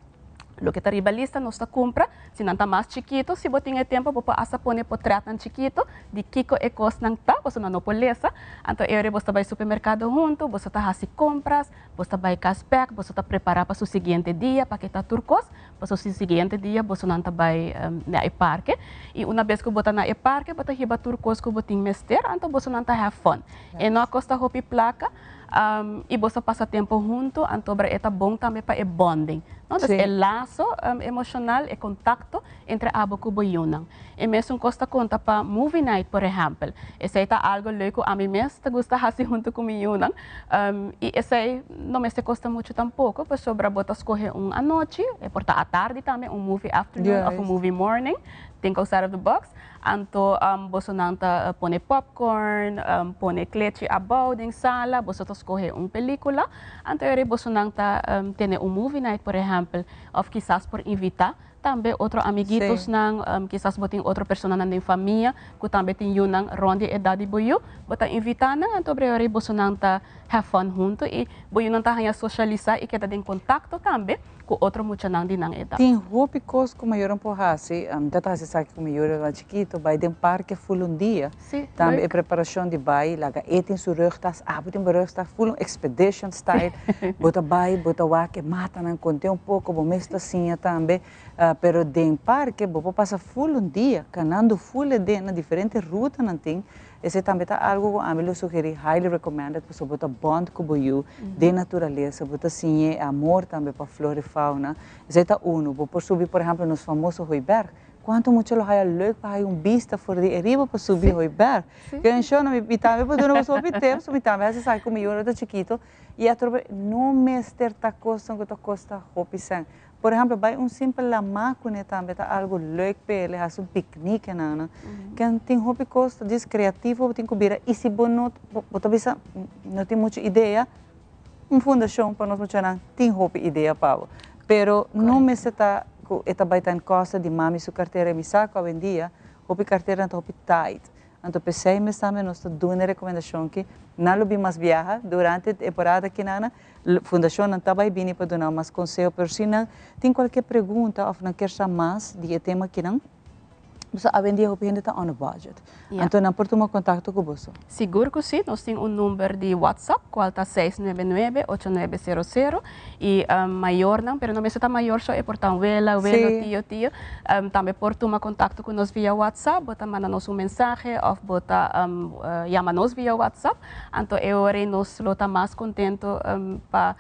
Speaker 6: Loke ta riba lista nos ta kumpra, si nan ta mas chikito, si bo tin e tempo bo por asta pone potretnan chikito di kiko e kosnan ta, pasobra nan no por lesa. Anto e ora boso ta bai supermerkado huntu, boso ta hasi kompras, boso ta bai kas bèk, boso ta prepará pa su siguiente dia, paketá tur kos, pasobra su siguiente dia bosonan ta bai na e parke. I una bes ku bo ta na e parke bo ta hiba tur kos ku bo tin mester, anto bosonan ta have fun. E no a kosta hopi plaka. I boso pasa tempu huntu, anto e ta bon tambe pa e bonding, no? Dus e laso emoshonal, e kontakto entre abo ku bo yunan. E mesun kos ta konta pa movie night, por ehèmpel. Esei ta algu leuk ku ami mes ta gusta hasi huntu ku mi yunan. I esei no mester kosta muchu tampoko, pasobra bo ta skohe un anochi, e por ta atardi tambe, un movie afternoon òf un movie morning, think outside of the box. Anto bosonan ta pone popcorn, pone klechi abou den sala, boso ta skohe un pelikula. Anto eri bosonan ta tene un movie night por ehèmpel, òf kisas por invitá tambe otro amiguitosnan, kisas bo tin otro personanan den famia ku tambe tin yunan rònt di edat di bo yu, bo ta invitá nan, anto eri bosonan ta have fun huntu i bo yunan ta haña sosialisá i keda den kontakto tambe. ku otro muchanan di nan edat.
Speaker 2: Tin hopi kos ku mayornan por hasi. Mi ta hasi esaki ku mi yu tabata chikitu, bai den parke ful un dia. Tambe e preparashon di bai laga e tin su rugtas, abo tin bo rugtas, ful un expedition style. Bo ta bai, bo ta wak e matanan, konte un poko, bo mes ta siña tambe. Pero den parke bo por pasa ful un dia kanando ful e den na diferente rutanan tin. Esei tambe ta algu ku ami lo sugerí, highly recommended, pasobra bo ta bond ku bo yu den naturalesa, bo ta siñ'é e amor tambe pa flor i fauna. Esei ta unu. Bo por subi, por ehèmpel, nos famoso Hooiberg. Kuantu mucha lo haya leuk pa haya un bista for di ariba pa subi Hooiberg? Ke menshona, mi tambe por duna boso hopi tips, mi tambe hasi esaki ku mi yu ora ta chikitu, i atrobe no mester ta kosnan ku ta kosta hopi sèn. Por ehempel, bai un simpel lamá kuné tambe ta algu leuk p'e, hasi un piknik enan. Ken tin hopi kos ta djis kreativo bo tin ku bira i si bo no bo ta bisa no tin muchu idea, un fundashon pa nos muchanan tin hopi idea pa bo. Pero no mester ta ku e ta bai ta en kosta di mami su kartera i mi sa ku awendia hopi karteranan ta hopi tight. Anto p'esei mes tambe nos ta duna e rekomendashon ki nan lo bin mas biaha durante e temporada kinana. Fundashonnan ta bai bini pa duna mas konseho, pero si nan tin kualke pregunta òf nan kier sa mas di e tema kinan, boso awendia hopi hende ta on a budget. Anto nan por tuma kontakto ku boso.
Speaker 6: Sigur ku si, nos tin un number di WhatsApp kual ta seis nuebe nuebe ocho nuebe sero sero i mayornan, pero no mester ta mayor so, e por ta un wela, welo, tio, tio, tambe por tuma kontakto ku nos via WhatsApp, bo ta manda nos un mensahe òf bo ta yama nos via WhatsApp. Anto e ora ei nos lo ta mas contento pa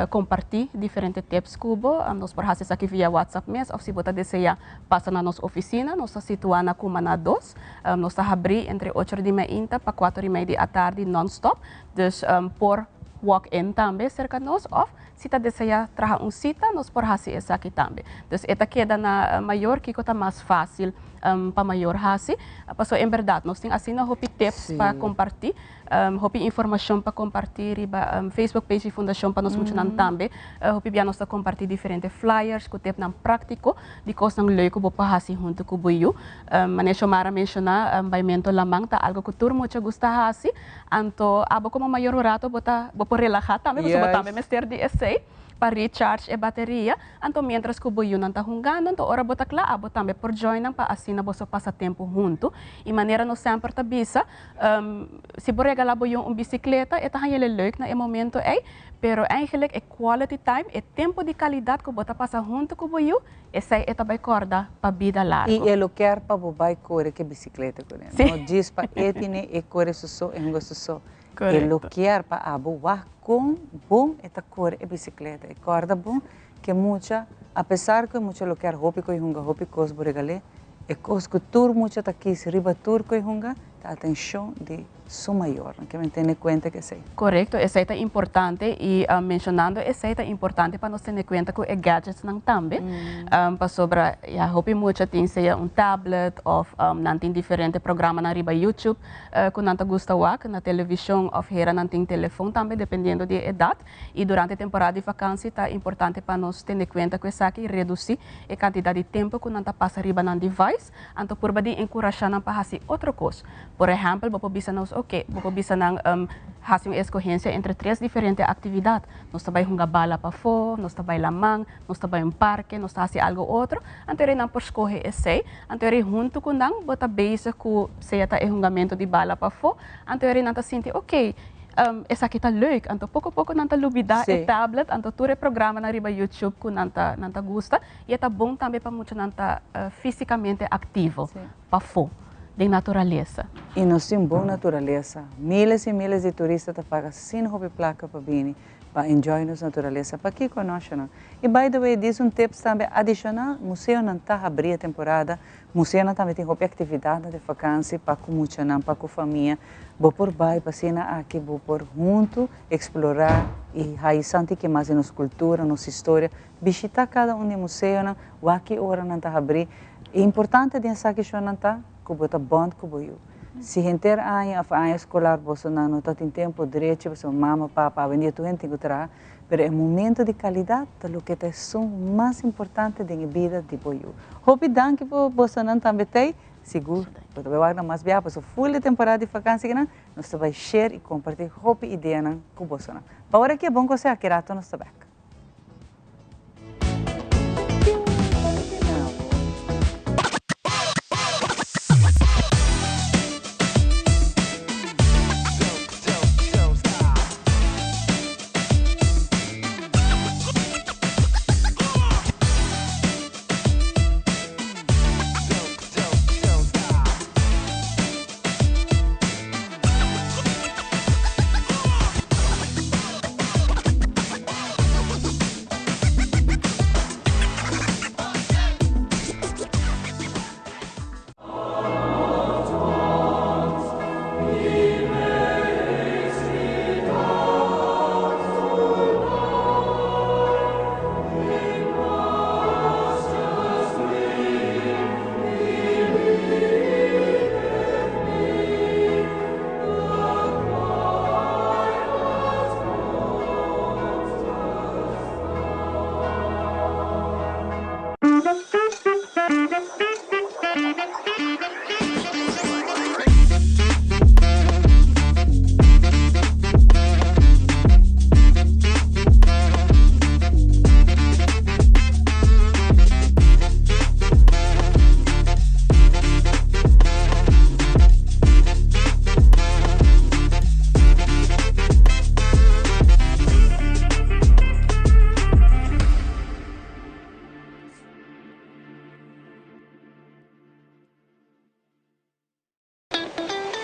Speaker 6: comparti diferente tips cu bo. Nos por haci esaki via WhatsApp mes of si bo ta desea pasa na nos oficina. Nos ta situa na Cumana dos. Nos ta habri entre ocho di mainta pa cuatro y mei di atardi non-stop. Dus por walk in tambe cerca nos of si ta desea traha un cita nos por haci esaki tambe. Dus e ta keda na mayor kico ta mas facil pa mayor haci. Pasobra en berdad nos tin asina hopi tips pa comparti, hopi informacion pa comparti riba Facebook page di Fundacion pa nos muchanan tambe. Hopi bia nos ta comparti diferente flyers cu tipnan practico di cosnan leuk cu bo por haci hunto cu bo yu. Manera Xiomara a menciona, baimento laman ta algo cu tur mucha gusta haci. Anto abo como mayor un rato bo ta bo por relaha tambe pasobra bo tambe mester di esey pa recharge e bateria. Anto mientras cu bo yunan ta hungando anto ora bo ta cla abo tambe por join nan pa asina boso pasa tempo hunto. Y manera nos semper ta bisa si bo regala bo yun un bicicleta e ta hañele leuk na e momento ey pero eigenlijk e quality time e tempo di calidad cu bo ta pasa hunto cu bo yu Esei e ta bai kòrda pa bida largu.
Speaker 2: I e lo kier pa bo bai kore ku e bisikleta kuné. No djis pa e tine e kore su so, e hunga su so. E lo kier pa abo wak kon bon e ta kore e bisikleta. E kòrda bon ku e mucha, apesar ku e mucha lo kier hopi ku e hunga hopi kos bo regal'é, E kos ku tur mucha ta kis riba tur ku e hunga ta atenshon di su mayornan. Ke men tene kuenta ku esei.
Speaker 6: Korekto, esei ta importante i menshonando esei ta importante pa nos tene kuenta ku e gadgetsnan tambe, pasobra ya hopi mucha tin sea un tablet òf nan tin diferente programanan riba YouTube ku nan ta gusta wak na televishon òf hera nan tin telefon tambe dependiendo di e edat. I durante temporada di vakansi ta importante pa nos tene kuenta ku esaki i redusí e kantidat di tempu ku nan ta pasa riba nan device, anto purba di enkurashá nan pa hasi otro kos. Por ehèmpel, bo por bisa nos, oke, bo por bisa nan hasi un eskohensia entre tres diferente aktividat. Nos ta bai hunga bala pafó, nos ta bai laman, nos ta bai un parke, nos ta hasi algu otro. Anto eri nan por skohe esei. Anto eri huntu ku nan bo ta bezig ku sea ta e hungamentu di bala pafó. Anto eri nan ta sinti, oke, esaki ta leuk. Anto poko poko nan ta lubidá e tablet, anto tur e programanan riba YouTube ku nan ta nan ta gusta. I e ta bon tambe pa muchanan ta físikamente aktivo pafó den naturalesa.
Speaker 2: I nos tin bon naturalesa. Miles i miles di turista ta paga sin hopi plaka pa bini pa enjoy nos naturalesa. Pakiko no, I by the way, dis un tips tambe adishonal, museonan ta habrí e temporada. Museonan tambe tin hopi aktividatnan di fakansi pa ku muchanan, pa ku famia. Bo por bai pa asina aki bo por huntu eksplorá i haña santi ke mas di nos kultura, nos historia. Bishitá kada un di e museonan, wak ki ora nan ta habrí. E importante den esaki shonnan ta ku bo ta bònt ku bo yu. Si henter aña òf aña eskolar bosonan no ta tin tempu drechi pasobra mama, papa, awendia tur hende tin ku traha, pero e momento di kalidat ta loke ta esun mas importante den e bida di bo yu. Hopi danki pa bosonan tambe t'ei. Sigur bo ta bai wak nan mas biaha pasobra ful di temporada di fakansi kinan nos ta bai share i kompartí hopi ideanan ku bosonan. Pa ora ki e bon konsehá ki rato nos ta bèk.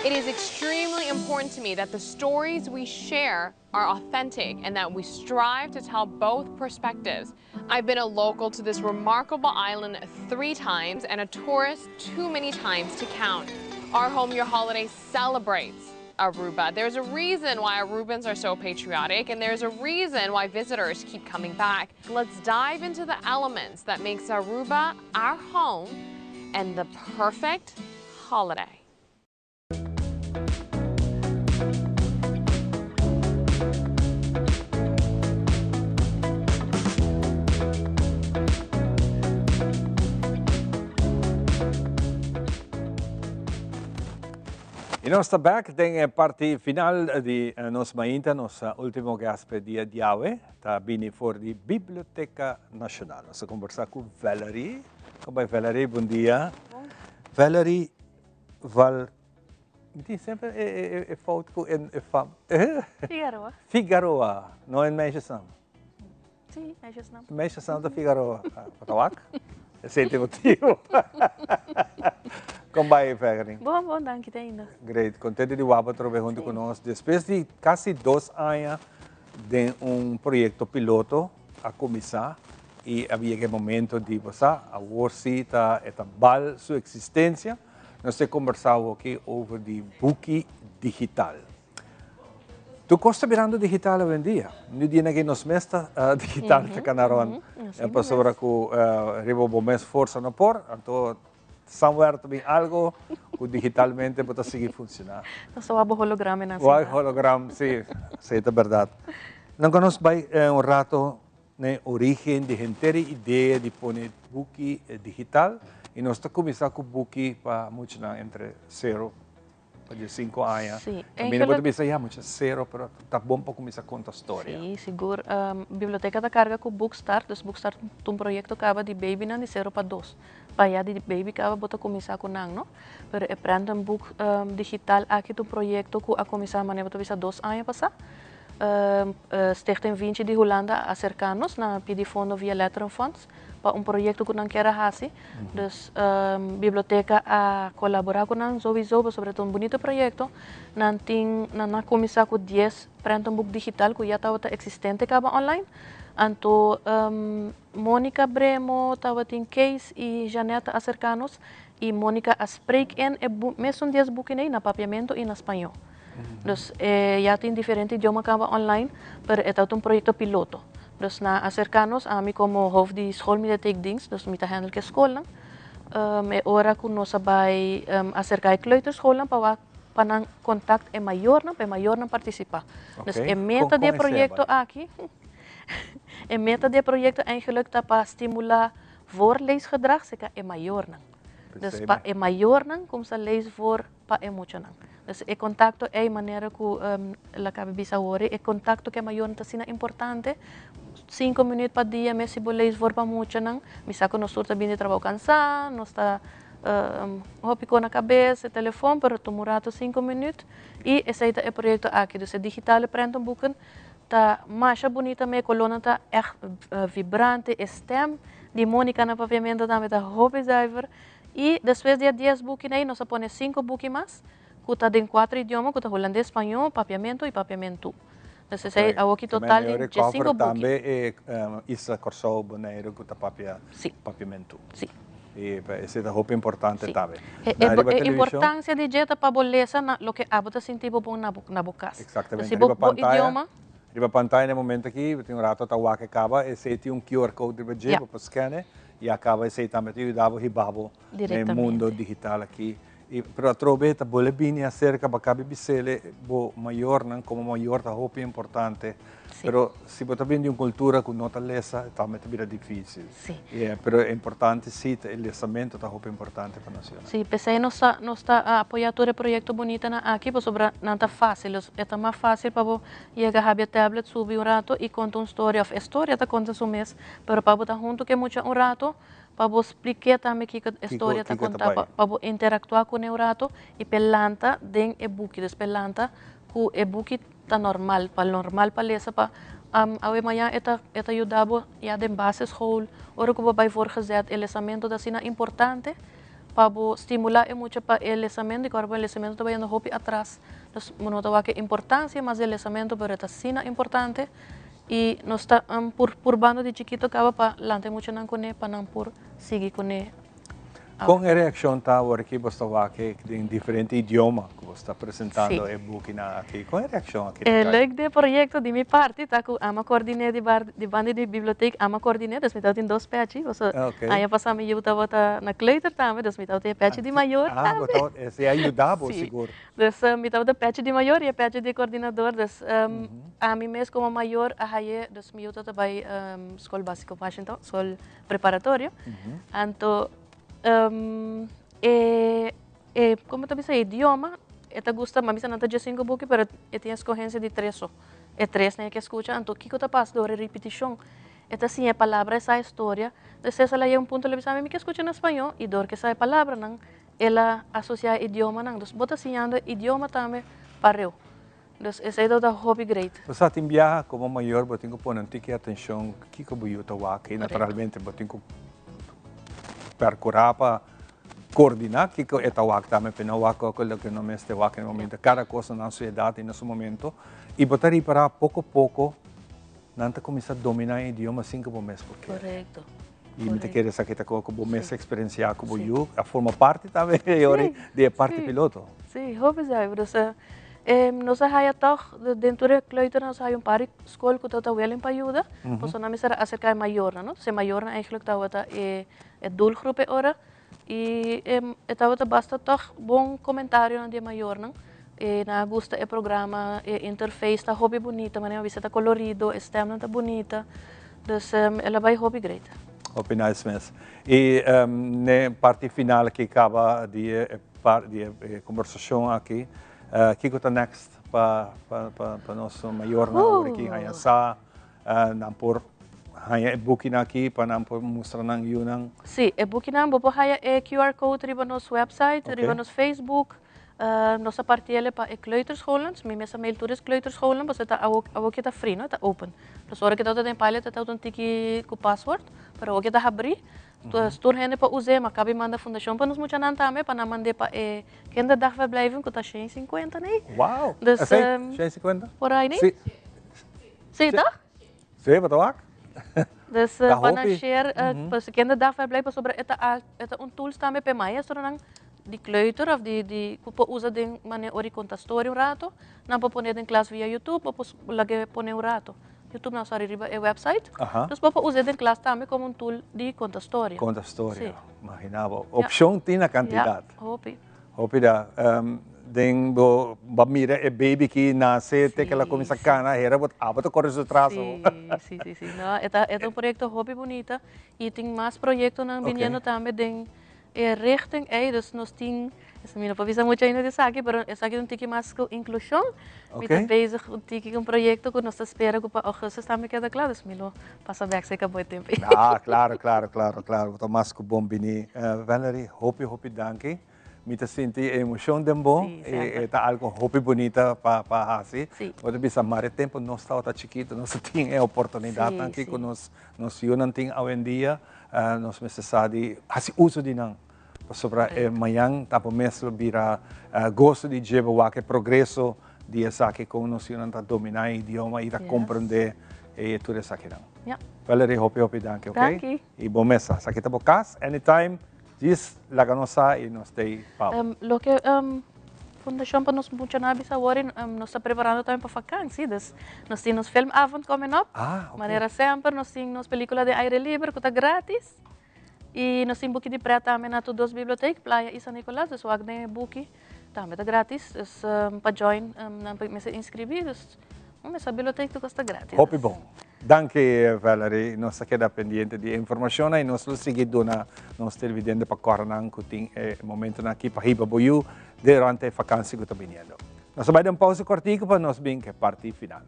Speaker 7: It is extremely important to me that the stories we share are authentic and that we strive to tell both perspectives. I've been a local to this remarkable island three times and a tourist too many times to count. Our Home Your Holiday celebrates Aruba. There's a reason why Arubans are so patriotic and there's a reason why visitors keep coming back. Let's dive into the elements that makes Aruba our home and the perfect holiday.
Speaker 1: Y nos ta back den e parti final di nos mainta, nos ultimo guest p'e dia di awe ta bini for di Biblioteca Nacional. Nos ta conversa cu Valerie. Con bai Valerie? Bon dia. Valerie Val Mi tin semper e fout cu e fam.
Speaker 8: Figaroa.
Speaker 1: Figaroa, no e meisjesnaam.
Speaker 8: Sí, meisjesnaam.
Speaker 1: Meisjesnaam ta Figaroa. Bo ta wak? Esei ta e motibu. Kon bai, Valerie?
Speaker 8: Bon, bon, danki te ainda.
Speaker 1: Great, contento di wak bo atrobe hunto cu nos. Despues di casi dos aña den un proyecto piloto a cuminsa. y a yega e momento di bo sa awor si ta e ta bal su existencia. Nos ta combersa awoki over di buki digital. Tur cos ta birando digital awendia. Nu dia na ke nos mes ta digital ta cana rond. Pasobra cu riba bo mes forsa no por, anto somewhere ta bin algo cu digitalmente bo ta sigui funciona.
Speaker 8: Nos ta wak bo hologram enan.
Speaker 1: Wak hologram, si, si ta berdad. Nan cu nos bay un rato Na e origen di henter e idea di pone buki digital y nos ta cuminsa cu buki pa muchanan entre cero pa diescinco aña.
Speaker 8: Sí,
Speaker 1: Caminda bo ta bisa ya mucha cero pero ta bon pa cuminsa conta storia.
Speaker 8: Sí, sigur. Biblioteca ta carga cu Bookstart, dus Bookstart ta un proyecto caba di babynan di cero pa dos. Pa ya di baby caba bo ta cuminsa cu nan, no? Pero e prentenboek digital aki ta un proyecto cu a cuminsa manera bo ta bisa dos aña pasa. Stichting Vinci di Hulanda a aserká nos na pidi fondo via Letterenfonds pa un proyekto ku nan kier a hasi. Dus biblioteka a kolaborá ku nan souiso pasobra ta un bunito proyekto. Nan tin nan a kuminsá ku dies prentenboek digital ku ya tabata eksistente kaba online. Anto Monica Bremo tabatin Kees i Jeanette a aserká nos i Monica a spreek in e mesun dies buki nei na papiamento i na spañó. Dus e ya tin diferente idioma kaba online, pero e ta un proyekto piloto. Dus nan a aserká nos, ami komo hoofd di schoolmediatheekdienst, dus mi ta handle ku e skolnan, e ora ku nos a bai aserká e kleuterschoolnan pa wak pa nan kontakt e mayornan, pa e mayornan partisipá. Dus e meta di e proyekto aki, e meta di e proyekto eigenlijk ta pa stimulá voorleesgedrag serka e mayornan. Dus pa e mayornan kumsa lees voor pa e muchanan. Dus e kontakto ei manera ku el a kaba bisa awor e kontakto ku e mayornan ta asina importante, sinku minüt pa dia mes si bo lees voor pa muchanan, mi sa ku nos tur ta bini di trabou kansá, nos ta hopi kos na kabes, e telefon, pero tuma un ratu sinku minüt i esei ta e proyekto aki. Dus e digitale prentenboeken ta masha bunita me, e kolónan ta ègt vibrante, e stèm di Monica na papiamentu tambe ta hopi zuiver. I despues di e dies bukinan ei nos a pone sinku buki mas ku ta den kuater idioma ku ta hulandes, spañó, papiamentu i papiamentu. Dus esei awoki total di diesinku buki.
Speaker 1: Tambe e isla Kòrsou, Boneiru ku ta papia papiamentu.
Speaker 8: Si.
Speaker 1: I esei ta hopi importante tambe.
Speaker 8: E importansia di dje ta pa bo lesa na loke abo ta sinti bo bon na bo kas.
Speaker 1: Eksaktamente. Riba pantaya, riba pantaya na e momento aki bo tin un rato ta wak e kaba, esei tin un QR code riba dje, bo por scan e. I a kaba esei tambe ta yuda bo hiba bo na e mundo digital aki. I pero atrobe ta bole bini aserka pa kabi bisele bo mayornan, komo mayor ta hopi importante. Pero si bo ta bini di un kultura ku no ta lesa tambe ta bira difisil. Pero e importante si ta e lesamento ta hopi importante pa nos yunan.
Speaker 8: Si, p'esei nos ta nos ta apoya tur e proyekto bunitanan aki pasobra nan ta fasil. E ta mas fasil pa bo Yega habia tablet subi un rato y conta un storia of e storia ta conta su mes pero pa bo ta hunto cu e mucha un rato pa bo spliké tambe kico e storia ta conta pa bo interactua cune un rato y p'e lanta den e buki dus p'e lanta cu e buki ta normal pa normal pa lesa pa awe maña e ta e ta yuda bo ya den basisschool ora cu bo bay voorgezet e lesamento ta asina importante pa bo stimula e mucha pa e lesamento y cu ora bo e lesamento ta bayendo hopi atras. Nos bo no ta wak e importancia mas di e lesamento pero e ta asina importante y nos ta pur purbando di chikito caba pa lanta e muchanan cune pa nan por sigui cune.
Speaker 1: Con e reaccion ta awor ki bo sta wak den diferente idioma cu bo sta presentando e bukinan aki? Con e reaccion aki ta
Speaker 8: E
Speaker 1: cay?
Speaker 8: leuk di e proyecto di mi parti ta cu ama coordine di bar di banda di biblioteek ama coordine dus mi tabatin dos pechi pasobra aña pasa mi yu tabata na kleuter tambe dus mi tabatin e pechi di mayor
Speaker 1: Ah,
Speaker 8: tambe.
Speaker 1: bo tabata esey a yuda bo sigur.
Speaker 8: Dus mi tabata pechi di mayor y e pechi di coordinador, dus ami mes como mayor a haye, dus mi yu tabata bay school basico Washington, school preparatorio, anto e e como ta bisa e idioma e ta gusta, mi a bisa nan ta diesinco buki pero e tin escogencia di tres so, e tres nan e ke scucha, anto kico ta pasa dor e ripiticion, e ta siña e palabra e sa e storia, despues el a yega un punto el a bisa mi mi ke scucha na spaño y dor ke sa e palabranan El a asosiá e idiomanan. Dus bo ta siñando e idioma tambe pareu. Dus esei ta hopi great.
Speaker 1: Bo sa tin biaha komo mayor bo tin ku pone un tiki atenshon kiko bo yu ta wak i naturalmente bo tin ku perkurá pa koordiná kiko e ta wak tambe pa e no wak oko loke no mester wak na e momento. Kada kos na su edat i na su momento i bo ta ripará poko poko. Nan ta kuminsá dominá e idioma sin ku bo mes por kere.
Speaker 8: Korekto.
Speaker 1: I mi ta kere esaki ta ku bo mes eksperensiá ku bo yu a forma parti tambe e ora di e parti piloto.
Speaker 8: Sí, hopi zuiver. Dus nos a haya tòg den tur e kleuter nos a haya un par di skol ku tabata willing pa yuda, pasobra nan mester a aserká e mayornan, no. Dus e mayornan eigenlijk tabata e doelgroep e ora i e tabata basta tòg bon komentarionan di e mayornan. E nan a gusta e programa, e interface ta hopi bunita, manera mi a bisa ta colorido, e stemnan ta bunita. Dus el a bai hopi great.
Speaker 1: Hopi nice mes. I n'e parti final aki caba di e di e conversacion aki, kico ta next pa pa nos mayornan awor aki haña sa nan por haña e bukinan aki pa nan por mustra nan yunan?
Speaker 8: Sí, e bukinan bo por haya e QR code riba nos website, riba nos Facebook. Nos a parti ele pa e kleuterscholen, mi mes a mail tur e kleuterscholen pasobra ta awo awo ke ta free no, ta open. Dus ora ke tabata den pilot e tabata un tiki ku paswoord, pero awo ke ta habri, dus tur hende por us'é, ma kabi manda fundashon pa nos muchanan tambe pa nan mand'é pa e kinderdagverblijven ku ta 150 nei.
Speaker 1: Wow! Dus, Esei 150?
Speaker 8: Por ahí nei?
Speaker 1: Si.
Speaker 8: Si, toch?
Speaker 1: Si, bo ta wak.
Speaker 8: Dus pa nan share, pa su kinderdagverblijf pasobra e ta e ta un tools tambe pa e maestronan di kleuter of di di ku por usa den manera ora di konta storia un rato, nan por pone den klas via YouTube, bo por lag'e pone un rato. YouTube nan sali riba e website. Dus bo por us'e den klas tambe komo un tool di konta storia.
Speaker 1: Konta storia, imagina bo. Opshon tin na kantidat.
Speaker 8: Ja, hopi.
Speaker 1: Hopi da. Den bo ba mira e baby ki nase te ke la kuminsa kana, hera bo abo ta kore su tras
Speaker 8: awo. Si, si, si. No, e ta e ta un proyekto hopi bunita i tin mas proyektonan biniendo tambe den e richting ei, dus nos tin, mi no por bisa mucho ainda di esaki, pero esaki ta un tiki mas ku inklushon. Mi ta bezig un tiki ku un proyekto ku nos ta spera ku pa augustus tambe keda kla, dus mi lo pasa bek serka bo e tempu ei.
Speaker 1: Ah, klaro, klaro, klaro, klaro. Bo ta mas ku bon bini. Valerie, hopi, hopi danki. Mi ta sinti e emocion den bo, e ta algo hopi bunita pa haci. Bo ta bisa mare tempo nos tabata chikito, nos a tin e oportunidadnan aki cu nos yunan tin awendia, nos mester sa di haci uso di nan, pasobra e mañan ta bo mes lo bira goso di dje bo wak e progreso di esaki con nos yunan ta domina e idioma y ta comprende tur esakinan. Valerie, hopi hopi danki, ok? Y bo mes sa, esaki ta bo cas, anytime. Djis laga nos sa y nos t'ey pa bo.
Speaker 8: Loke Fundacion pa nos muchanan a bisa awor y nos ta preparando tambe pa vakantie, dus nos tin nos filmavond coming up.
Speaker 1: Ah, ok.
Speaker 8: Manera semper nos tin nos pelicula den aire liber cu ta gratis y nos tin buki di pret tambe na tur dos biblioteek, Playa y San Nicolas, dus wak den e buki tambe ta gratis, dus pa join nan mester inscribi, dus mester biblioteek tur cos ta gratis.
Speaker 1: Hopi bon. Danki Valerie, nos ta keda pendiente di e informacionnan y nos lo sigui duna nos televidente pa corda nan cu tin e momentonan aki pa hiba bo yu durante e vakantie cu ta biniendo. Nos ta bay den un pausa cortico pa nos bin cu e parti final.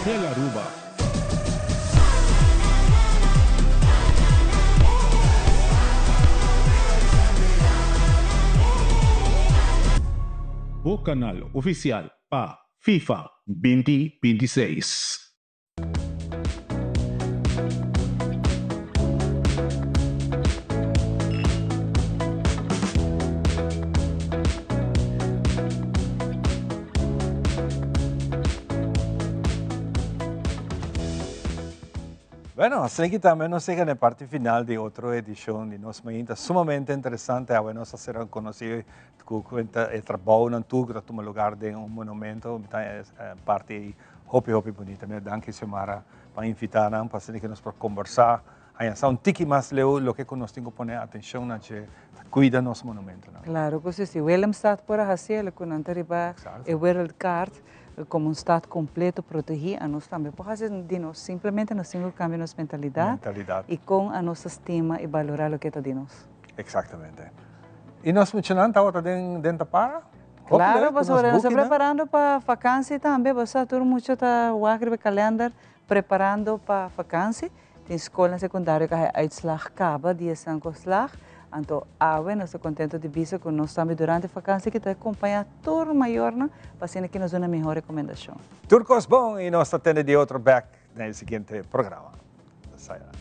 Speaker 3: Tel Aruba. Bo kanal ofisial pa FIFA 2026.
Speaker 1: Bueno, asina aki tambe nos yega na e parti final di otro edicion di Nos Mainta. Sumamente interesante, awe nos a ser conoci cu cuenta e trabounan tur cu ta tuma lugar den un monumento. Mi ta e parti ey hopi hopi bunita. Mi a danki Xiomara pa invita nan pa asina cu nos por combersa, haña sa un tiki mas leu loke cu nos tin cu pone atencion na dje ta cuida nos monumentonan.
Speaker 2: Claro cu si, si Willemstad por a haci el cu nan ta riba e wereldkaart Como un stad completo protegi, anos tambe por haci di nos. Simplemente nos tin cu cambia nos mentalidad.
Speaker 1: Mentalidad.
Speaker 2: Y con anos ta stima y balora loke ta di nos.
Speaker 1: Exactamente. Y nos muchanan tabata den den tapara?
Speaker 2: Hopi Claro, leuk cu nos pasobra nos ta bukinan. preparando pa vakantie tambe. Bo sa tur mucha ta wak riba e kalender preparando pa vakantie. Tin skolnan sekundario ku a haña uitslag kaba di esnan ku a slag. Anto awe nos ta kontento di bisa ku nos tambe durante vakansi ki ta kompañá tur mayornan pa asina ki nos duna mihó rekomendashon.
Speaker 1: Tur kos bon i nos ta tende di otro bèk den e siguiente programa. Sayonara.